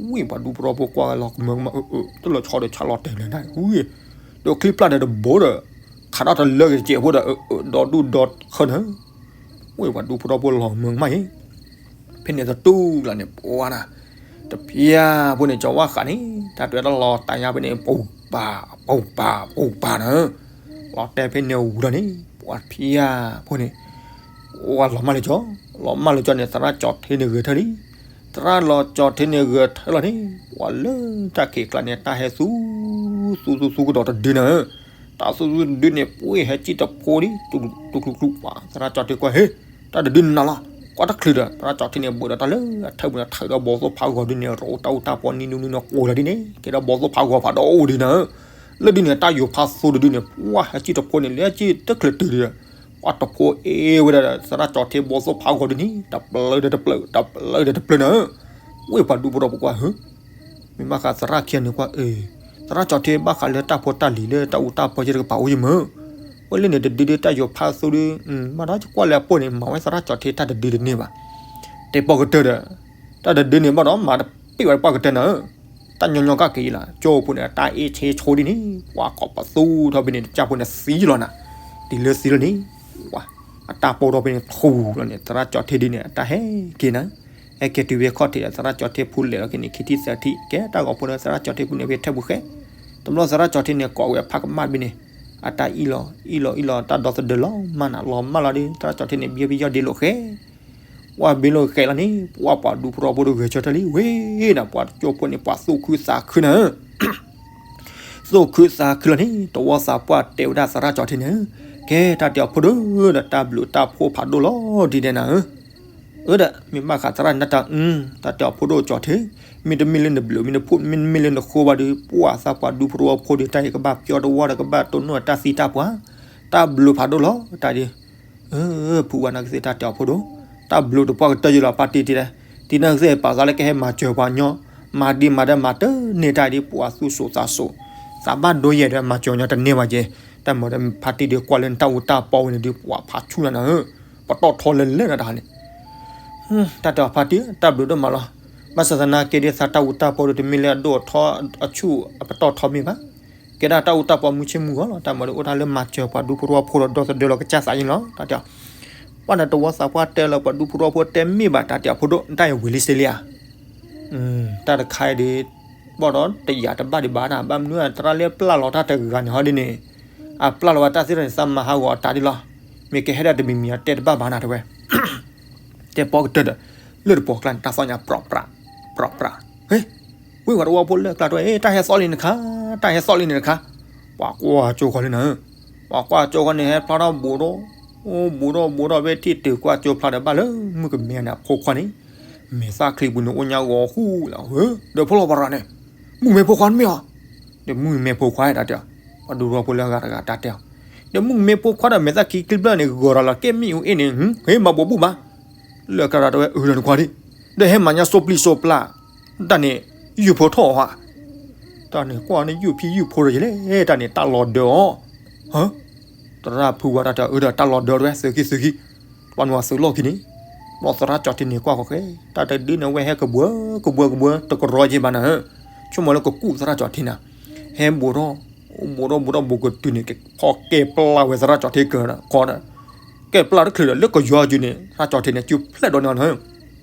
ဝံၢ်ပှၤဒူဖိထဝီဖိကွၢ်လီၤကမၢကမၣ်အၢ တလီၤဆီဒီးဆါလီၤတဲာ်လၢၤနၤဝံၢ်, ဒီးချံၣ်ပျၢ်ဒီးတဘိဒီး, ခးထီၣ်တလၢက့ၤတစဲးဖိဒီး ဒီဒူၣ်ဒီခၢၣ်နၤ, ဝံၢ်ပှၤဒူဖိထဝီဖိလီၤကမၢကမၣ်အံၤ ဖဲန့ၣ်သတူၢ်လီၤန့ၣ် ပှၤနၤ, တဖျၢၣ်ဖိန့ၣ် ကၠီၤဝါဃးန့ၣ် တၢ်တွဲတၢ်လီၤတၢ်ညါဖဲန့ၣ် ပူၤပာ် ပူၤပာ် ပူၤပာ်နၤ, လီၤတဲာ်ဖဲန့ၣ်ဝံၤလီၤန့ၣ် ပှၤတဖျၢၣ်ဖိန့ၣ် ဝဲလီၤမၢ်လၢကၠီ, လီၤမၢ်လၢကၠီန့ၣ် သရၣ်ကၠီၤထံန့ၣ်ဂဲၤထၢၣ်လံ, သရၣ်လီၤကၠီၤထံန့ၣ်ဂဲၤထၢၣ်လီၤန့ၣ် ပှၤလၢတၢ်ခံးကျါန့ၣ် တၢ်ဟဲသူ သူသူသူကဒီးတဒုနၤဧၢ, တၢ်သူသူတဒုန့ၣ် ပှ့ၤဟဲစံၣ်တဖိဒ် တူၢ်ကျူၢ်ကျူၢ်ပှၤ သရၣ်ကၠီထံကွၢ် ဟ့ၣ် တၢ်တဒုနၤလီၤ, ကွၢ်တချုးဒီး သရၣ်ကၠီထံန့ၣ် ဘၣ်ဒီးတၢ်လၢအထၢၣ်ပူၤန့ၣ် ထၢၣ်ဒီးဘီသိၣ်ဖးဂီၤဒုန့ၣ် ရိးတၢ်အူတၢ်ပီနံၤနူနံၤန့ၣ် ကိးလီၤဒ်န့ၣ် ကဲဒီးဘီသိၣ်ဖးဂီၤဖးဒိၣ်အိၣ်ဒံးနၤဧၢ, လၢဒုန့ၣ် တၢ်ယိၤဖးသိတဒုန့ၣ် ပှၤဟဲစံၣ်တဖိန့ၣ် လၢစံၣ်တချုးတုၤဒီး ပှၤတဖိအ့ၣ်ဝဲဒၣ်ဒီး သရၣ်ကၠီထံဘီသိၣ်ဖးဂီၤဒုန့ၣ် တပျၢၤဒီးတပျၢၤ တပျၢၤဒီးတပျၢၤနၤဧၢ, ဝ့ၢ်ပှၤဒူဖိထီၣ်ဖိကွၢ်ဧၢ မ့ၢ်ဘၣ်ဃးသရၣ်ခံဂၤန့ၣ်ကွၢ်အၢ, သရၣ်ကၠီထံဘၣ်ဃးလၢတၢ်ဖိတၢ်လံၤလၢတၢ်အူတၢ်ပီယဲၢ်တကပၤအိၣ်ယမၢ, ဝဲလၢန့ၣ်တဒုဒုတၢ်ယိၤဖးသိဒု, ဘၣ်ဒီးကွၢ်လၢအပိၢ်န့ၣ် မၤဝဲသရၣ်ကၠီထံတၢ်တဒုတန့ၢ်ဘၣ်, တဲပီကတၢၢ်ဒီး, တၢ်တဒုန့ၣ်ဘၣ်ဒီးမၤတပ့ၢ်ဝဲပှၢ်ကတၢၢ်နၤဧၢ, တၢ်ညီညီကၣ်က့ၤလီၤ ကၠိဖိန့ၣ် တၢ်အ့ၣ်ဆ့ဆိဒ်န့ၣ် ပှၤကိးပသူထီၣ်ဖဲန့ၣ် ကၠၢ်ဖိန့ၣ်သံလီၤနၤ, တုၤလၢသံလီၤန့ၣ်, ပှၤ အတၢ်ပိၢ်ထီၣ်ဖဲန့ၣ်ထူလီၤန့ၣ် သရၣ်ကၠီထံဒုန့ၣ် အတၢ်ဟဲက့ၤနၤ, ဟဲက့ၤတုၤဖဲခီၣ်ထံးဒီး သရၣ်ကၠီထံဖူလဲၣ်လီၤက့ၤန့ၣ် ခံထံၣ်သၢထံၣ် ကဲတၢ်ဂီၤဖိဒီး သရၣ်ကၠီထံဖူန့ၣ်ဖဲထၢၣ်ပူၤဃဲ, တဘျီသရၣ်ကၠီထံန့ၣ် ကိးဝဲအဖးကမၣ်ဘ့ၣ်န့ၣ်, အတၢ်အံၣ်လီၤ အံၣ်လီၤအံၣ်လီၤ တၢ်ဒီသဒၢလီၤမၢ်နၤ လီၤမၢ်လီၤဒီး သရၣ်ကၠီထံန့ၣ် ဘံယီဘံယီဒ့လိာ်ဃဲ ပှၢ်ဘ့လိာ်ဃဲလီၤန့ၣ် ပှၢ်ပှၤဒူဖိထီၣ်ဖိဒီးဂဲၤဆၢထၢၣ်လံ ဝ့ၢ်နၤ ပှၤကၠိဖိန့ၣ် ပှၤသူၣ်ခုသးခုနၤဧၢ, သူၣ်ခုသးခုလီၤန့ၣ် တဝီသးပှၢ်တဲဝဲဒၣ်သရၣ်ကၠီထံန့ၣ်, ကဲတၢ်တဲအီၤဖိဒိၣ် ဒီးတၢ်ဘျုးတၢ်ဖှိၣ်ဖးဒိၣ်လီၤဒ်န့ၣ်နၤဧၢ, အၢဒီး မ့ၢ်ဘၣ်ဃးသရၣ်နတၢ်အု တၢ်တဲအီၤဖိဒိၣ်ကၠီထံ, မ့တမ့ၢ်လၢနဘျုး မ့တမ့ၢ်လၢနဃိဘၣ်ဒီး ပှၢ်သးပှၢ်ဒူဖိထီၣ်ဖိဒီး တၢ်အံၤကဘၣ်ပျီတဝီဒီး ကဘၣ်တိၢ်နီၣ်တၢ်သံတၢ်ပှၢ်, တၢ်ဘျုးဖးဒိၣ်လီၤ တၢ်ဒ် ဖုဝါနကသ့ၣ်တၢ်တဲအီၤဖိဒိၣ်, တၢ်ဘျုးတပှၢ်ကတၢၢ်ယလီၤ ပၢ်တံၢ်တံၢ်လဲၣ်, တံၢ်နကသ့ၣ်ပာ်သးလၢကဟဲမၤစၢၤပှၤညီ, မၤဒံးမၤဒၢးမၤတန့ၢ်တၢ်ဒ် ပှၤသူၣ်စိၤသးစိၤ, သးဘၣ်ဒိယဲၢ်ဒီး မၤစၢၤညီတန့ၢ်ဘၣ်က့ၤ, တၢ်မၤဒီးဖါတံၢ်ဒီးကွၢ်လၢနတၢ်အူတၢ်ပီဝဲန့ၣ်ဒုး ပှၤဖးဆူၣ်နၤနၤဧၢ, ပတီၢ်ထီလဲၤလဲၤနၤတဟါန့ၣ် တၢ်တဲအီၤဖါတံၢ် တၢ်ဘျုးဒိၣ်မးလီၤ, ဘၣ်ဆၣ်သနာ်က့ဒီး သးတၢ်အူတၢ်ပီဒီး တမ့ၢ်လၢအဒိၣ်အထီ အဆူၣ်အပတီၢ်ထီမ့ၢ်ဘၣ်, ကဲဒၣ်တၢ်အူတၢ်ပီမုၢ်ဆ့ၣ်မုၢ်ဂီၤလီၤ, တၢ်မၤဒီးအိၣ်တၢ်လၢမၤစၢၤပှၤဒူဖိထီၣ်ဖိဒီး ဒီသဒၢလီၤကစၢ်သးအံၤလီၤ တၢ်တဲအီၤ, ပှၢ်န့ၣ်တဝီသးပှၢ်တဲလၢပှၤဒူဖိထီၣ်ဖိတဲမ့ၢ်ဘၣ် တၢ်တဲအီၤဖိဒိၣ် နတၢ်အံၤဝံၤလံစ့လံဧါ တၢ်တခါအံၤဒီး ဘၣ်ဒီးတယာ်တဘၣ်ဒံးဘၣ်နၤ ဘၣ်မနုၤသရၣ်လၢပျၢ်လီၤတၢ်တဂၤန့ၣ်ဟီဒ်န့ၣ်, အပျၢ်လီၤဝဲတၢ်သ့ၣ်တဖၣ်န့ၣ် သးမၤဟးဂီၤအတၢ်ဒ်လီၤ, မ့ၢ်ကဟဲဒၣ်တမံၤမံၤအတဲတဘၣ်ဘၣ်နၤတဲဝဲ တဲပီကတၢၢ်ဒီး လၢတပီၤကျါန့ၣ် တၢ်သီၣ်ညါ ပြၢးပြး ပြၢးပြး, ဟ့ၣ်, ဝ့ၢ်ဝဲတဝီဖိလၢကျါတဲဝဲ တၢ်ဟဲသီၣ်လံနခါ, တၢ်ဟဲသီၣ်လံနခါ, ပှၤကွၢ်ကၠိဃီလံနၤ, ပှၤကွၢ်ကၠိဃီန့ၣ် ဟဲဖျါထီၣ်ဘူးထီၣ်, အိၣ်ဘူးထီၣ်ဘူးထီၣ် ဖဲထံၣ်တုၤကွၢ်ကၠိဖျါဒီးဘၣ်လၢမုၣ်ကမဲန့ၣ် အဖိခွါန့ၣ် မဲာ်သၣ်ချံပူၤန့ၣ် အိၣ်ညါဂီၤဟူလီၤ, ဒီးဖိလီၤပှၤရၤန့ၣ်, မုၣ်ကမဲဖိခွါတမ့ၢ်အီၤ, ဒီးမုၣ်ကမဲဖိခွါတၢ်တဲအီၤ, ပှၤဒူဖိလၢအဂၤတဂၤတၢ်တဲအီၤ, ဒီးမုၣ်ကမဲဖိခွါဒီးမဲာ်သၣ်ချံကျံဘျၢၣ်န့ၣ် ဂီၤဒီးလီၤ ကဲမ့ၣ်အူအ့ၣ်န့ၣ် ဟ့ၣ်မၤဘိးဘူၣ်ဘၣ်, လၢကရၤတဲဝဲအၢဒီးနခွါဒံး, ဒီးဟဲမၤညါစိပျံၤစိပျါ, တၢ်န့ၣ် ယုၢ်ဖိထီၣ်ဧါ တၢ်န့ၣ်ကွၢ်န့ၣ်ယုၢ်ဖံယုၢ်ဖိဒီးယလဲၣ်, တၢ်န့ၣ်တၢ်လီၤဒၢးအီၤ, သရၣ်ဖုဝါတၢ်တဲအီၤ အၢဒီးတၢ်လီၤဒၢးတဝဲ သုးခံသုးခံ, ပှၤနုၤသုးလီၢ်ခံန့ၣ်, ဘီသရၣ်ကၠီထံန့ၣ်ကွၢ်ဃီဃဲ, တၢ်တဒုန့ၣ်ဝဲဟဲကဘှၢကဘှၢကဘှၢ တကရီက့ၤဘၣ်နၤဧၢ, ဆိကမိၣ်လၢကကူၣ်သရၣ်ကၠီထံနၤ, ဟဲဘူးထီၣ်, ဘူးထီၣ်ဘူးထီၣ်ဘူးကတုၤန့ၣ် ဖီကဲပျၢ်ဝဲသရၣ်ကၠီထံကၢၤဒီး ကဲပျၢ်တချုးဒီးလၢကယီၤက့ၤန့ၣ် သရၣ်ကၠီထံန့ၣ် စုဖျဲးဒီးန့ၣ်နၤဧၢ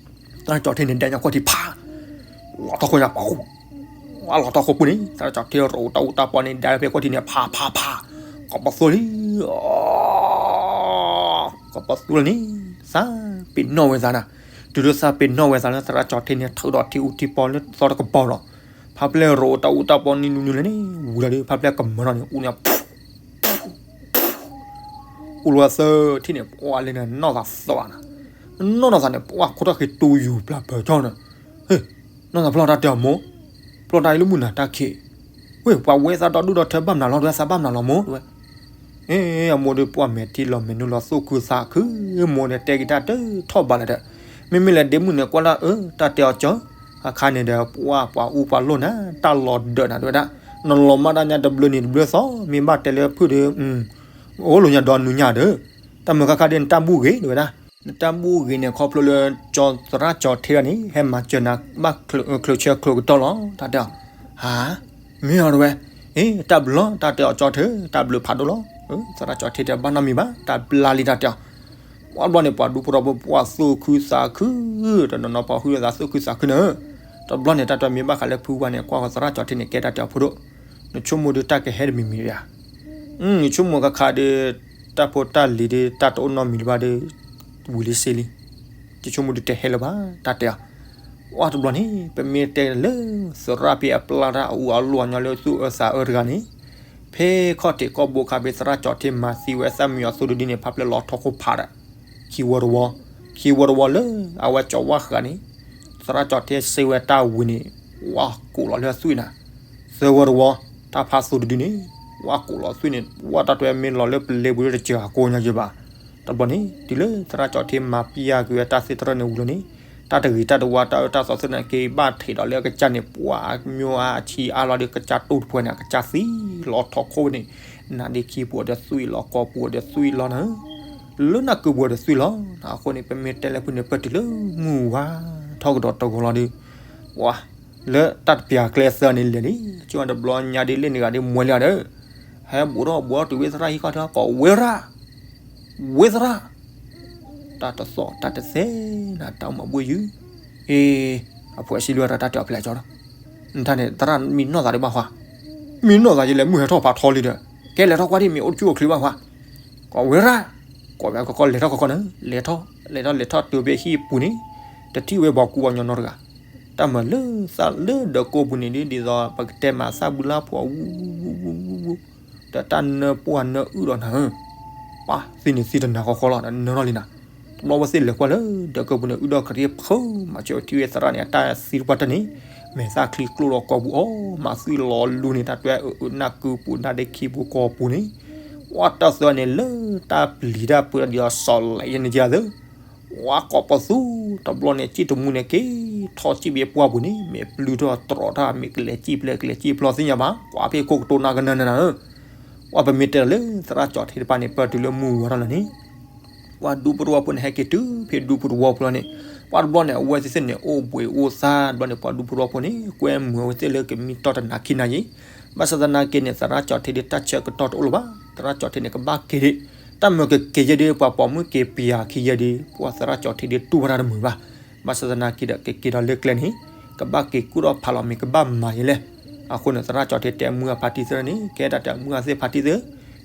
သရၣ်ကၠီထံန့ၣ် ဒဲညါခီၣ်ထံးဖး, လီၤထီၣ်ခိၣ်ညါပှၤ, လီၤထီၣ်ခိၣ်ပူၤန့ၣ် သရၣ်ကၠီထံရိးတၢ်အူတၢ်ပီန့ၣ် ဒဲဖဲခိၣ်ထံးန့ၣ် ဖးဖးဖး, ကိးပသူလံ, ကိးပသူလံန့ၣ်, သးပ့ၤနီၣ်ဝဲသးနၤ, တုၤလၢသးပ့ၤနီၣ်ဝဲသးလၢ သရၣ်ကၠီထံန့ၣ် ထုးဒီးထံအူထံပီလၢသီတကပီၤလီၤ, ဖးဖျဲၣ်ရိးတၢ်အူတၢ်ပီနံၤနံၤနံၤလဲၣ်န့ၣ် ဝံၤလီၤဒီး ဖးဖျဲၣ်ကမၢနီၤန့ၣ် အူန့ၣ် အူလီၤသၢထံၣ်န့ၣ် ပှၤလဲၤန့ၣ် နီၢ်သးသီနၤ, နီၢ်နီၢ်သးန့ၣ် ပှၤခိၣ်ထီၣ်ဃ့တူယူၤပျၢ်ပၢၤထီၣ်နၤ, ဟ့ၣ်, နီၢ်သးဖျီၣ်တၢ်တဲအီၤမိၢ်, ဖျီၣ်တၢ်အံၤလၢမုၢ်နၤတၢ်ခံး, ဝ့ၢ် ပှၤဝဲသးဒီဒူၣ်ဒီထၢဘၣ်မနုၤလီၤ တဝဲသးဘၣ်မနုၤလီၤမိၢ် တဝဲ, အ့ အမိၢ်ဒီးပှၤမဲာ်ထံလီၤမဲာ်နုာ်လီၤသူၣ်ခုသးခု, မိၢ်န့ၣ်တဲက့ၤတၢ်တထီၣ်ဘးလၢၤဒီး, မ့မ့ၢ်လဲၤဒ့မုၣ်န့ၣ်ကွၢ်လၢအၢ တၢ်တဲအီၤကၢ, အခါန့ၣ်ဒီး ပှၤပှၤအူပှၤလိၣ်နၤ တၢ်လီၤဒၢးနၤတဝဲဒၣ်, နလီၤမၢ်တၢ်ညါတဘျုးနံၤတဘျုးသီ မ့ၢ်ဘၣ်တဲလၢဖုၣ်ဒီး အိၣ်လၢညါဒီနုၤညါဒီး, တၢ်မုာ်ခါခါဒ်နတၢ်ဘူၣ်ဂ့ၤတဝဲဒၣ်, နတၢ်ဘူၣ်ဂ့ၤန့ၣ် ခီဖျိလၢ ကၠီသရၣ်ကၠီထံဂၤန့ၣ် ဟဲမၤစၢၤနၤဘၣ်ချၢဆၢချိးကတီၢ်လီၤ တၢ်တဲအီၤ, ဟါ, မ့ၢ်အီၤတဝဲ, အ့ တၢ်ဘျုးလီၤ တၢ်တဲအီၤကၠီထံ တၢ်ဘျုးဖးဒိၣ်လီၤ, သရၣ်ကၠီထံတဲဘၣ်နီတမံၤဘၣ် တၢ်ဘျါလံတၢ်တဲအီၤ, ပှၤဘျီန့ၣ် ပှၤဒူဖိထီဖိပှၤသူၣ်ခုသးခု, တနီၤနီၤပှၤဟုသးသူၣ်ခုသးခုန့ၣ်, တဘျီန့ၣ် တၢ်တဲမ့ၢ်ဘၣ်ဃးလၢဖုဝါန့ၣ် ကွၢ်ဃီသရၣ်ကၠီထံန့ၣ် ကဲတၢ်တဲအီၤဖိဒိၣ်, နဆိကမိၣ်ဒီးတၢ်ကဟဲတမံၤမံၤဧါ, နဆိကမိၣ်ခါခါဒီး တၢ်ဖိတၢ်လံၤဒီး တၢ်တအိၣ်နီတမံၤလၢၤဘၣ်ဒီး ဝံၤလံစ့လံ, ယဆိကမိၣ်ဒီးတဟဲလၢၤဘၣ် တၢ်တဲအီၤ, ပှၢ်တဘျီန့ၣ် ပမ့ၢ်တဲလၢ သရၣ်ဖဲအပျၢ်တၢ်အူအလီၢ်ညီလၢသူၣ်အၢသးအၢတဂၤန့ၣ်, ဖဲခီၣ်ထံးကီၢ်ဘိခါဖဲသရၣ်ကၠီၣ်ထ့မၤသံဝဲသၣ်မံယီၤသိတဒုန့ၣ် ဖးဖျဲၣ်လီၤထီၣ်ခိၣ်ဖးဒီး ခံဝီတဝီ, ခံဝီတဝီလၢအဝဲကၠီၤဝၣ်ဃာ်န့ၣ်, သရၣ်ကၠီၣ်ထ့စ့ဝဲတၢ်ဝံၤန့ၣ် ဝါကိးလီၤလၢအသွံၣ်နၤ, သၢဝီတဝီ, တၢ်ဖးသိတဒုန့ၣ် ဝါကိးလီၤသွံၣ်န့ၣ် ဝါတၢ်တွဲမ့ၢ်လီၤလၢပလဲပူၤလၢတစၢၤအကိးညီယဘၣ်. တဘျီန့ၣ် တုၤလၢသရၣ်ကၠီၣ်ထ့မၤပျၢ်ကွံာ်ဝဲတၢ်သ့ၣ်တဖၣ်န့ၣ်ဝံၤလီၤန့ၣ်, တၢ်တဂ့ၤတၢ်တဝါတၢ်အၢတၢ်သီသ့ၣ်န့ၣ် က့ၤဘၣ်ထံးဒီးလၢအကစၢ်န့ၣ် ပှၤအမျိၤအါအဆံးအါလီၤဒီးကစၢ်တိၢ်တဖၣ်န့ၣ် အကစၢ်သံလီၤထီၣ်ခိၣ်န့ၣ်, နါဒ့ခံပူၤဒီးသွံၣ်လီၤကီၢ်ပူၤဒီးသွံၣ်လီၤနၤ လၢနၢ်ကုပူၤဒီးသွံၣ်လီၤ. အဃိန့ၣ် ပမ့ၢ်တဲလၢဖုန့ၣ် ပတုၤလၢမုၢ်ဝါထီၣ်ကဒီးတဂီၤလီၤဒီး, ပှၤလၢတၢ်တပျၢ်ကျဲသၢန့ၣ်လဲၤလံ, ကၠီတဘျီညါဒ်လဲၣ်န့ၣ်ဂၤဒ်မွဲလံဒီး, ဟဲဘူးထီၣ်ဘူးထီၣ်တုၤဝဲသရၣ်ဟံၣ်ခီၣ်ထံး ကိးဝဲသရၣ်, ဝဲသရၣ်, တၢ်တသီၣ်တၢ်တသဲနၤ တၢ်အိၣ်မးဘှ့ယုၢ်, အ့, အဖိအစံလွံၢ်ဒီးတၢ်တဲအီၤဖျဲးကၠီဒီး, နတၢ်န့ၣ် သရၣ်မံနီၢ်သးဒံးဘၣ်ဃး, မံနီၢ်သးယလဲၤမုၢ်ဟဲထီၣ်ဖးထီလံဒီး, ကဲလဲၤထီၣ်ကွၢ်ဒ်မ့ၢ်အိၣ်တကူၣ်အိၣ်ချ့ဘၣ်ဃး, ကိးဝဲသရၣ်, ကိးဝဲကီကီလဲၤထီၣ်ကီကီနၤ, လဲၤထီၣ်, လဲၤထီၣ်လဲၤထီၣ်တုၤဖဲဟံၣ်ပူၤန့ၣ်, တထံၣ်ဝဲပှၤကူအီၤညီနီတဂၤ, တၢ်မၤလၢသးလၢဒၢးကိးပူၤန့ၣ်ဒ်သိး ပကတဲမးသၣ်ဘုလါဖှီၣ်ဝူဝူဝူဝူ, ဒီးတၢ်နၢပှၢ်နၢအုၣ်ဒီးနၤဧၢ, ပှၤသံန့ၣ်သံတနၤဃီဃီလီၤဒီးနၢထီၣ်လံနၤ, တဘျီဝဲသ့ၣ်လဲၤကွၢ်လၢဒၢးကိးပူၤန့ၣ် အုၣ်ဒီးကရံၣ်ဖုးမး ကၠီထံၣ်ဝဲသရၣ်န့ၣ် အတၢ်သံတပှၢ်တၢၢ်န့ၣ်, မဲာ်သၣ်ချံကျိၣ်ဒီးကိာ်ပူၤအီၤ မၤသွံၣ်လီၤလူန့ၣ် တၢ်တွဲအနၢ်ကုပူၤနါဒ့ခံပူၤကိာ်ပူၤန့ၣ်, ပှၤတၢ်သၢန့ၣ်လၢတၢ်ပျံၤတၢ်ပၢတၢ်ဒ်သိးစီၤလဲၤယဲန့ၣ်ကသၢ ဝါကိးပသူ, တဘျီန့ၣ် စံၣ်တမူန့ၣ် က့ၤထီၣ်စံၣ်ဘၣ်ပှၢ်ပူၤန့ၣ် မ့ၢ်ပျုၢ်ထီၣ်တြီထီၣ် မ့ၢ်ကလဲၤစံၣ်ဖျဲးကလဲၤစံၣ်ဖျီသ့ၣ်ညါဘၣ်, ကွၢ်ဖဲခိၣ်ကတိၤနၤကနၢနၤဧၢ, ပှၤပမ့ၢ်တဲလီၤလၢသရၣ်ကၠီၣ်ထ့တပၤန့ၣ် ပတုၤလၢမုၢ်ဝါထီၣ်လီၤန့ၣ်, ပှၤဒူဖိတဝီဖိန့ၣ် ဟဲက့ၤတုၤဖဲဒူဖိတဝီဖိလီၤန့ၣ်, ပှၤတဘျီန့ၣ် အဝဲသ့ၣ်န့ၣ် အိၣ်ဘှံးအိၣ်သါတဘျီန့ၣ် ပှၤဒူဖိတဝီဖိန့ၣ် ကွဲမုာ်အဝဲသ့ၣ်လၢကမံတီၢ်တနၤခံနၤယံၤ, ဘၣ်ဆၣ်သနာ်က့န့ၣ် သရၣ်ကၠီၣ်ထ့ဒီးတၢ်ဆၢကတီၢ်တအိၣ်လၢၤဘၣ်, သရၣ်ကၠီၣ်ထ့န့ၣ် ကဘၣ်က့ၤဒ်, တၢ်မၢကက့ၤယဲၢ်ဒီး ပှၤပိာ်မုၣ်က့ၤပျၢ်ခံယဲၢ်ဒီး ပှၤသရၣ်ကၠီၣ်ထ့ဒီးတူၢ်ဘၣ်တၢ်တမုာ်ဘၣ်, ဘၣ်ဆၣ်သနာ်က့ဒီး ကက့ၤဒီးလၢကျဲန့ၣ် ကဘၣ်က့ၤကူၣ်ထီၣ်ဖးလီၤမ့ၢ်ကဘၣ်မၤယဲၢ်လဲၣ်, အဃိန့ၣ် သရၣ်ကၠီၣ်ထ့တဲမုၢ်အဖါတံၢ်သ့ၣ်န့ၣ် ကဲတၢ်တဲမုၢ်အသ့ၣ်ဖါတံၢ်သ့ၣ်,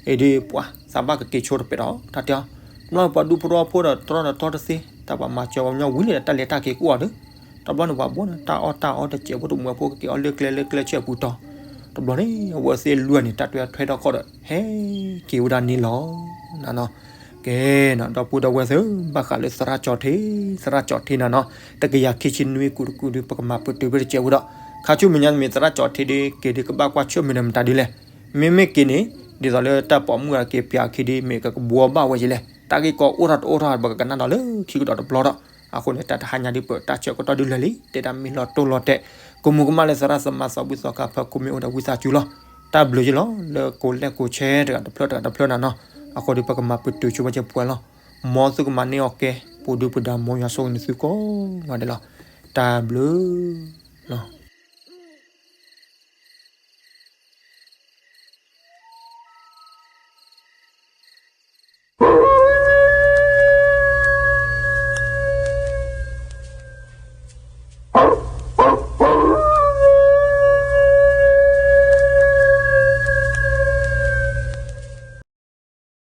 အ့ဒီးပှၤသးဘၣ်ကက့ၤဆိတပဲာ်ဒီး တၢ်တဲအီၤ, တဘျီပှၤဒူဖိတဝီဖိဒီးတြီဒီးတြီတသ့ တၢ်ပှၤမၤစၢၤပှၤကညီဝံၤလံဒီး တၢ်လဲၤတၢ်က့ၤကအိၣ်အီၤဒီး, တဘျီန့ၣ်ပှၤဘိန့ၣ် တၢ်အီၣ်တၢ်အီတစဲးဖိတမုာ်ဖိကက့ၤအီၣ်လၢကျဲလၢကျဲဆၢပူၤတီၤ, တဘျီန့ၣ် အဝဲသ့ၣ်လွံၢ်ဂၤန့ၣ် တၢ်တွဲထွဲထီၣ်ခီၣ်ဒီး ဟဲက့ၤဝဲဒၣ်န့ၣ်လီၤ. နနီၤ, ကဲနီၤ ဒီပုၢ်ဒီဝဲၢ်သ့ၣ် ဘၣ်ဃးလၢသရၣ်ကၠီၣ်ထ့, သရၣ်ကၠီၣ်ထ့နၤနီၤ, တကယၤခံဆံနွံ ကူးတကူးဒီး ပကမၤပတုာ်ဖဲတစဲးဖိဒီး, ခါဆူမဲာ်ညါမ့ၢ်သရၣ်ကၠီၣ်ထ့ဒီး က့ၤဒီးကဘၣ်ကွၢ်ဆၢၣ်မဲာ်ဒီးမတၤဒ်လဲၣ်, မ့မ့ၢ်က့ၤန့ၣ် ဒ်သိးလၢတၢ်ပိာ်မုၣ်အက့ၤပျၢ်အခံဒီး မ့ၢ်ကကဘှီဘၣ်ဝဲယဲၢ်လဲၣ်, တၢ်ဂ့ၢ်ကီအိၣ်ထီၣ်တအိၣ်ထီၣ် ပကကနၣ်ဒီးလၢခံကဒီးတဘျီဒီး, အဃိန့ၣ် တၢ်တဟါညါဒ်ပၢၢ် တၢ်ဆၢကတီၢ်ဒုးလၢာ်လံ, တဲဒၣ်မ့ၢ်လီၤတိၢ်လီၤတဲာ်, ကမူၤကမၣ်လၢသရၣ်သမါသးဘှံးသီခါဖၢခိၣ်မ့ၢ်အိၣ်ဒီးဝံသးစူၤလီၤ. တၢ်ဘျုးယဲၢ်လီၤ လၢကိးလဲၢ်ကိးဆဲးတဂၤတဖျၢၣ်တဂၤတဖျၢၣ်နၤနီၤ, အဃိဒီး ပကမၤပတုာ်ဆိပာ်စၢၤပှဲၤလီၤ. မ်သုကမၤန့ၢ်အီၤကဲ, ပူၤဒုပူၤဒါ မ်ယွၤဆိၣ်ဂ့ၤန့ၢ်သုကိးဂၤဒဲးလီၤ. တၢ်ဘျုး